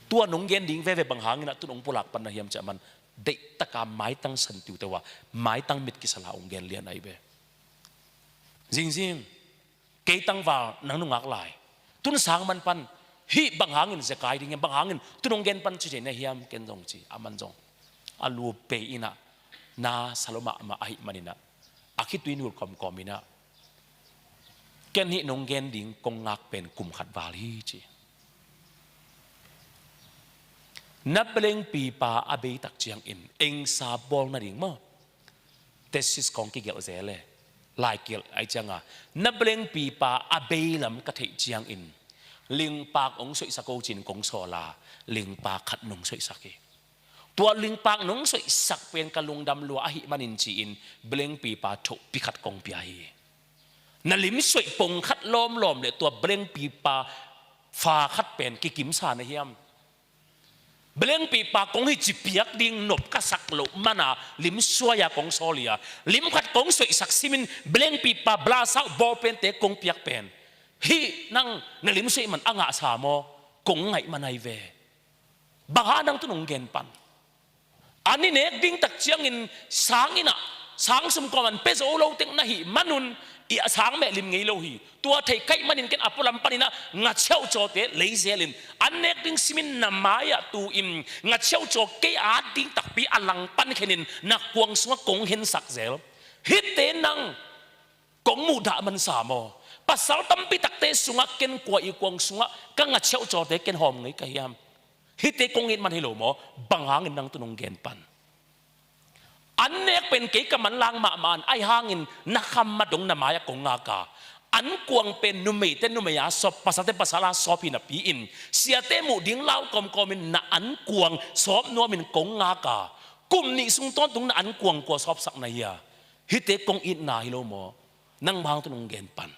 Tua nong gen ding veve bang hangin ah tun hong pulak pan na hiam ci a man. Deihtaka maitang santiute uh a, maitang mit kisala hong gen lian ahi ve. Zingzing, kei tangval nang nungak lai. Tun sang man pan, hih bang hangin zekai ding hiam, bang hangin tun hong gen pan ci thei na hiam, ken zong ci, aman zong. A lu pei inah, na sa lo mahmah ahih maninah, a khitui nul kawmkawm inah, ken hih nong gen ding kong ngak pen kum khat val hi ci. Na belengpipa a beitak ciangin, engsa bawl nading maw? Thesis kong kigelh zel e. Lai kigelh ai cianga, na belengpipa a beilam ka theih ciangin, lingpak hong soihsak o cin kong sawla, lingpak khat nong soihsak hi. Tua lingpak nong soihsak pen ka lungdam lua ahih manin ci-in belengpipa thohpi khat kong pia hi. Na limsoih pong khat lawmlawm le tua belengpipa fa khat pen kikimsa na hiam? Belengpipa kong hici piak ding nop ka sak loh mana limsuai-a kong sawl hi a, lim khat kong soihsak simin belengpipa blasau bawlpente kong piak pen, hih nang na limsoih man a ngahsa maw? Kong ngaih man ahi ve. Bang hang nang tu nong gen pan? An i nek ding tak ciangin sang inn ah sang sum kawm an pia zo lo tek na hih manun i a sang meh lim ngei lo hi. Tua theih kaih manin ken a pualam panin ah ngachiau cawte lei zelin an nek ding simin na mai-ah tu-in ngachiau caw kei at ding takpi a langpan khenin na kuang sungah kong hensak zel. Hihte nang kong muhdah man sa maw? Pasal tampi takte sungah ken kua i kuang sungah ka ngachiau cawte ken hawm ngei ka hiam? Hihte kong it man hi lo maw? Bang hangin nang tu nong gen pan? An nek pen kei ka manlang mahmah an ahi hangin na kham ma dong na mai-ah kong ngak a, an kuang pen numeite numei a sawp, pasalte pasal a sawp hi napi-in siate muh ding lau kawmkawmin na an kuang sawp nuamin kong ngak a, kum nih sung tawntung na an kuang kua sawpsak na hi a? Hihte kong itna hi lo maw? Nang bang hang tu nong gen pan?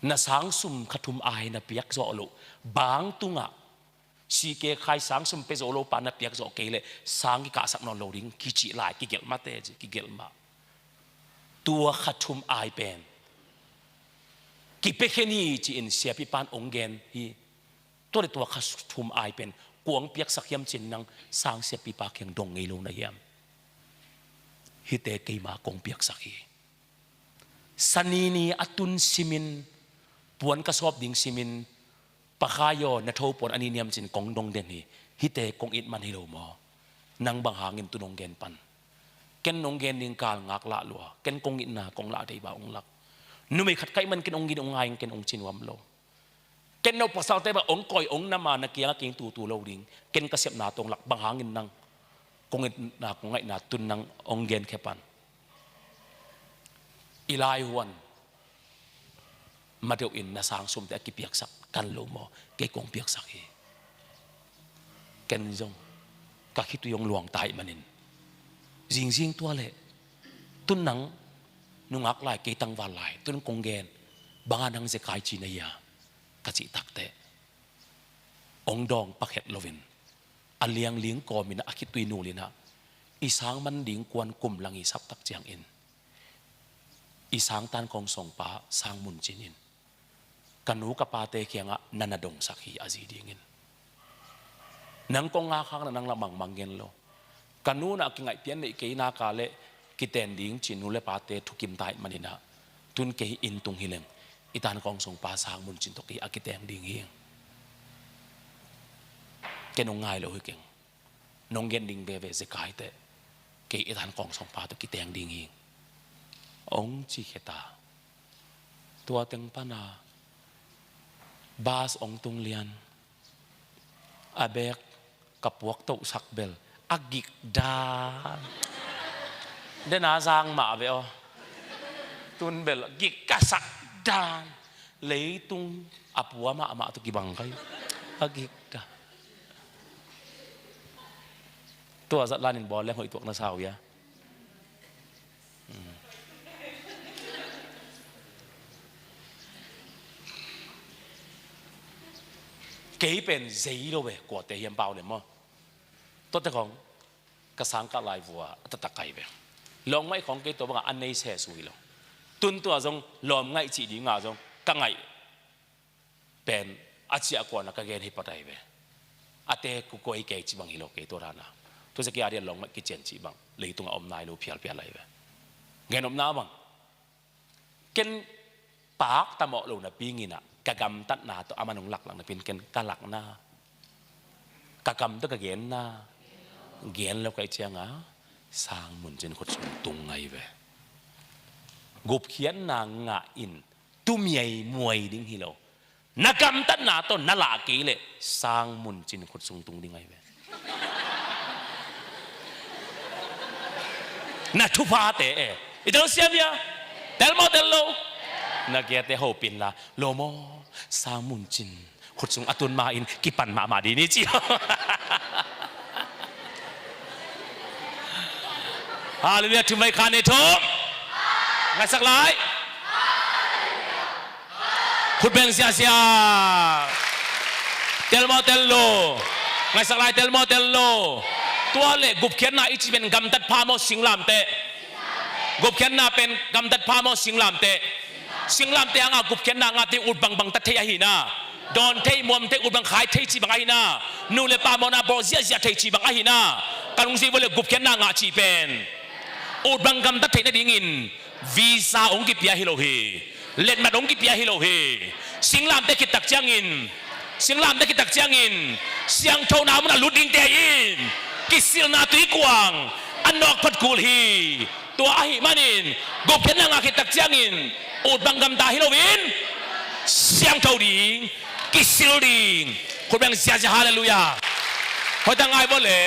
Na sang sum kha thum ai na piak zawh loh bang tungah sike khai sang sum pia zo lo pa na piak zawh kei leh sang kikahsak nawn lo ding kicih lai kigelh mate ci kigelh mah. Tua kha thum ai pen kipia khen hi ci-in siapipan ong gen hi. Tua le tua kha thum ai pen kuang piaksak hiam ci-in nang sang siapipa kiang dong ngei lo na hiam? Hihte keima kong piaksak hi. Sanini a tun simin puan ka sawp ding simin, Pakai aw, na tho puan a ni niam ci-in kong dong den hi. Hihte kong it man hi lo maw? Nang bang hangin tu nong gen pan? Ken nong gen ding kal ngak lah lua, ken kong itna kong lah dei ba ong lak. Numei khat kaih man ken ong gin ong ngai ken ong ci nuam lo. Ken no pasalte bang ong koi ong nam a na kiang a king tutu lo ding. Ken ka sepna tawh ong lak bang hangin nang kong itna kong ngaihna tun nang ong gen khe pan? I lai huan ma deuh in na sang sumte a kipiaksak kan lo maw? Kei kong piaksak hi. Ken zong ka khitui ong luang ta ih manin zingzing tua leh tun nang nungak lai kei tangval lai tun kong gen banga nang zekai ci na hia ka cih takteh ong dawng pakhet loin a liangling kawmin a khitui nulin ah i sang man ding kuan kum lang i saptak ciangin i sang tan kawng sawngpa sang mun cin in ka nu ka pate kiangah na na dongsak hi a zi dingin. Nang kong ngak hang na nang lah mangmang gen lo. Ka nu na kingaih pian neih kei naka le kiten ding ci nu le pate thukim ta ih maninah tun kei inn tung hi leng i tan kawng sawngpa sang mun cin tawh kei a kiteng ding hi. Ken ong ngai lo hi keng. Nong gen ding veve zekai teh kei i tan kawng sawngpa tawh kiteng ding hi. Ong ci kheta. Tua teng pana bas ong tung lian a bek ka puak tohsak bel a gik dan. Dena zang mah ve aw. Tun bel gik ka sak dan. Leitung a pua mahmah tawh kibang kai a gik dan. Tua zat lanin bawl leng hoih tuak na sau ia. Kei pen zei lo ve kuate hiam pau le maw? Tuate khong ka sangkah lai vua a taktak kai ve. Lawm ngaih khong kei tua bangah a nei sesu hi lo. Tun tua zong lawm ngaih cih dinga zong ka ngaih pen a ciah kuana ka gen hi patai ve. A te ku koi kei ci bang hi lo kei tua dana. Tua sia kei a dia lawm ngaih kician ci bang leitunga om nai lo phialphial lai ve. Gen omna bang ken paak tamawh lo napi nginah ka gamtatna tawh a man hong laklak napin ken ka lakna ka kam tawh ka genna gen lo kaih cianga sang mun cin khut sung tung ngai ve. Gupkhiatna ngah in tumiai muai ding hi lo. Na gamtatna tawh na lah kei leh sang mun cin khut sung tung ding ahi ve. Na thuphate e i tel siam ia? Tel maw tel lo? Na kiate hopin la lo maw? Sang mun cin sung a tun ma-in kipan mahmah ding ni ci. Halleluiah, thumvei kha nei thum. Ngaisak lai. Khut beng ziazia. Tel maw tel lo. Ngaisak lai, tel maw tel lo. Tua le gupkhiatna i ci pen gamtat pha maw singlamteh? Gupkhiatna pen gamtat pha maw singlamteh? Singlamteh hanga gupkhiatna ngate ut bangbang tat thei ahi na. Dawn thei, muam thei, ut bang khai thei ci bang ahi na. Nu le pa mawhna bawl ziahziah thei ci bang ahi na. Ka lungsim vua le gupkhiatna ngah ci pen ut bang gamtat theih nadingin visa hong kipia hi lo hi. Letmat hong kipia hi lo hi. Singlamteh khit tak ciangin, singlamteh khit tak ciangin siangthona munah lut dingte in kisilna tuikuang a nawk phot kul hi. Tua ahi manin gupkhiatna ngah khit tak ciangin ut bang gamta hi loin siangtho ding, kisil ding. Khut beng ziazia, halleluiah. Hoih tak ngai vua le.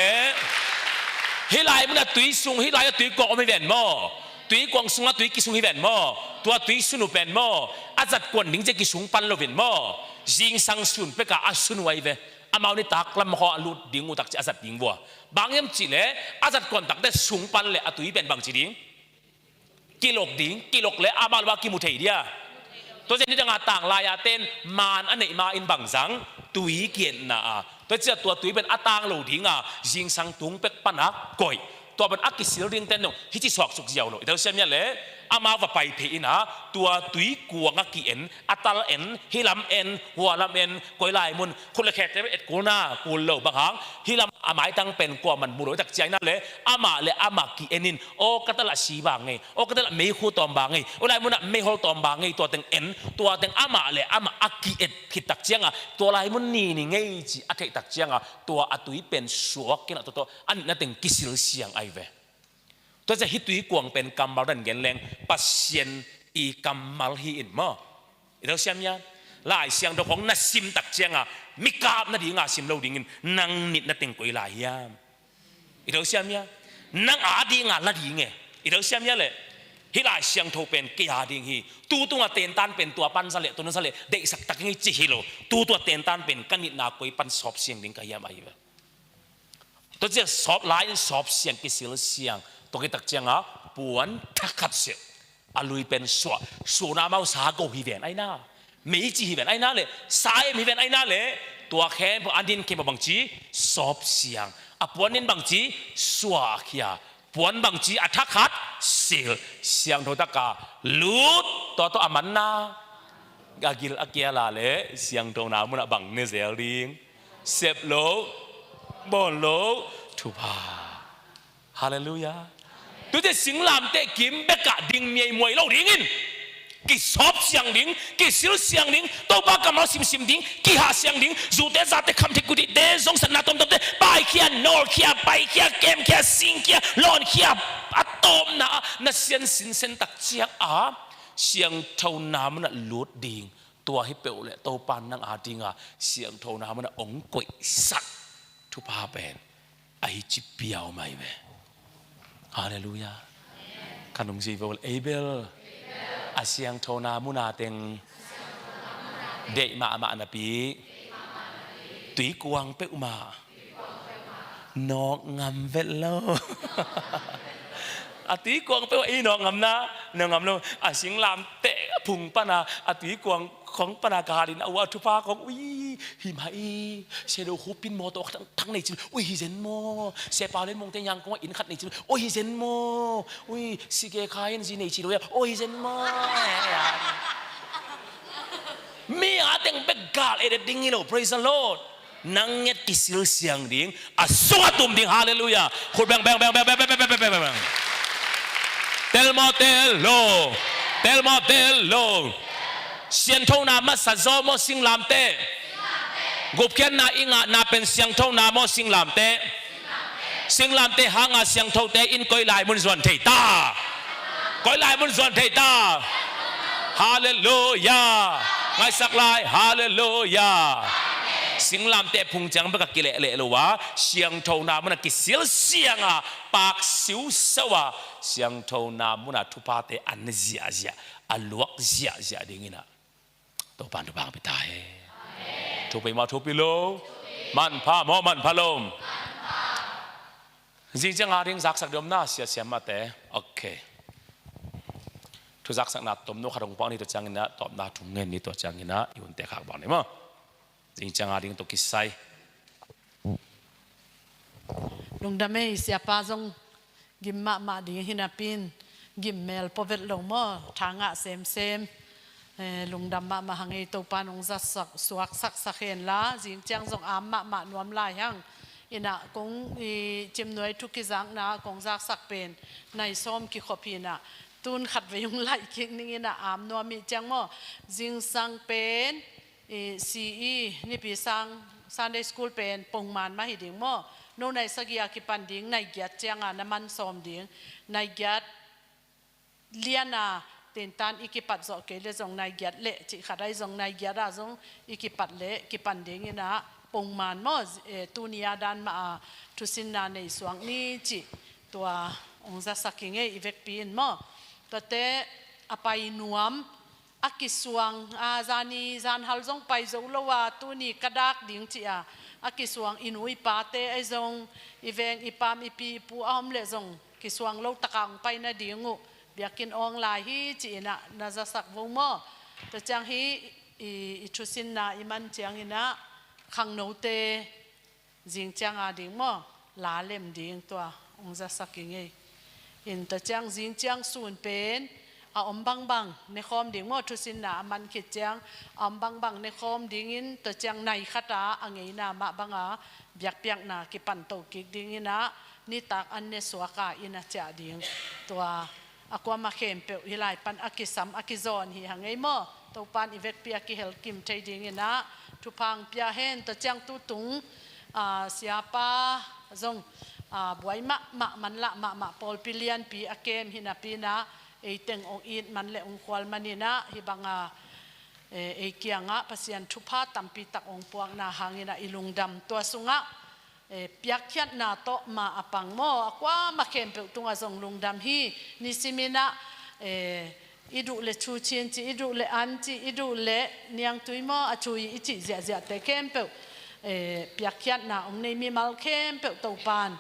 Hih lai munah tui sung, hih lai-ah tuikuang om hi ven maw? Tuikuang sungah tui kisung hi ven maw? Tua tui sun uh pen maw, a zat kuan ding ci-a kisung pan lo ven maw? Zingsang sun pekah a sun uh ahi ve. Amau nitak lam khawng a lut ding uh tak ci-a a zat ding vua. Bang hiam cihleh a zat kuan takte sung pan le a tui pen bangci ding? Kilok ding, kilok le amau le amau kimu thei dia. Tua ciang nidanga tanglai-a ten maan a neih ma-in bangzang tui ki-etna a, tua ciang tua tui pen a tang lo dinga zingsang tung pek pana koih. Tua pen a kisil dingte nong hih ci suaksuk ziau lo. I telsiam hia le, amau va pai phei ina, tua tuikuang a ki-en, a tal en, hih lam en, hua lam en, koi lai mun, khut le khete et kulna kul lo bang hang, hih lam a maitang pen kuaman mu lo i tak ciang ina le, amah le amah ki-en in, aw ka tal ah si bang ngei, aw ka tal ah meikhu tawm bang ngei, aw lai munah meihol tawm bang ngei, tua teng en, tua teng amah le amah a ki-et khit tak cianga, tua lai mun ni ni ngei ci a theih tak cianga, tua a tui pen suak kinah tawtaw a nitna teng kisil siang ahi ve. Tua ciang hih tuikuang pen kammal dan gen leng Pasian i kammal hi in maw? I telsiam hia? Lai Siangtho khawng na sim tak cianga mikap nadinga sim lo dingin nang nitna teng koi lai hiam? I telsiam hia? Nang a dinga la ding e. I telsiam hia le? Hih Lai Siangtho pen kei a ding hi. Tu tunga tentan pen tua pan sa le, tu nung sa le, deihsak tak ngei ci hi lo. Tu tua tentan pen ka nitna koi pan sawp siang ding ka hiam ahi ve. Tua ciang sawp lai in sawp siang, kisil siang. Tua khit tak cianga puan thakhat seh. A lui pen suah. Suahna mau sa go hi ven ahi na. Mei ci hi ven ahi na le. Sa em hi ven ahi na le. Tua khempeuh a nin khempeuh bangci sawp siang. A puan nin bangci suahkhia. Puan bangci a thakhat sil. Siangtho taka lut. Tua tawh a manna a gil a kial a le siangthona munah bang ne zel ding? Sep lo, bawl lo, thupha. Halleluiah. Tute singlamteh kim bekah ding miaimuai lo dingin kisawp siang ding, kisil siang ding, Topa kammal simsim ding, kihah siang ding, zute zate, khamthei khuthei te, zongsatna tuamtuamte paikhia, nawlkhia, paikhia, kemkhia, singkhia, lawnkhia, a tawpna ah na sian sinsen tak ciang a siangthona munah lut ding. Tua hi peuh le Topa nang a dinga siangthona munah ong koihsak thupha pen ahi ci piau mai ve. Halleluiah. Ka nungzui vo le, Abel a siangthona muna teng deih mahmah napi tuikuang peuhmah nawk ngam vet lo. A tuikuang peuh i nawk ngam na, nawk ngam lo. A singlamteh phung pana, a tuikuang khong pana ka hatin a ua thupha khong, ui, hi mah i, Sedo khupin mawtaw thang, thang nei cil, ui, hi zen maw? Sepa len mongte nyang kong a inn khat nei cil, ui, hi zen maw? Ui, sike kha in zi nei cil, ui, hi zen maw? Mi a teng bek gal edet ding hi lo, praise the Lord. Nang nget kisil siang ding, a sungah tum ding, halleluiah. Khut beng, beng, beng. Tel maw tel lo, tel maw tel lo. Sianthona masa zaw maw singlamteh? Gupkhiatna i ngahna pen sianthona maw singlamteh? Singlamteh hanga siangthote in koi lai mun zuan thei ta? Koi lai mun zuan thei ta? Halleluiah. Ngaisak lai, halleluiah. Singlamteh phung ciang bek a kileh leh lo a, siangthona munah kisil siang a, pak siuseu a, siangthona munah thuphate an ziahziah, a luak ziahziah dingin ah Topa in thupha hong pia ta hen. Thupi maw, thupi lo? Manpha maw, manpha lo? Zing ciang a ding zaksak diam na, sia sia mate. Ok. Thu zaksakna tomno khat hong pang ni, tua ciangin ah tawpna thu ngen ni, tua ciangin ah i hunte khak bang ni maw. Zing ciang a ding tawh kisai. Lungdam ei, siapa zong gim mahmah ding hi napi in, gim mel pua vet lo maw, tha ngah semsem. Eh, lungdam mahmah hang ei, Topa nong zatsak, suaksaksak hen la, zing ciang zong am mahmah nuam lai hang. Inah kong i cimnuai thu kizakna kong zaksak pen nai sawm kikhop hi inah, tun khat vei hong laih kik ning inah am nuam hi ciang maw. Zingsang pen i, C E, nipi sang Sunday school pen pongman mah hi ding maw. No nai sagih a kipan ding, nai giat ciang a na man sawm ding. Nai giat lian a tentan i kipat zawh kei le zong nai giat le cih khat ai zong, nai giat a zong i kipat le kipan ding inah pongman maw, eh, tuni a dan mah a thusinna nei suak ni cih tua hong zatsak hi ngei i vekpi in maw. Tuate a pai nuam, a kisuang, a, zani zanhal zong pai zo lo a, tuni ka dak ding ci a, a kisuang i nu i pate ai zong, i veng i pam i pi i pu a om le zong kisuang lo taka hong pai nading uh biakinn awng lai hi ci inah na zasak vo maw. Tua ciang hi i, i thusinna i man ciang inah khangnote zing ciang a ding maw, la lem ding tua hong zasak hi ngei. In tua ciang zing ciang sun pen a om bangbang nekhawm ding maw, thusinna a man khit ciang a om bangbang nekhawm dingin, tua ciang nai khat a a ngeina mah bang a biakpiakna kipan to kik ding inah nitak an ne suak a inn a ciah ding. Tua a kuamah khempeuh hih lai pan a kisam a kizawn hi hang ei maw. Topan i vekpi a kihel kim thei ding inah thupha hong pia hen. Tua ciang tutung, a, siapa zong, a, buai mahmah, manlah mahmah, pawlpi lianpi a kem hi napi inah eiteng hong it man le hong khual man inah hih bang a, e, ei kiangah Pasian thupha tampi tak hong puakna hang inah i lungdam. Tua sungah eh, piakkhiatna tawh mah a pang maw, a kuamah khempeuh tungah zong lungdam hi. Nisim inah, eh, i duh le thu cin ci, i duh le an ci, i duh le niangtui maw, a cui i cih ziahziahte khempeuh, eh, piakkhiatna hong nei mimal khempeuh Topan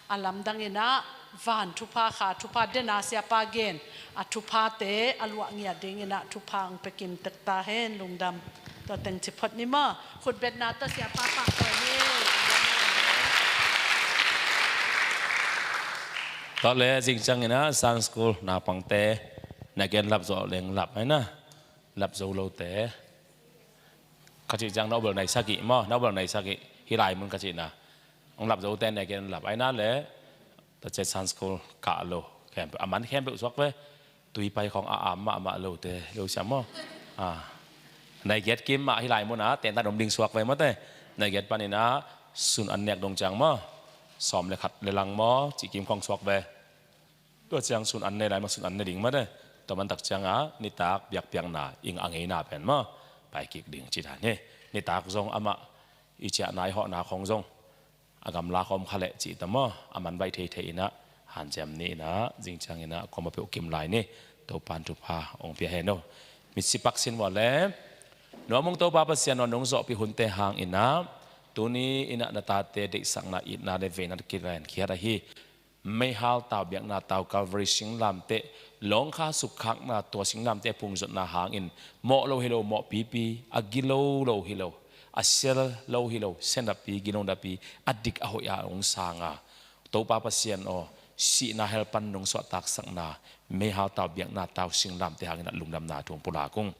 a lamdang inah van thupha, kha thupha, den a siapa gen a thuphate a luah ngiat ding inah thupha hong pia kim tek ta hen. Lungdam. Tua teng ci phot ni maw. Khutbetna tawh siapa pahtawi ni. Tua le zing ciang inah Sunday school naupangte na gen lap zawh leng lap ai na, lap zo lote ka cih ciang na ubel nai sagih maw, na ubel nai sagih hih lai mun ka cihna. Hong lap zote na gen lap ai na le, tua ciang Sunday school kah lo khempeuh a man khempeuh suak ve. Tui pai khawng a am mahmah lote lo siam maw. A, nai giat kim mah hih lai mun ah tentan om ding suak ve mawte. Nai giat panin ah sun an nek dong ciang maw, sawm le khat le lang maw, cih kim khawng suak ve. Tua ciang sun an ne lai maw, sun an ne ding mawte. Tua mantak ciang ah nitak biakpiakna inn a ngeina pen maw, pai kik ding ci dan hi. Nitak zong amah i ciahna i hawhna khawng zong a gamla khawm kha leh cih ta maw, a man baih theithei inah hanciam ni inah zing ciang inah kuamah peuh kim lai ni. Topan thupha hong pia hen aw. Mitsi pak sin vua le. Nuamung Topa Pasian aw, nong zawhpih hunte hang inah tuni inah na tate deihsakna, itna le veina na kilenkhiat ahi meihal tau, biakna tau, Calvary singlamteh, lawngkha sukkhakna, tua singlamteh a phungzotna hangin mawh lo hi lo, mawh pipi, a gilo lo hi lo, a sial lo hi lo, sia napi, gilo napi, a dik a hoih a hong sang a, Topa Pasian aw, sihna hell pan nong suahtaksakna meihal tau, biakna tau, singlamteh hangin a lungdamna thu hong pulak ung.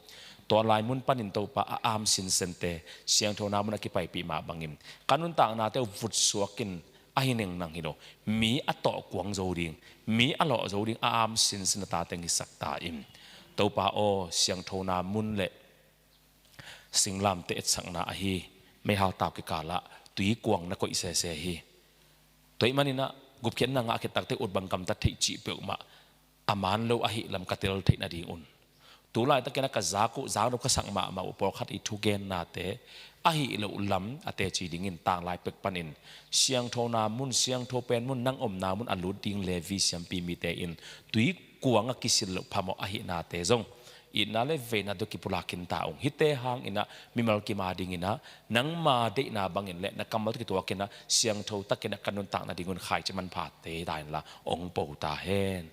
Tua lai mun panin Topa a am sinsente, siangthona mun a kipaipih mah bangin ka nuntaknate uh vutsuak in, ahi nengneng hi lo, mi a tawh kuang zo ding, mi a lawh zo ding a am sinsin a ta teng hisak ta in. Topa aw, siangthona mun le singlamteh etsakna ahi meihal tau kikalah tui kuang na koih sese hi. Tua ahih manin ah gupkhiatna ngah khit takte ut bang gamtat theih cih peuhmah a man lo ahih lam ka tel theih nadingun, tu laitakin a ka zak uh, zak lo ka sak mahmah uh pawlkhat i thugennate ahih loh lam a teci dingin tanglai pek panin siangthona mun, siangtho pen mun, nang omna mun a lut ding Levi siampi mite in tui kuang a kisil loh phamawh ahihnate zong itna le veina tawh kipulak khin ta ung. Hihte hang inah mimal kim a ding inah nangma deihna bangin le na kammal tawh kituak inah siangtho tak inah ka nuntak nadingun khaici manphate ta inla ong po ta hen.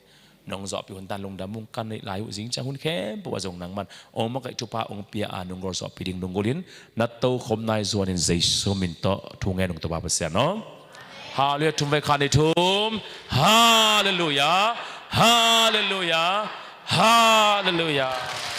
Nong zawhpih hun tan lungdam ung. Ka neih lai uh zing ciang hun khempeuh ah zong nangman ong makaih thupha ong pia a nong gawr zawhpih ding lunggulhin na tokhom nai zuanin Jesu min tawh thu ngen ung Topa Pasian aw. Halleluiah. Thum vei khat nih thum. Halleluiah. Halleluiah. Halleluiah.